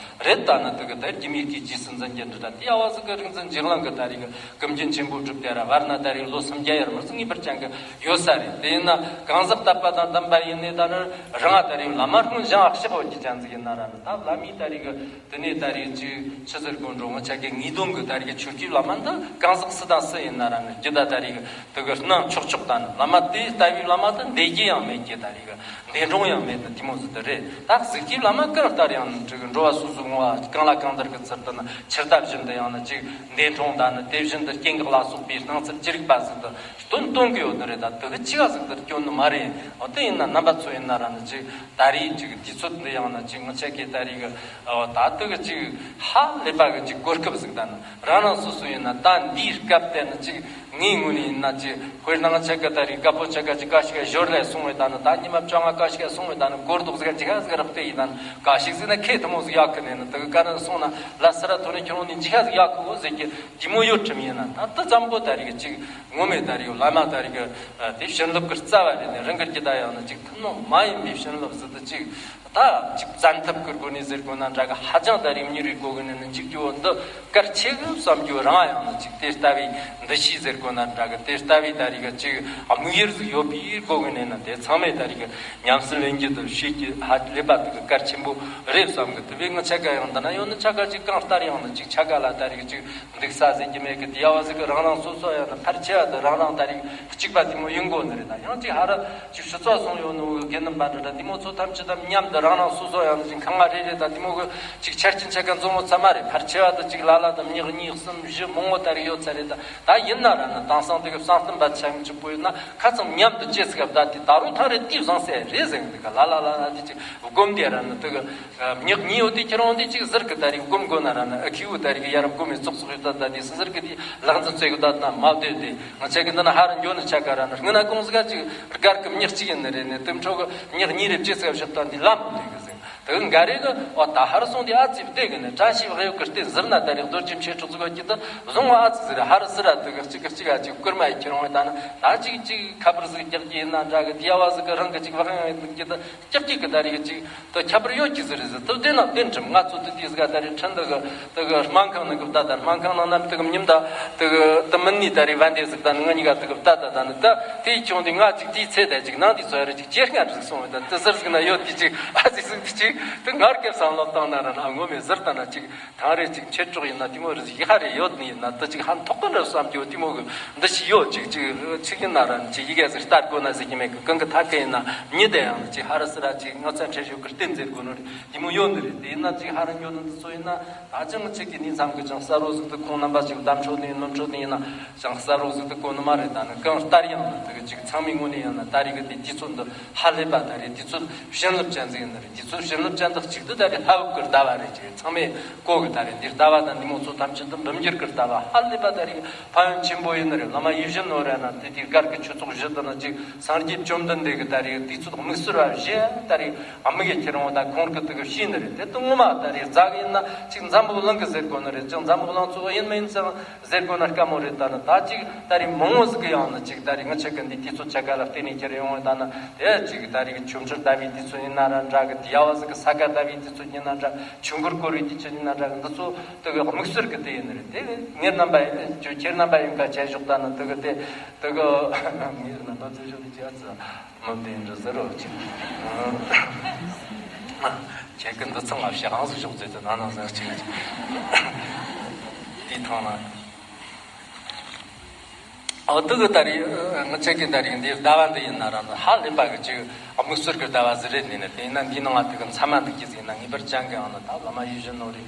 རེད། ད་ནི་དེ་གི་ད་རྒྱུ་མའི་དེ་རྗེས་སུ་འཛིན་རྒྱུ་འདི་འདྲ་དེ་ཡ་བ་ཟིག་གི་རིག་འཛིན་འཇིགས་གླིང་གི་ད་རེས་གི་ཀུན་མཁྱེན་ཆེན་པོ་གྲུབ་དེ་ར་བར་ན་ད་རེས་ལོ་སུམ་བརྒྱ་ཡར་མར་ཟིག་ངེས་པར་ཅན་གི་ཡོད་ས་རེད། དེ་ཡིན་ན་གང་ཟག་དད་པ་དང་ལྡན་པ་ཡིན་ནས་ད་ནི་རང་ད་རེས་བླ་མ་སྔོན་ཞང་ཨ་ཤག་འོད་ཀྱི་ཅན་ཟིག་ཡིན་ན་ར་ནི་ད་བླ་མའི་ད་རེས་གི་དེ་ནས་ད་རེས་ཅིག་ཆི་ཟེར་དགོས་འགྲོ། ང་ཆ་གི་ངེས་དོན་གི་ད་རེས་ཀྱི་ཆོས་ཀྱི་བླ་མ་འདི་གང་ཟག་སུ་དང་སུ་ཡིན་ན་ར་ནི་རྒྱུད་ད་ད་རེས་གི་དེ་གི་སྣང་ཆོག་ཆོག་ད་ནི་བླ་མ་དེ་ལྟ་བུའི་བླ་མ་དེ་འདས་རྒྱུ་ཡང་མེད་ཀྱི། ད་རེས་གི་འདས་འགྲོ་ཡང་མེད་ནི་དེ་མོ་ཟིག་དེ་རེད། ད་གཟུགས་ཀྱི་བླ་མ་གང་ལྟར་ཡང་ནི་འགྲོ་བ་སོ་སོ་ངོ་བ་གང་ལ་གང་འདུལ་གི་ཚུལ་དུ་ནི་ཕྱིར་ལྟ་བཞིན་དུ་ཡང་ནི་ཅིག་འདས་འགྲོ་ད་ནི་དེ་བཞིན་དུ་སྐྱེ་འགག་ལ་སོགས་པའི་སྣང་ཚུལ་ཅི་རིགས་པ་ཟིག་དེ་སྟོན་སྟོན་གི་ཡོད་ནི་རེད། ད་དེ་གི་ཆི་ག་ཟིག་དེ་སྐྱོན་ནི་མ་རེད། འོ་དེ་ཡིན་ན་རྣམ་པ་ཚོ་ཡིན་ན་ར་ནི་ཅིག་ད་རེས་ཅིག་དུས་ཚོད་འདི་ཡང་ན་ཅིག་ང་ཆ་གི་ད་རེས་གི་ཨོ་ད་དེ་གི་ཅིག་ཧ་ལས་པ་གི་ཅིག་གོ་སྐབས་ཟིག་ད་ནི་རང་རང་སོ་སོ་ཡིན་ན་ད་འདིའི་སྐབས་དེ་ནི་ཅིག་ངའི་ངོས་ནས་ཡིན་ན་ཅིག་དཔེར་ན་ང་ཆ་གི་ད་རེས་རྒད་པོ་ཆ་ག་ཅིག་ཀ་ཞིག་ག་ཞོར་ལས་སོང་བས་ད་ནི་ད་ཉི་མ་བཅོ་ལྔ་ཀ་ཞིག་ག་སོང་བས་ད་ནི་གོ་རྡོག་ཟིག་ག་འཇིག་ཧ་ཟིག་རག་དེ་ཡིན་ན་ནི་ཀ་ཞིག་ཟིག་ན་ཁེ་དེ་མོ་ཟིག་ཡག་གི་ནས་ནི་དེ་གི་ཀ་ནི་སོང་ན་ལ་སི་ར་ཐོ་ནས་ཁྱོད་རང་ནས་འཇིག་ཧ་ཟིག་ཡག་གི་འོ་ཟེར་གི་དེ་མོ་ཡོད་ཁྲིམས་ཡིན་ན་ད་དེ་ཙམ་པོ་ད་རེས་གི་ཅིག་ངོ་མས་ད་རེས་བླ་མ་ད་རེས་གི་དེ་བྱིན་རླབས་ཀྱི་རྩ་བ་རེད་ནས་རང་གི་རྒྱུད་ད་ཡང་ན་ཅིག་ཐུན་མོང་མ་ཡིན་པའི་བྱིན་རླབས་ཟིག་ཏུ་ཅིག་ད་ཅིག་བཙན་ཐབས་ཀྱི་སྒོ་ནས་ཟེར་དགོས་ན་འདྲ་གི་ཧ་ཅང་ད་རེས་མྱུར་བའི་སྒོ་ནས་ནི་འཇིག་རྒྱུ་བོ་འདི་གལ་ཆེ་གི་བསམ་རྒྱུ་རང་ཡང་ན་ཅིག་དེ་ལྟ་བུའི་འདུ་ཤེས་ཟེར་དགོས་ན་འདྲ་གི་དེ་ལྟ་བུའི་ད་རེས་གི་ཅིག་དམིགས་ཡུལ་ཟིག་ཡོད་པའི་སྒོ་ནས་ནི་དེ་ཚང་མས་ད་རེས་གི་ཉམས་སུ་ལེན་རྒྱུ་དང་ཤེས་རྒྱུ་ཧ་ལས་པ་དེ་གི་གལ་ཆེན་པོ་རེད་བསམ་གི། དེ་བས་ང་ཆ་ག་ཡང་འདི་ན་ཡོད་ནི་ཆ་ག་ཅིག་གང་ལྟར་ཡང་ན་ཅིག་ཆ་ག་ལ་ད་རེས་གི་ཅིག་འདུག་ས་ཟེར་གྱི་མེད་གི། དེ་ཡ་བ་ཟིག་གི་རང་རང་སོ་སོ་ཡང་ན་ཕལ་ཆེ་བ་དེ་རང་རང་ད་རེས་གཅིག་པ་དེ་མོ་ཡིན་དགོས་ནི་རེད། ད་ཡང་ཅིག་ཧ་ར་ཅིག་ཕྱི་ཚོགས་སོང་ཡོད་ནོ་དགེ་འདུན་པ་འདྲ་འདྲ་དེ་མོ་ཚོ་ཐམས་ཅད་དམ་མཉམ་དུ་རང་རང་སོ་སོ་ཡང་ན་ཅིག་ཁང་བ་རེ་རེ་ད་དེ་མོ་གི་ཅིག་ཆ་རྐྱེན་ཆ་ག་འཛོམས་མོ་ཚང་མ་རེད། ཕལ་ཆེ་བ་དེ་ཅིག་ལ་ལ་དང་མྱི་གཉིས་གསུམ་བཞི་མང་བོ་ད་རེས་ཡོད་ཚ་རེད། ད་ད་ཡིན་ན་ར་ དེང་སང་དེ་གི་བསམ་གཏན་པ་ཆ་ཡང་གཅིག་པོ་ཡིན་ན་ཁ་ཚང་མཉམ་དུ་ཅི་ཟིག་ག་བསྡད་དེ་ད་རུང་ཐང་རེ་དེའི་བཟང་སེ་རེད་ཟེར་གི་འདུག་ག་ལ་ལ་ལ་ལ་དེ་ཅིག་སྒོམ་དེ་ར་ནི་དེ་གི་ཉག་ཉིས་ཡོད་དེ་ཁྱེད་རང་དེ་ཅིག་ཟུར་གི་ད་རིག་སྒོམ་དགོ་ན་ར་ནི་ཨ་ཁི་བུ་ད་རིག་ཡ་རབས་སྒོམ་མི་ཙོག་ཙོག་ཡོད་ད་ད་དེ་སི་ཟུར་གི་དེ་ལག་འཛིན་བཙལ་གི་ད་ད་མ་བསྡད་དེ་ང་ཆ་གི་འདི་ན་ཧ་ར་འགྱོ་ནི་ཆ་ག་ར་ནི་སྔ་ན་གོང་ཟིག་ག་ཅིག་སྒར་གི་ཉག་གཅིག་ཡིན་ནི་རེད་ནི་དེ་འཕྲོ་གི་ཉག་གཉིས་རེ་བཅད་ཟིག་ག་བཞག་ད་འདི་ལམ་དེ་གི་ཟིག་དེ་འགའ་རེ་གི་འོ་ད་ཧར་སོང་དེ་ཨ་ཙི་བདེ་གི་ནི་བཀྲ་ཤིས་བག་ཡོད་གི་རྟེན་ཟེར་ན་ད་རེས་རྡོ་རྗེ་མཆེད་གྲོགས་ཚོ་གི་ད་བཟུང་བ་ཨ་ཙི་ཟེར་ཧར་སི་ར་དེ་གི་གཅིག་གི་གཅིག་ག་གཅིག་བསྐུར་མ་ཡི་ཁྱེར་འོང་ད་ནི་ད་གཅིག་གཅིག་ཁ་པར་ཟིག་རྒྱག་གི་ཡིན་ན་འདྲ་གི་དེ་ཡ་བ་ཟིག་གི་རང་གི་གཅིག་བག་ཡོད་གི་ད་རྒྱག་གི་གི་ད་རེས་གི་གཅིག་ད་ཁྱད་པར་ཡོད་གི་ཟེར་ཟེར་ད་བདེ་ན་བདེ་འགྲིམ་ང་ཚོ་དེ་དེ་ཟིག་ག་ད་རེས་ཁྲིན་ད་གི་ད་གི་སྨན་ཁང་ནང་གི་ད་ད་སྨན་ཁང་ནང་ནམ་ད་གི་ཉིམ་ད་ད་གི་ད་མི་ནི་ད་རེས་བན་དེ་ཟིག་ད་ནི་ང་གཉིས་ཀ་ད་གི་ད་ད་ད་ནི་ད་དེའི་ཁྱོང་དེ་ང་གཅིག་དེའི་ཚེ་ད་གཅིག་ནང་དེ་ཚོ་ཡ་རེ་གཅིག་ཇེ་སྔ་རུ་སོང་བ་དང་དེ་ཟུར་ཟིག་ན་ཡོད་དེ་ཅིག་ཨ་ཙི་ཟིག་དེ་ཅིག་དེ་ངར་སྐད་བསམ་བློ་བཏང་ན་ར་ན་ངོ་མས་ཟུར་བཏང་ན་ཅིག་ཐང་རེ་ཅིག་མཆེད་གྲོགས་ཡིན་ན་དེ་མོ་རེ་ཡི་ཧ་རེ་ཡོད་ནི་ཡིན་ན་དེ་ཅིག་ཧ་མཐོ་ཀི་འདྲ་བསམ་རྒྱུ་དེ་མོ་གི་འདི་ཞིག་ཡོད་ཅིག་ཅིག་ཅིག་ཡིན་ན་ར་ཅིག་ཡི་གེ་ཟིག་ལྟ་དགོས་ན་ཟེར་གྱི་མེད་གི་གང་གི་ཐ་ཀི་ཡིན་ན་མྱི་དེ་ཡང་ཅིག་ཧ་ར་སི་ར་ཅིག་ངོ་ཚ་ཁྲེལ་ཞོག་གི་རྟེན་འཛིན་དགོས་ནོ་རེ་དེ་མོ་ཡོད་ནི་རེད། དེ་ཡིན་ན་ཅིག་ཧ་ར་འགྱོ་ནི་འདི་ཚོ་ཡིན་ན། ད་ཅང་ཅིག་གི་ནི་མཚམས་ཀྱི་ཅང་གསར་རོ་ཟིག་ཏུ་ཁོང་རྣམ་པ་ཞིག་གདམ་ཕྱོགས་ནས་ནོར་ཕྱོགས་ནས་ཡིན་ན་ཅང་གསར་རོ་ཟིག་ཏུ་གོ་ནི་མ་རེད། ད་ནི་གང་ལྟར་ཡང་ནི་དེ་གི་ཅིག་ཚང་མའི་ངོས་ནས་ཡང་ན་ད་རེས་གི་དེ་དུས་ཚོད་འདི་ཧ་ལས་པ་ད་རེས་དུས་ཚོད་བྱིན་རླབས་ཅན་ཟིག་ཡིན་ནི་རེད། དུས་ཚོད་བྱིན་རླབས་ཅན་དག་ཅིག་ཏུ་ད་རེས་ལྷ་བབ་ཀྱི་ཟླ་བ་རེད། ཅིག་ཚང་མས་གོ་གི་ད་རེས་འདི་ཟླ་བ་དང་འདི་མོ་ཚོ་ཐམས་ཅད་དུ་འབུམ་འགྱུར་གྱི་ཟླ་བ་ཧ་ལས་པ་ད་རེས་ཕན་ཡོན་ཆེན་པོ་ཡིན་ནི་རེད། བླ་མ་ཡིད་བཞིན་ནོར་བུ་ན་དེ་དུས་སྒར་གྱི་ཆོས་ཚོགས་བཞི་དང་ནི་ཅིག་སངས་རྒྱས་བཅོམ་ལྡན་འདས་ཀྱི་ད་རེས་དུས་ཚོད་དམིགས་བསལ་བ་བཞི་ད་རེས་དམིགས་ཡེ་ཁྱེར་འོང་ད་ཁོང་གི་དུ་གི་ཤེས་ནི་རེད། དེ་དུ་ངོ་མ་ད་རེས་རྫ་གི་ཡིན་ན་ཅིག་འཛམ་བུ་གླིང་གི་ཟེར་དགོས་ནི་རེད། ཅིག་འཛམ་བུ་གླིང་གཙོ་བོ་ཡིན་མིན་ཙང་ཟེར་དགོས་ན་དཀའ་མོ་རེད། ད་ནི་ད་ཅིག་ད་རེས་མང་བོ་ཟིག་གི་ཡང་ནི་ཅིག་ད་རེས་ང་ཆ་གི་འདི་དུས་ཚོད་ཆ་ག་ལ་བརྟེན་ནས་ཁྱེར་ཡོང་བ་ད་ནི་དེ་ཅིག་ད་རེས་ཆོ་འཕྲུལ་ཟླ་བའི་དུས་ཚོད་ཡིན་ན་ར་འདྲ་གི་དེ་ཡ་བ་ཟིག་གི་ས་ག་ཟླ་བའི་དུས་ཚོད་ཡིན་ན་འདྲ་ཆོས་འཁོར་བསྐོར་བའི་དུས་ཚོད་ཡིན་ན་འདྲ་གི་འདི་ཚོ་དུ་གི་དམིགས་བསལ་གི་དེ་ཡིན་ནི་རེད། དེ་ངེད་རྣམ་པ་ཁྱེད་རྣམ་པ་ཡིན་ཁ་ཆེ་ཞོག་ད་ནི་དུ་གི་དེ་དུ་གི་ངེད་རྣམ་པ་ཚོ་ཞོག་དེ་ཅི་ཨ་ཙི། མི་བདེན་འདྲ་ཟེར་རོ་ཅིག་ཁྱེད་ཀྱི་འདི་ཚང་ལ་ཞེ་དྲག་ཟིག་ཞོག་ཟེར་དུ་ན་ན་ཟེར་ཅིག་དེའི་ཐང་ན། ཨོ་དུ་གི་ད་རེས་ང་ཆ་གི་ད་རེས་འདི་ཟླ་བ་འདི་ཡིན་ན་ར་ཧ་ལས་པ་གི་ཅིག་དམིགས་བསལ་གི་ཟླ་བ་ཟིག་རེད། ནི་ནི་དེ་ཡིན་ན་འདིའི་ནང་ང་དུ་གི་མཚན་མ་འདུག་གི་ཟིག་ན་ངེས་པར་ཅན་གི་ཨང་ན་ད་བླ་མ་ཡིད་བཞིན་ནོར་བུ་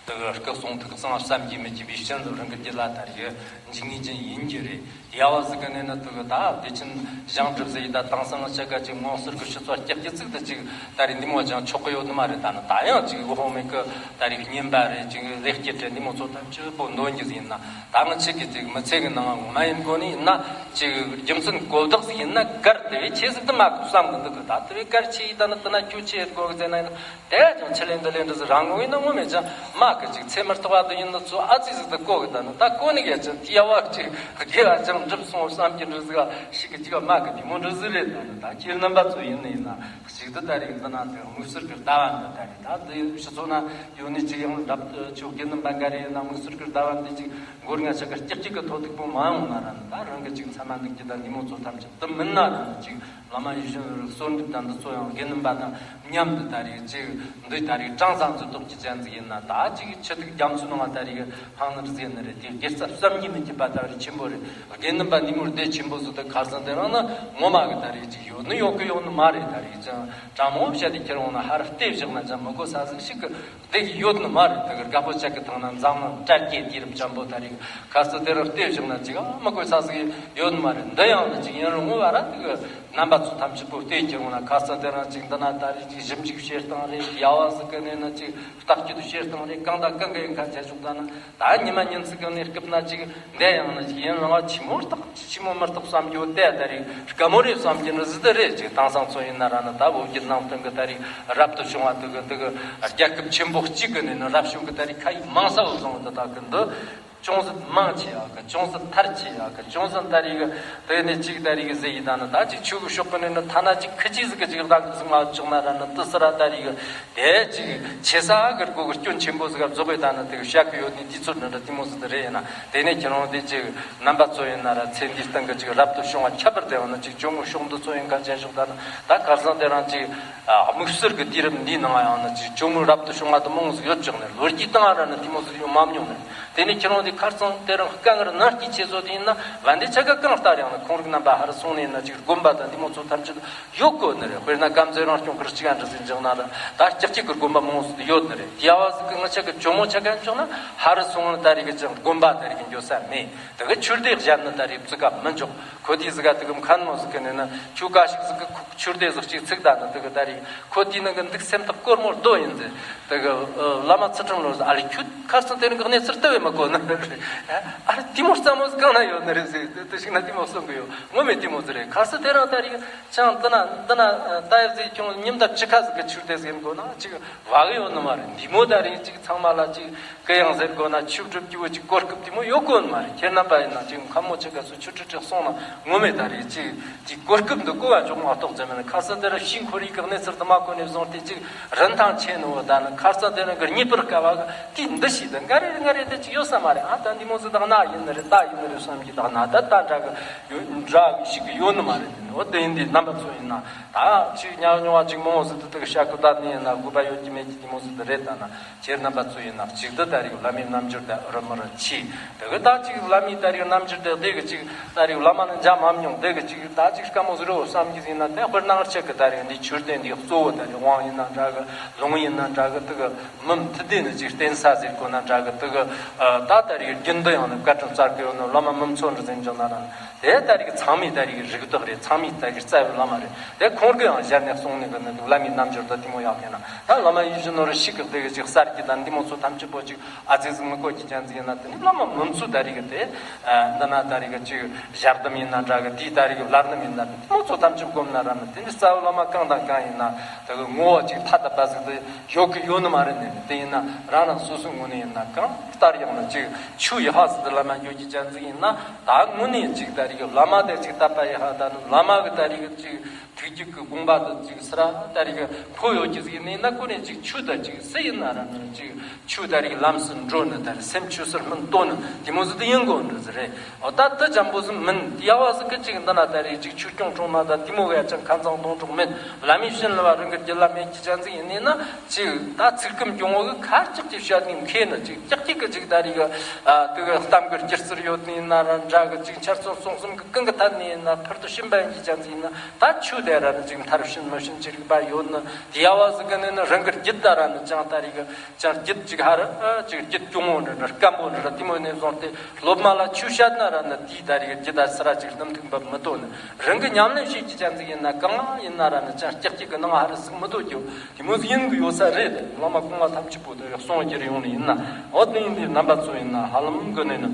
དུ་གི་སྐུ་གསུང་ཐུགས་གསང་བསམ་གྱིས་མི་ཁྱབ་པའི་བྱིན་རླབས་རང་གི་རྒྱུད་ལ་ད་རེས་འཇུག་ངེས་ཅན་ཡིན་གྱི་རེད། ཡ་བ་ཟིག་གི་ནས་ནི་དུ་གི་ད་བདེ་ཆེན་ཞིང་སྒྲུབ་ཟེར་ཡི་ད་དེང་སང་ཆ་ག་ཅིག་མངོན་གསལ་གི་ཆུ་ཚོད་སྐྱག་གི་ཚིག་ཏུ་ཅིག་ད་རེས་འདི་མོ་ཅང་ཆོག་གི་ཡོད་ནི་མ་རེད། ད་ནི་ད་ཡང་ཅིག་འོ་ཧོ་མེད་གི་ད་རེས་རྙིང་པ་རེད། ཅིག་ལེགས་སྐྱེས་རེད། འདི་མོ་ཚོ་ཐམས་ཅད་པོ་འདོན་གྱི་ཟིག་ཡིན་ན་ད་ང་ཆིག་གི་ཅིག་མི་ཚེ་གི་ནང་ངོ་མ་ཡིན་དགོ་ནི་ཡིན་ན་ཅིག་རྒྱུ་མཚན་གོ་བདག་ཟིག་ཡིན་ན་གར་དེ་བས་ཆེ་ཟིག་ཏུ་མ་གོ་བསམ་གི་འདུག་གི་ད་དེ་བས་གར་ཆེ་ཡི་ད་ནི་དེ་ན་ཁྱོད་ཆེ་དགོ་གི་ཟེར་ན་ཡིན་ན། དེ་ཡང་ཅང་ཆི་ལེན་འདི་ལེན་འདྲ་ཟིག་རང་ངོ་ཡིན་ན་ངོ་མེད་ཅང་མ་གི་ཅིག་ཚེ་མི་རྟག་པ་དུ་ཡིན་ན་ཚོ་ཨ་ཙི་ཟིག་ཏུ་གོ་གི་ད་ནི་ད་གོ་ནི་གི་ཅིག་དེ་ཡ་བ་ཅིག་དགེ་བ་ཅང་འགྲུབ་སོང་བསམ་གྱི་འདྲ་ཟིག་ཞིག་གི་ཅིག་མ་གི་དེ་མོ་འདྲ་ཟིག་རེད། ད་ནི་ད་ཁྱེད་རྣམ་པ་ཚོ་ཡིན་ནི་ཡིན་ན་ཞིག་ཏུ་ད་རེས་འདི་ན་དེ་དམིགས་བསལ་གི་ལྟ་བ་འདི་ད་རེས་ད་དེ་ཕྱི་ཚོ་ན་ཡོད་ནི་ཅིག་ཡང་རབ་ཏུ་ཆོས་དགེ་འདུན་པ་འགའ་རེ་ཡིན་ན་དམིགས་བསལ་གི་ལྟ་བ་འདི་ཅིག་མགོ་ང་ཆ་གི་སྐྱིད་སྐྱིད་གི་ཐོག་ཐུག་པོ་མ་ཡོང་ན་ར་ནི་ད་རང་གི་ཅིག་མཚན་མ་འདུག་གི་ད་འདི་མོ་ཚོ་ཐམས་ཅད་དུ་མིན་ན་ར་ནི་ཅིག་བླ་མ་ཡིད་བཞིན་ནོར་བུ་གསོལ་འདེབས་དང་འདི་ཚོ་ཡང་དགེ་འདུན་པ་དང་མཉམ་དུ་ད་རེས་ཅིག་འདི་ད་རེས་གྲངས་ཙམ་ཚོ་རྟོགས་ཀྱི་ཅན་ཟིག་ཡིན་ན་ད་ཅིག་ཆུ་ཐིགས་རྒྱ་མཚོའི་ནང་ད་རེས་ཕང་ནི་རི་ཟེར་ནི་རེད། དེ་དགེ་རྩ་བསམ་གྱིས་མི་ཁྱབ་པ་ད་རེས་ཆེན་པོ་རེད། དགེ་འདུན་པ་ནི་མུར་སྡེ་ཆེན་པོ་ཟིག་ཏུ་ཁར་སང་དེ་རིང་ནི་ངོ་མ་གི་ད་རེས་ཅིག་ཡོད་ནི་ཡོད་གི་ཡོད་ནི་མ་རེད། ད་རེས་ཅང་དྲང་མོ་བཤད་དེ་ཁྱེར་འོང་ན་ཧར་བལྟས་བཞག་ན་ཅང་མི་གོ་ས་ཟིག་ཞིག་གི་བསྡད་ཀྱི་ཡོད་ནི་མ་རེད། དེ་གི་དགའ་པོ་ཅག་གི་ཐང་ན་འཛམ་གླིང་སྤྲ་རྒྱས་དུས་རབས་འཇམ་པོ་ད་རེས་ཁ་སང་དེ་རིང་བལྟས་བཞག་ན་ཅིག་ཨ་མི་དགོས་ས་ཟིག་ཡོད་ནི་མ་རེད། འདི་ཡང་ནི་ཅིག་ཡིན་རུང་ངོ་བ་ར་དེ་གི་རྣམ་པ་ཚོ་ཐམས་ཅད་པོ་བལྟས་ཀྱི་འོང་ན་ཁ་སང་དེ་རིང་ཅིག་འདི་ན་ད་རེས་ཅིག་ཞིབ་འཇུག་བྱེད་སྟངས་རེད། ཡ་བ་ཟིག་གི་ནས་ནི་ཅིག་བརྟག་དཔྱད་བྱེད་སྟངས་རེད། གང་དང་གང་གི་ཡིན་ཁ་ཆ་ཞོག་ད་ན་ད་ཉི་མ་ཉིན་ཚིག་གི་ནས་སྐུབ་ན་ཅིག་འདི་ཡང་ནི་ཅིག་ཡིན་རུང་ཨ་ཆི་མོ་བརྟག་ཆི་མོ་མི་རྟག་བསམ་རྒྱུ་དེ་ད་རེས་དཀའ་མོ་རེད་བསམ་གྱི་ནི་ཟི་ད་རེད། ཅིག་དེང་སང་ཚོ་ཡིན་ན་ར་ནི་ད་བོད་བརྒྱུད་ནང་བསྟན་གི་ད་རེས་རབ་ཏུ་བྱུང་བ་དེ་གི་དེ་གི་རྒྱལ་ཁབ་ཆེན་པོ་གཅིག་གི་ནས་ནི་རབ་བྱུང་གི་ད་རེས་ཁ་ཡིག་མང་ས་བོ་བཟང་བོ་དེ་དག་གི་འདི་ཅུང་ཟད་མང་ཆེ་ཡག་གི་ཅུང་ཟད་མཐར་ཆེ་ཡག་གི་ཅུང་ཟད་ད་རེས་གི་དེ་ནས་གཅིག་ད་རེས་གི་ཟེ་ཡི་ད་ནི་ད་ཅིག་ཆོས་གི་ཕྱོགས་གི་ནས་ནི་ཐ་ན་ཅིག་ཁི་ཅི་ཟིག་གི་ཅིག་རང་གི་ཟིག་མ་བཅུག་ན་ར་ནི་དེ་སི་ར་ད་རེས་གི་དེ་ཅིག་ཆེ་ས་གི་སྒོ་གི་སྐྱོན་ཆེན་པོ་ཟིག་ག་རྫོགས་གི་ད་ནི་དེ་གི་བཤད་གི་ཡོད་ནི་དུས་ཚོད་འདི་འདྲ་དེ་མོ་ཟིག་དེ་རེད། ཡིན་ན་དེ་ནས་ཁྱེད་རང་དེ་ཅིག་རྣམ་པ་ཚོ་ཡིན་ན་ར་ཚེ་འདིའི་སྟེང་གི་ཅིག་རབ་ཏུ་བྱུང་བ་ཁྱད་པར་དུ་ཡང་ན་ཅིག་ཇོ་མོའི་ཕྱོགས་འདི་ཚོ་ཡིན་ཁ་ཅན་ཕྱོགས་ད་ནི་ད་ཁར་སང་དེ་རང་ཅིག་དམིགས་བསལ་གི་དུས་རབས་འདིའི་ནང་ཡང་ན་ཅིག་ཇོ་མོའི་རབ་ཏུ་བྱུང་བ་དུ་མང་ཟིག་ཡོད་ཅོག་ནས་ལོ་རྒྱུས་སྟེང་ར་ནི་དེ་མོ་ཟིག་ཡོད་མ་མྱོང་ནས་དེ་ནས་ཁྱེད་རང་དེ། ཁར་སང་དེ་རིང་དཀའ་ངལ་ནང་སྐྱེས་ཆེ་བཟོ་དེ་ཡིན་ན་བན་དེ་ཆ་ག་གང་ལྟར་ཡང་ན་ཁོང་རིགས་རྣམ་པ་ཧར་སོང་ནས་ན་ཅིག་དགོན་པ་དང་འདི་མོ་ཚོ་ཐམས་ཅད་ཡོད་དགོས་ནི་རེད། དཔེར་ན་སྐམ་མཛོད་རང་སྐྱོང་གི་གཅིག་ཨ་འདྲ་ཟིན་འཇག་ན་ར་ད་སྐྱག་སྐྱིག་གི་དགོན་པ་མང་སུ་ཡོད་ནི་རེད། དེ་ཡ་བ་ཟིག་གི་ང་ཆ་གི་ཇོ་མོ་ཆ་ག་འཇོག་ན་ཧར་སོང་ན་ད་རིག་གི་ཅང་དགོན་པ་ད་རིག་གི་འགྱོ་ས་མེད། དེ་གི་ཆུ་ཟླའི་གཞན་ནི་ད་རིག་བཙུགས་ཀ་མི་འཇོག་ཁོ་དེ་ཟིག་ག་དེ་གི་མཁན་མོ་ཟིག་གི་ནི་ན་ཁྱོད་ག་ཞིག་ཟིག་གི་ཆུ་ཟླའི་ཟིག་ཅིག་ཚིག་ད་ནི་དེ་གི་ད་རིག་ཁོ་དེ་ནི་གི་འདུག་སེམས་ཐག་སྐོར་མོར་རྡོ་ཡིན་ཟེར། དེ་གི་བླ་མ་ཚུལ་ཁྲིམས་ལོ་ཟེར། ཨ་ལེ་ཁྱོད་ཁར་སང་དེ་རིང་གི་གནས་ཚུལ་ལྟ་བས་མི་གོ་ནི་རེད། ཨ་རེ་དེ་མོ་རྩ་མོ་ཟིག་གང་ན་ཡོད་ནི་རེད་ཟེར། དེ་ཞིག་ན་དེ་མོ་གསུང་གི་ཡོད། ངོ་མས་དེ་མོ་ཟིག་རེད། ཁར་སང་དེ་རིང་ད་རིག་ཅང་འདི་ན་འདི་ན་ད་ཡབ་ཟིག་ཁྱོད་ཉིན་ལྟར་ཅི་ཁ་ཟིག་གི་ཆུ་ཟླའི་ཟིག་ཡིན་གོ་ན་ཅིག་བ་གི་ཡོད་ནི་མ་རེད། འདི་མོ་ད་རིག་ཅིག་ཚང་མ་ལ་ཅིག་གུ་ཡངས་ཟེར་དགོས་ན་ཆིབས་སྒྲུབ་ཀྱི་བོ་ཅིག་གོ་སྐབས་དེ་མོ་ཡོད་དགོས་ནི་མ་རེད། ཁྱེད་རྣམ་པ་ཡིན་ན་ཅིག་མཁན་མོ་ཆེ་ག་ཚོ་ཆུ་ཁྲི་ཁྲི་སོང་ན་ངོ་མས་ད་རེས་ཅིག་ཅིག་གོ་སྐབས་འདི་གོ་བ་འཇོག་མ་གཏོགས་ཙམ་ཡིན་ན། ཁ་སང་དེ་ར་ཤིང་ཁོ་རིག་གི་གནས་ཚུལ་དུ་མ་གོ་ནས་བཟུང་སྟེ་ཅིག་རིན་ཐང་ཆེ་ནི་བོ་ད་ནི་ཁ་སང་དེ་ར་གི་རྙེད་པར་དཀའ་བ་གི་དེ་འདི་ཞིག་ད་འགའ་རེ་འགའ་རེ་དེ་ཅིག་ཡོད་ས་མ་རེད། ཨ་ད་འདི་མོ་ཟིག་ད་གནའ་ཡིན་ནི་རེད། ད་ཡིན་ནི་རེད་བསམ་གྱི་ད་གནའ་ད་ད་འདྲ་གི་ཡོད་འདྲ་གི་ཞིག་གི་ཡོད་ནི་མ་རེད། འོ་དེ་ཡིན་དུས་རྣམ་པ་ཚོ་ཡིན་ན་ད་ཅིག་ཉག་ཉོག་བ་ཅིག་མང་བོ་ཟིག་ད་དེ་གི་བཤད་གི་ད་ནི་ཡིན་ན་དགོས་པ་ཡོད་ཀྱི་མེད་ཀྱི་དེ་མོ་ཟིག་ད་རེད། ད་ན། ཁྱེད་རྣམ་པ་ཚོ་ཡིན་ན་གཅིག་ཏུ་ད་རེས་བླ་མའི་རྣམ་འགྱུར་དེ་རི་མོར་མཆིས། དེ་གི་ད་ཅིག་བླ་མའི་ད་རེས་རྣམ་འགྱུར་དེ་དེ་གི་ཅིག་ད་རེས་བླ་མ་ནི་མཇལ་མ་མྱོང་། དེ་གི་ཅིག་ད་ཅིག་དཀའ་མོ་ཟིག་རེད་བསམ་གྱི་ཟིན་ན། དེ་དཔེར་ན་ང་ཅག་གི་ད་རེས་འདི་མཆོད་རྟེན་འདི་གཙོ་བོ་ད་རེས་དབང་ཡིན་ན་འདྲ་གི། ལུང་ཡིན་ན་འདྲ་གི། དེ་གི་མུ་མཐུད་དེ་ནི་ཅིག་རྟེན་ས་ཟེར་དགོས་ན་འདྲ་གི། དེ་གི་ད་ད་རེས་རྒྱུན་དུ་ཡང་ནི་བཀའ་དྲིན་སྩལ་གི་ཡོད་ནི་བླ་མ་མུ་མཚོ་འདྲ་ཟིན་འཇོག་ན་རང་། དེ་ད་རེས་ཚང་མའི་ད་རེས་རིགས་བདག་རེད། ཚང་མའི་ད་རེས་རྩ་བའི་བླ་མ་རེད། དེ་ཁོང་གིས་ཡང་ཞལ་ནས་གསུངས་ནས་གི་ནི་བླ་མའི་རྣམ་འགྱུར་དུ་དེ་མོ་ཡག་ཡིན་ན། ད་བླ་མ་ཡིད་བཞིན་ནོར་བུ་ཞིག་གི་དེ་གི་ཅིག་གསར་གྱི་ད་འདི་མོ་ཚོ་ཐམས་ཅད་པོ་ཅིག་ཨ་ཙི་ཟིག་མི་གོ་གི་ཅན་ཟིག་ཡིན་ན། དེ་ནི་བླ་མ་མུ་མཚོ་ད་རེས་གི་དེ་འདི་ན་ད་རེས་གི་ཅིག་ཞལ་གདམས་ཡིན་ན་འདྲ་གི། དེའི་ད་རེས་གི་བླ་རྣམ་ཡིན་ན་འདི་མོ་ཚོ་ཐམས་ཅད་བསྒོམས་ན་ར་ནི་དེ་ནི་རྩ་བའི་བླ་མ་གང་དང་གང་ཡིན་ན་དེ་གི་ངོ་བོ་ཅིག་ཐ་དད་པ་ཟིག་དེ། ཡོད་གི་ཡོད་ནི་མ་རེད་ནི། དེ་ཡིན་ན་རང་རང་སོ་སོའི་ངོས་ནས་ཡིན་ན་གང་ལྟར་ཡང་ན་ཅིག་ཆོས་ཡག་པ་ཟིག་དེ་བླ་མ་ཡོད་ཀྱི་ཅན་ཟིག་ཡིན་ན། ད་དངོས་གནས་ཅིག་ད་རེས་གི་བླ་མ་དེ་ཅིག་དད་པ་ཡག་པ་ད་ནི་བླ་མ་གི་ད་རེས་གི་ཅིག་ཐུགས་རྒྱུད་ཀྱི་དགོངས་པ་དེ་ཅིག་སི་ར་ད་རེས་གི་འཕོ་ཡོད་ཀྱི་ཟིག་ཡིན་ནི་ཡིན་ན། དངོས་གནས་ཅིག་ཆོས་ད་ཅིག་སུ་ཡིན་ན་ར་ནི་ཅིག་ཆོས་ད་རེས་གི་ལམ་སུ་འགྲོ་ནི། ད་རེས་སེམས་ཆོས་སར་སྨིན་གཏོང་ནི་དེ་མོ་ཟིག་དེ་ཡིན་དགོས་ནི་ཟིག་རེད། འོ་ད་དེ་ཅན་པོ་ཟིག་མིན། དེ་ཡག་པ་ཟིག་གི་ཅིག་འདི་ན་ད་རེས་ཅིག་ཆོས་སྐྱོང་གྲོང་ན་ད་དེ་མོ་གི་ཡ་ཅང་ཁ་མཚང་གདོང་གྲོགས་མེད། བླ་མའི་བྱིན་རླབས་རང་གི་རྒྱུད་ལ་མེད་ཀྱི་ཅན་ཟིག་ཡིན་ནི་ན། ཅིག་ད་ཚིག་སྐམ་གྱོང་བོ་གི་ཁ་ལྕག་གི་བཤད་ནི་མཁས་ནི། ཅིག་ལྕག་གི་གི་ཅིག་ད་རེས་གི་ཨ་དེ་གི་གཏམ་གི་སྒྱུ་རྩལ་ཡོད་ནི་ཡིན་ན་ར་འདྲ་གི། ཅིག་འཆར་ཚོན་གསུང་གསུམ་གི་གང་གི་ཐད་ནས་ཡིན་ན་ཕར་དུ་ཕྱིན་པ་ཡིན་གྱི་ཅན་ཟིག་ཡིན་ན། ད་ཆོས་དེ་ར་ནི་ཅིག་མཐར་ཕྱིན་མི་ཕྱིན་ཅི་རིགས་པ་ཡོད་ནི། དེ་ཡག་པ་ཟིག་གི་ནི་ནི་རང་གི་རྒྱུད་ད་ར་ནི་ཅང་ད་རེས་གི་ཅང་རྒྱུད་ཅིག་ཧ་ར་ཨ་ཅིག་རྒྱུད་གྱོང་བོ་འདྲ་འདྲ་སྐམ་པོ་འདྲ་འདྲ་དེ་མོ་ནས་བཟུང་སྟེ་སློབ་མ་ལ་ཆོས་བཤད་ན་ར་ནི་དེའི་ད་རེས་གི་རྒྱུད་ད་སི་ར་ཅིག་རྣམ་ཐུག་འབབ་མི་ཐུབ་ནི། རང་གི་ཉམས་ལེན་བྱེད་ཀྱི་ཅན་ཟིག་ཡིན་ན་གང་ཡིན་ན་ར་ནི་ཅང་ལྕག་གི་གི་ནང་ཧ་ར་ཟིག་མི་ཐུབ་རྒྱུ་དེ་མོ་ཟིག་ཡིན་གི་ཡོད་ས་རེད། བླ་མ་གོང་མ་ཐམས་ཅད་པོ་དེ་གསུང་རྒྱུར་ཡོང་ནི་ཡིན་ན། འོ་དེ་ཡིན་དུས་རྣམ་པ་ཚོ་ཡིན་ན་ཧ་ལམ་གི་ནས་ནི།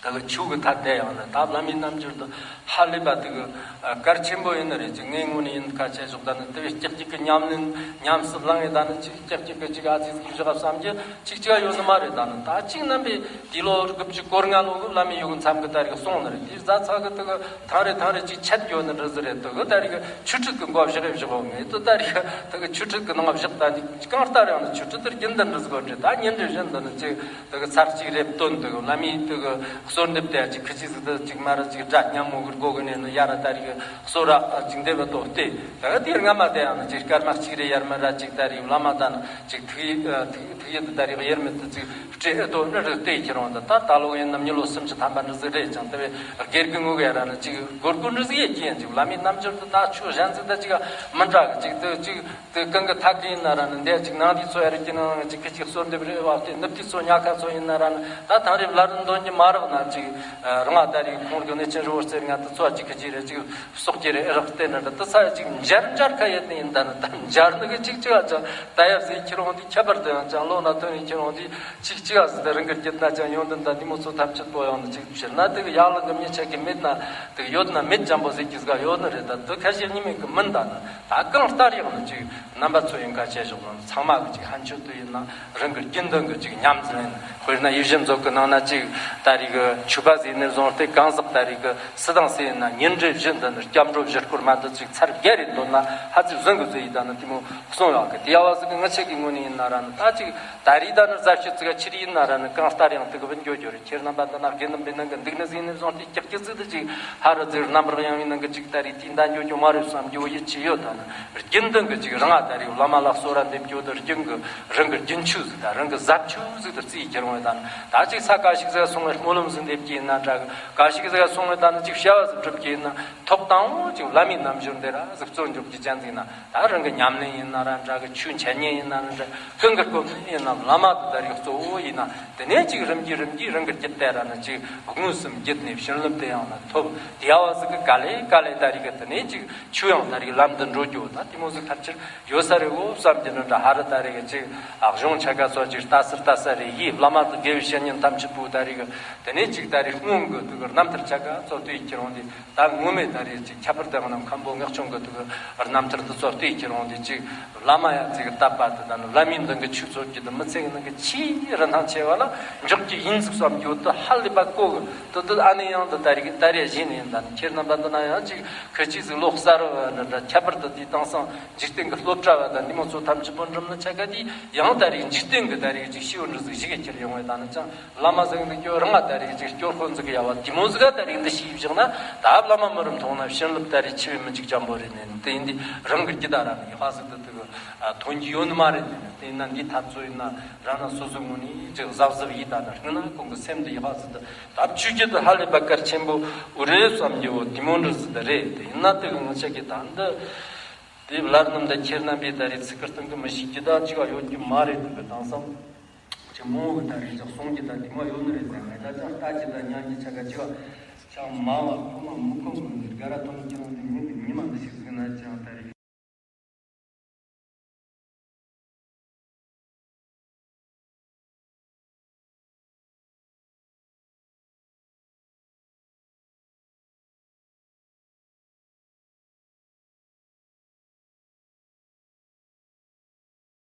ད་གི་ཆོས་གི་ཐད་དེ་ཡང་ན་ད་བླ་མའི་རྣམ་འགྱུར་དུ་ཧ་ལས་པ་དེ་གི་ཨ་གལ་ཆེན་པོ་ཡིན་ནི་རེད། ཅིག་ངའི་ངོས་ནས་ཡིན་ཁ་ཆད་ཞོག་ད་ནི་དེ་བས་ཀྱག་ཀྱིག་གི་ཉམས་ལེན་ཉམས་སུ་བླངས་ཡོད་ད་ནི་ཅིག་ཀྱག་ཀྱིག་གི་ཅིག་ཨ་ཙི་ཟིག་བཞག་བསམ་གྱི་ཅིག་ཅིག་ཡོད་ནི་མ་རེད། ད་ནི་ད་ཅིག་རྣམ་པས་དེ་ལོ་དགུ་བཅུ་གོ་ལྔ་ལོ་གི་བླ་མའི་ཡུལ་གི་མཚམས་གི་ད་རེས་གི་སོང་ནི་རེད། དེ་རྫ་ཚ་གི་དེ་གི་ཐང་རེ་ཐང་རེ་ཅིག་ཆད་ཡོད་ནི་འདྲ་ཟིག་རེད། དེ་གི་ད་རེས་གི་ཆོས་ཁྲིད་གི་མགོ་བཞག་བཞག་ཡོད་ངེས་དེ་ད་རེས་གི་དེ་གི་ཆོས་ཁྲིད་གི་ནང་བཞག་ད་ནི་གང་ལྟར་ཡང་ནི་ཆོས་ཁྲིད་དེ་རྒྱུན་ལྡན་འདྲ་ཟིག་གོ་འདྲ། ད་ཉིན་རེ་བཞིན་དུ་ནི་ཅིག་དེ་གི་ཚར་གཅིག་རེ་བཏོན། དེ་གི་བླ་མའི་དེ་གི་གསོལ་འདེབས་དེ་ཅིག་ཁི་ཅིག་ཟིག་དེ་ཅིག་མ་ར་ཅིག་སྒྲ་སྙན་མོ་གི་སྒོ་གི་ནས་ནི་ཡ་ར་ད་རེས་གི་གསོལ་ར་ཅིག་འདེབས་བཏོན་ཏེ། དེ་གི་དེ་སྔ་མ་དེ་ཡང་ནི་ཅིག་སྐར་མ་གཅིག་རེ་ཡར་མར་ར་ཅིག་ད་རེས་བླ་མ་དང་ནི་ཅིག་ཐུགས་ཡིད་ཐུགས་ཐུགས་ཡིད་དེ་ད་རེས་གི་དབྱེར་མེད་དུ་ཅིག་སྤྲད་ཨེ་ཏོ་ནི་རིགས་དེ་ཁྱེད་རང་དང་ད་ད་ལོ་ཡིན་ནམ་མྱི་ལོ་སུམ་ཅུ་ཐམ་པ་འདྲ་ཟིག་རེད་ཀྱང་དེ་བས་སྒེར་གི་ངོས་གི་ཡ་ར་ནི་ཅིག་སྒོར་སྒོར་འདྲ་ཟིག་ཡེ་ཀྱི་ཡིན། ཅིག་བླ་མའི་རྣམ་འགྱུར་དེ་ད་ཆོས་གཞན་ཟིག་ད་ཅིག་མི་འདྲ་གི། ཅིག་དེ་ཅིག་དེ་གང་གི་ཐད་ཀི་ཡིན་ན་ར་ནི་འདི་ཅིག་ནང་དེ་ཚོ་ཡ་རིགས་ཀྱི་ནང་ཅིག་ཁི་ཅིག་གསོལ་འདེབས་རེ་བ་སྟེ་ནུབ་དེ་ཚོ་ཉག་ཁ་ཚོ་ཡིན་ན་ར་ནི་ད་ཐང་རེ་བླ་རི་འདོན་གྱི་མ་རག་ན་ཅིག་རང་ད་རེས་ཁོང་གི་གནས་ཆེན་རི་བོ་རྩེ་ལྔ་དེ་ཚོ་ཅིག་ཁི་ཅིག་རེ་ཅིག་སོག་ཅིག་རེ་རག་སྟེ་ནི་འདྲ་དེ་ས་ཡ་ཅིག་འཇར་འཇར་ཁ་ཡེ་ནི་ཡིན། ད་ནི་ད་འཇར་ནི་གི་ཅིག་ཅིག་ཨ་ཅང་ད་ཡབ་ཟིག་ཁྱེད་རང་དེ་ཁྱད་པར་དུ་ཡང་ཅང་ལོ་ན་ཐོན་ཡིན། ཁྱེད་རང་དེ་ཅིག་ཅིག་ཨ་ཟིག་དེ་རང་གི་རྒྱུད་ན་ཅང་ཡོང་དུ་ད་འདི་མོ་ཚོ་ཐམས་ཅད་པོ་ཡང་ནི་ཅིག་ཕྱིར་ན་དེ་གི་ཡག་ལ་གི་མི་ཆ་གི་མེད་ན་དེ་གི་ཡོད་ན་མེད་ཅང་པོ་ཟིག་གི་ཟིག་ཡོད་ནི་རེད། ད་དེ་ཁ་ཞེ་གཉིས་མེད་གི་མིན། ད་ནི་ད་གང་ལྟར་ཡང་ནི་ཅིག་རྣམ་པ་ཚོ་ཡིན་ཁ་ཆད་ཞོག་ན་ཚང་མ་གི་ཅིག་ཧན་ཆོད་དུ་ཡིན་ན་རང་གི་རྒྱུན་ལྡན་གི་ཅིག་ཉམས་ཟིན་ཡིན། དཔེར་ན་ཡིད་བཞིན་མཛོད་གི་ནང་ན་ཅིག་ད་རེས་གི་ ཆོས་པ་ཟིག་ནས་བཟུང་སྟེ་གང་ཟག་ད་རེས་ཀྱི་སུ་དང་སུ་ཡིན་ན་ཉིན་རེ་བཞི་འདི་ནི་སྐྱབས་འགྲོ་བཞི་སྐོར་མ་འདི་ཅིག་ཚར་བརྒྱ་རེ་འདོན་ན་ཧ་ཅང་བཟང་གི་ཟེར་ཡི་ད་ནི་དེ་མོ་གསུང་ཡོད་གི། དེ་ཡ་བ་ཟིག་གི་ང་ཆེ་གི་ངོས་ནས་ཡིན་ན་ར་ནི་ད་ཅིག་ད་རེས་ད་ནི་རྫ་ཆུ་ཙི་ག་ཆི་རི་ཡིན་ན་ར་ནི་གང་ལྟར་ཡང་དུ་གི་བུད་འགྱོ་རྒྱུ་རེད། ཁྱེད་རྣམ་པ་འདི་ན་དགེ་འདུན་པའི་ནང་གི་འདུག་ནི་ཟིག་ནས་བཟུང་སྟེ་ཀྱག་ཀྱི་ཟིག་ཏུ་ཅིག་ཧ་ར་ཟིག་རྣམ་པར་གཡེང་བའི་ནང་གི་ཅིག་ད་རེས་དེ་འདྲ་འགྱོ་རྒྱུ་མ་རེད་བསམ་རྒྱུ་ཡིད་ཆེས་ཡོད། ད་ནི་རྒྱུན་ལྡན་གི་ཅིག་རང་ང་ད་རེས་བླ་མ་ལ་གསོལ་ར་འདེབས་རྒྱུ་དེ་རྒྱུན་གི་རང་གི་རྒྱུན་ཆུ་ཟིག་དང་རང་གི་ཟབ་ཆུ་ཟིག་ཏུ་བརྩིས་ཁྱེར་འོང་ད་ནི་ད་ཅིག་ས་ག་ཞིག་ཟིག་སོང་བའི་སྨོན་ལམ་ཟིག་འདེབས་ཀྱི་ཡིན་ན་འདྲ་གི། ག་ཞིག་ཟིག་སོང་བའི་ད་ནི་ཅིག་བྱ་བ་ཟིག་སྒྲུབ་ཀྱི་ཡིན་ན་ཐོག་དང་པོ་ཅིག་བླ་མའི་རྣམ་འགྱུར་འདི་ར་ཟིག་བརྩོན་འགྲུས་ཀྱི་ཅན་ཟིག་ན། ད་རང་གི་ཉམས་ལེན་ཡིན་ན་ར་འདྲ་གི། ཆོས་འཆད་ཉན་ཡིན་ན་ར་འདྲ། ཀུན་གྱི་སྐོམ་ནི་ཡིན་ན་བླ་མ་དེ་ད་རིག་གཙོ་བོ་ཡིན་ན། དེ་ནས་ཅིག་རིམ་གྱིས་རིམ་གྱིས་རང་གི་རྒྱུད་དེ་ར་ནི་ཅིག་མངོན་སུམ་བརྒྱུད་ནས་བྱིན་རླབས་དེ་ཡང་ན་ཐོབ། དེ་ཡ་བ་ཟིག་གི་ག་ལེ་ག་ལེ་ད་རིག་གི་དེ་ནས་ཅིག་ཆོས་ཡང་ད་རིག་ལམ་དུ་འགྲོ་རྒྱུ་ད་དེ་མོ་ཟིག་ཐབས་ཆེར་ཡོད་ས་རེད་འོ་བསམ་གྱི་ནི་འདྲ། ཧ་རི་ད་རིག་གི་ཅིག་ཨ་གཞུང་ཆ་ག་ཚོ་ཅིག་ལྟ་སར་ལྟ་ས་རེད་ཡིས། བླ་མ་དེ་དགེ་བའི་བཤེས་གཉེན་ཐམས་ཅད་པོ་ད་རིག་གི་དེ་ནས་ཅིག་ད་རིག་སྔོན་གི་དུ་གི་རྣམ་ཐར་ཆ་ག་ཚོ་ལྟོས་ཁྱེར་འོང་དེ། ད་ངོ་མས་ད་རེས་ཅིག་ཁྱད་པར་དུ་ཡང་ན་མཁན་པོ་ངག་ཆུང་གི་ཐུགས་རྣམ་ཐར་འདི་ཚོ་བལྟས་ཁྱེར་འོང་དུས་ཅིག་བླ་མ་ཡ་ཅིག་བཏབ་པ་དེ་དང་བླ་མའི་མདུན་གྱི་ཆོས་ཚོགས་ཀྱི་དུ་མི་ཚེ་གི་ནང་གི་ཆེས་རིན་ཐང་ཆེ་བ་ལ་འཇོག་རྒྱུ་ཡིན་ཟིག་བསམ་རྒྱུ་དུ་ཧ་ལས་པ་གོ་གི། དུ་དུ་ཨ་ནེ་ཡང་དུ་ད་རེས་ད་རེས་གཞི་ནས་ཡིན་ད་ནི་ཁྱེད་རྣམ་པ་འདི་ན་ཡང་ཅིག་ཁོ་ཅིག་ཟིག་ལོ་གསར་བ་འདྲ་འདྲ་ཁྱད་པར་དུ་དུས་དེང་སང་འཇིག་རྟེན་གྱི་སློབ་གྲྭ་བ་དང་འདི་མོ་ཚོ་ཐམས་ཅད་པོ་འགྲིམ་ནི་ཆ་ག་དུས་ཡང་ད་རེས་འཇིག་རྟེན་གྱི་ད་རེས་ཅིག་ཤེས་བོ་འདྲ་ཟིག་ཞིག་གི་ཁྱེར་ཡོང་བས་ད་ནི་ཅང་། བླ་མ་ཟེར་ནི་ཁྱོད་རང་ང་ད་རེས་ཅིག་སྐྱོར་དཔོན་ཟིག་ཡ་བ་དེ་མོ་ཟིག་ག་ད་རེས་འདི་ཤེས་བཞག་ན་ད་བླ་མ་མི་རུ་མཐོང་ན་བྱིན་རླབས་ད་རེས་ཆེ་བའི་མི་འཇིག་འཇམ་པོ་རེད་ནས་དེ་ཡིན་དུས་རང་གི་རྒྱུད་ད་ར་ནི་ཡག་ཟིག་ཏུ་དུ་ཐོན་གྱི་ཡོད་ནི་མ་རེད་ནས་དེ་ཡིན་ན་འདི་འཐབ་རྩོད་ཡིན་ན་རང་ན་སོ་སོ་ངོས་ནས་ཅིག་གཟབ་གཟབ་ཡིས་ད་ནི་སྔོན་ན་ཁོང་གི་སེམས་འདི་ཡག་ཟིག་ཏུ་ད་ཆོས་རྒྱུད་དུ་ཧ་ལས་པ་གལ་ཆེན་པོ་འུ་རེད་བསམ་རྒྱུ་བོ་དེ་མོ་འདྲ་ཟིག་ཏུ་རེད། དེ་ཡིན་ན་དེ་གི་ངོ་ཆ་གི་ད་འདི་དེ་བླ་རྣམས་དང་ཁྱེད་རྣམ་པས་ད་རེས་ཚིག་གི་སྟེང་གི་མི་ཤེས་རྒྱུ་ད་ཅིག་ཡོད་རྒྱུ་མ་རེད་འདུག་གི་དེང་སང་། ཅིག་མང་བོ་ད་རེས་ཅིག་གསུང་རྒྱུ་ད་དེ་མོ་ཡོད་ནི་རེད་ཟེར་ངས་ད་ཅང་ལྟ་རྒྱུ་ད་ཉན་རྒྱུ་ཆ་ག་ཅི་བ་ཅང་མང་བ་ཁོ་མ་མི་ཁོམ་གི་དགའ་ར་ཐོང་ཁྱེད་རང་དེ་མིང་གི་ཉི་མ་འདི་ཞིག་ཟིག་ན་ཅང་ད་རེས་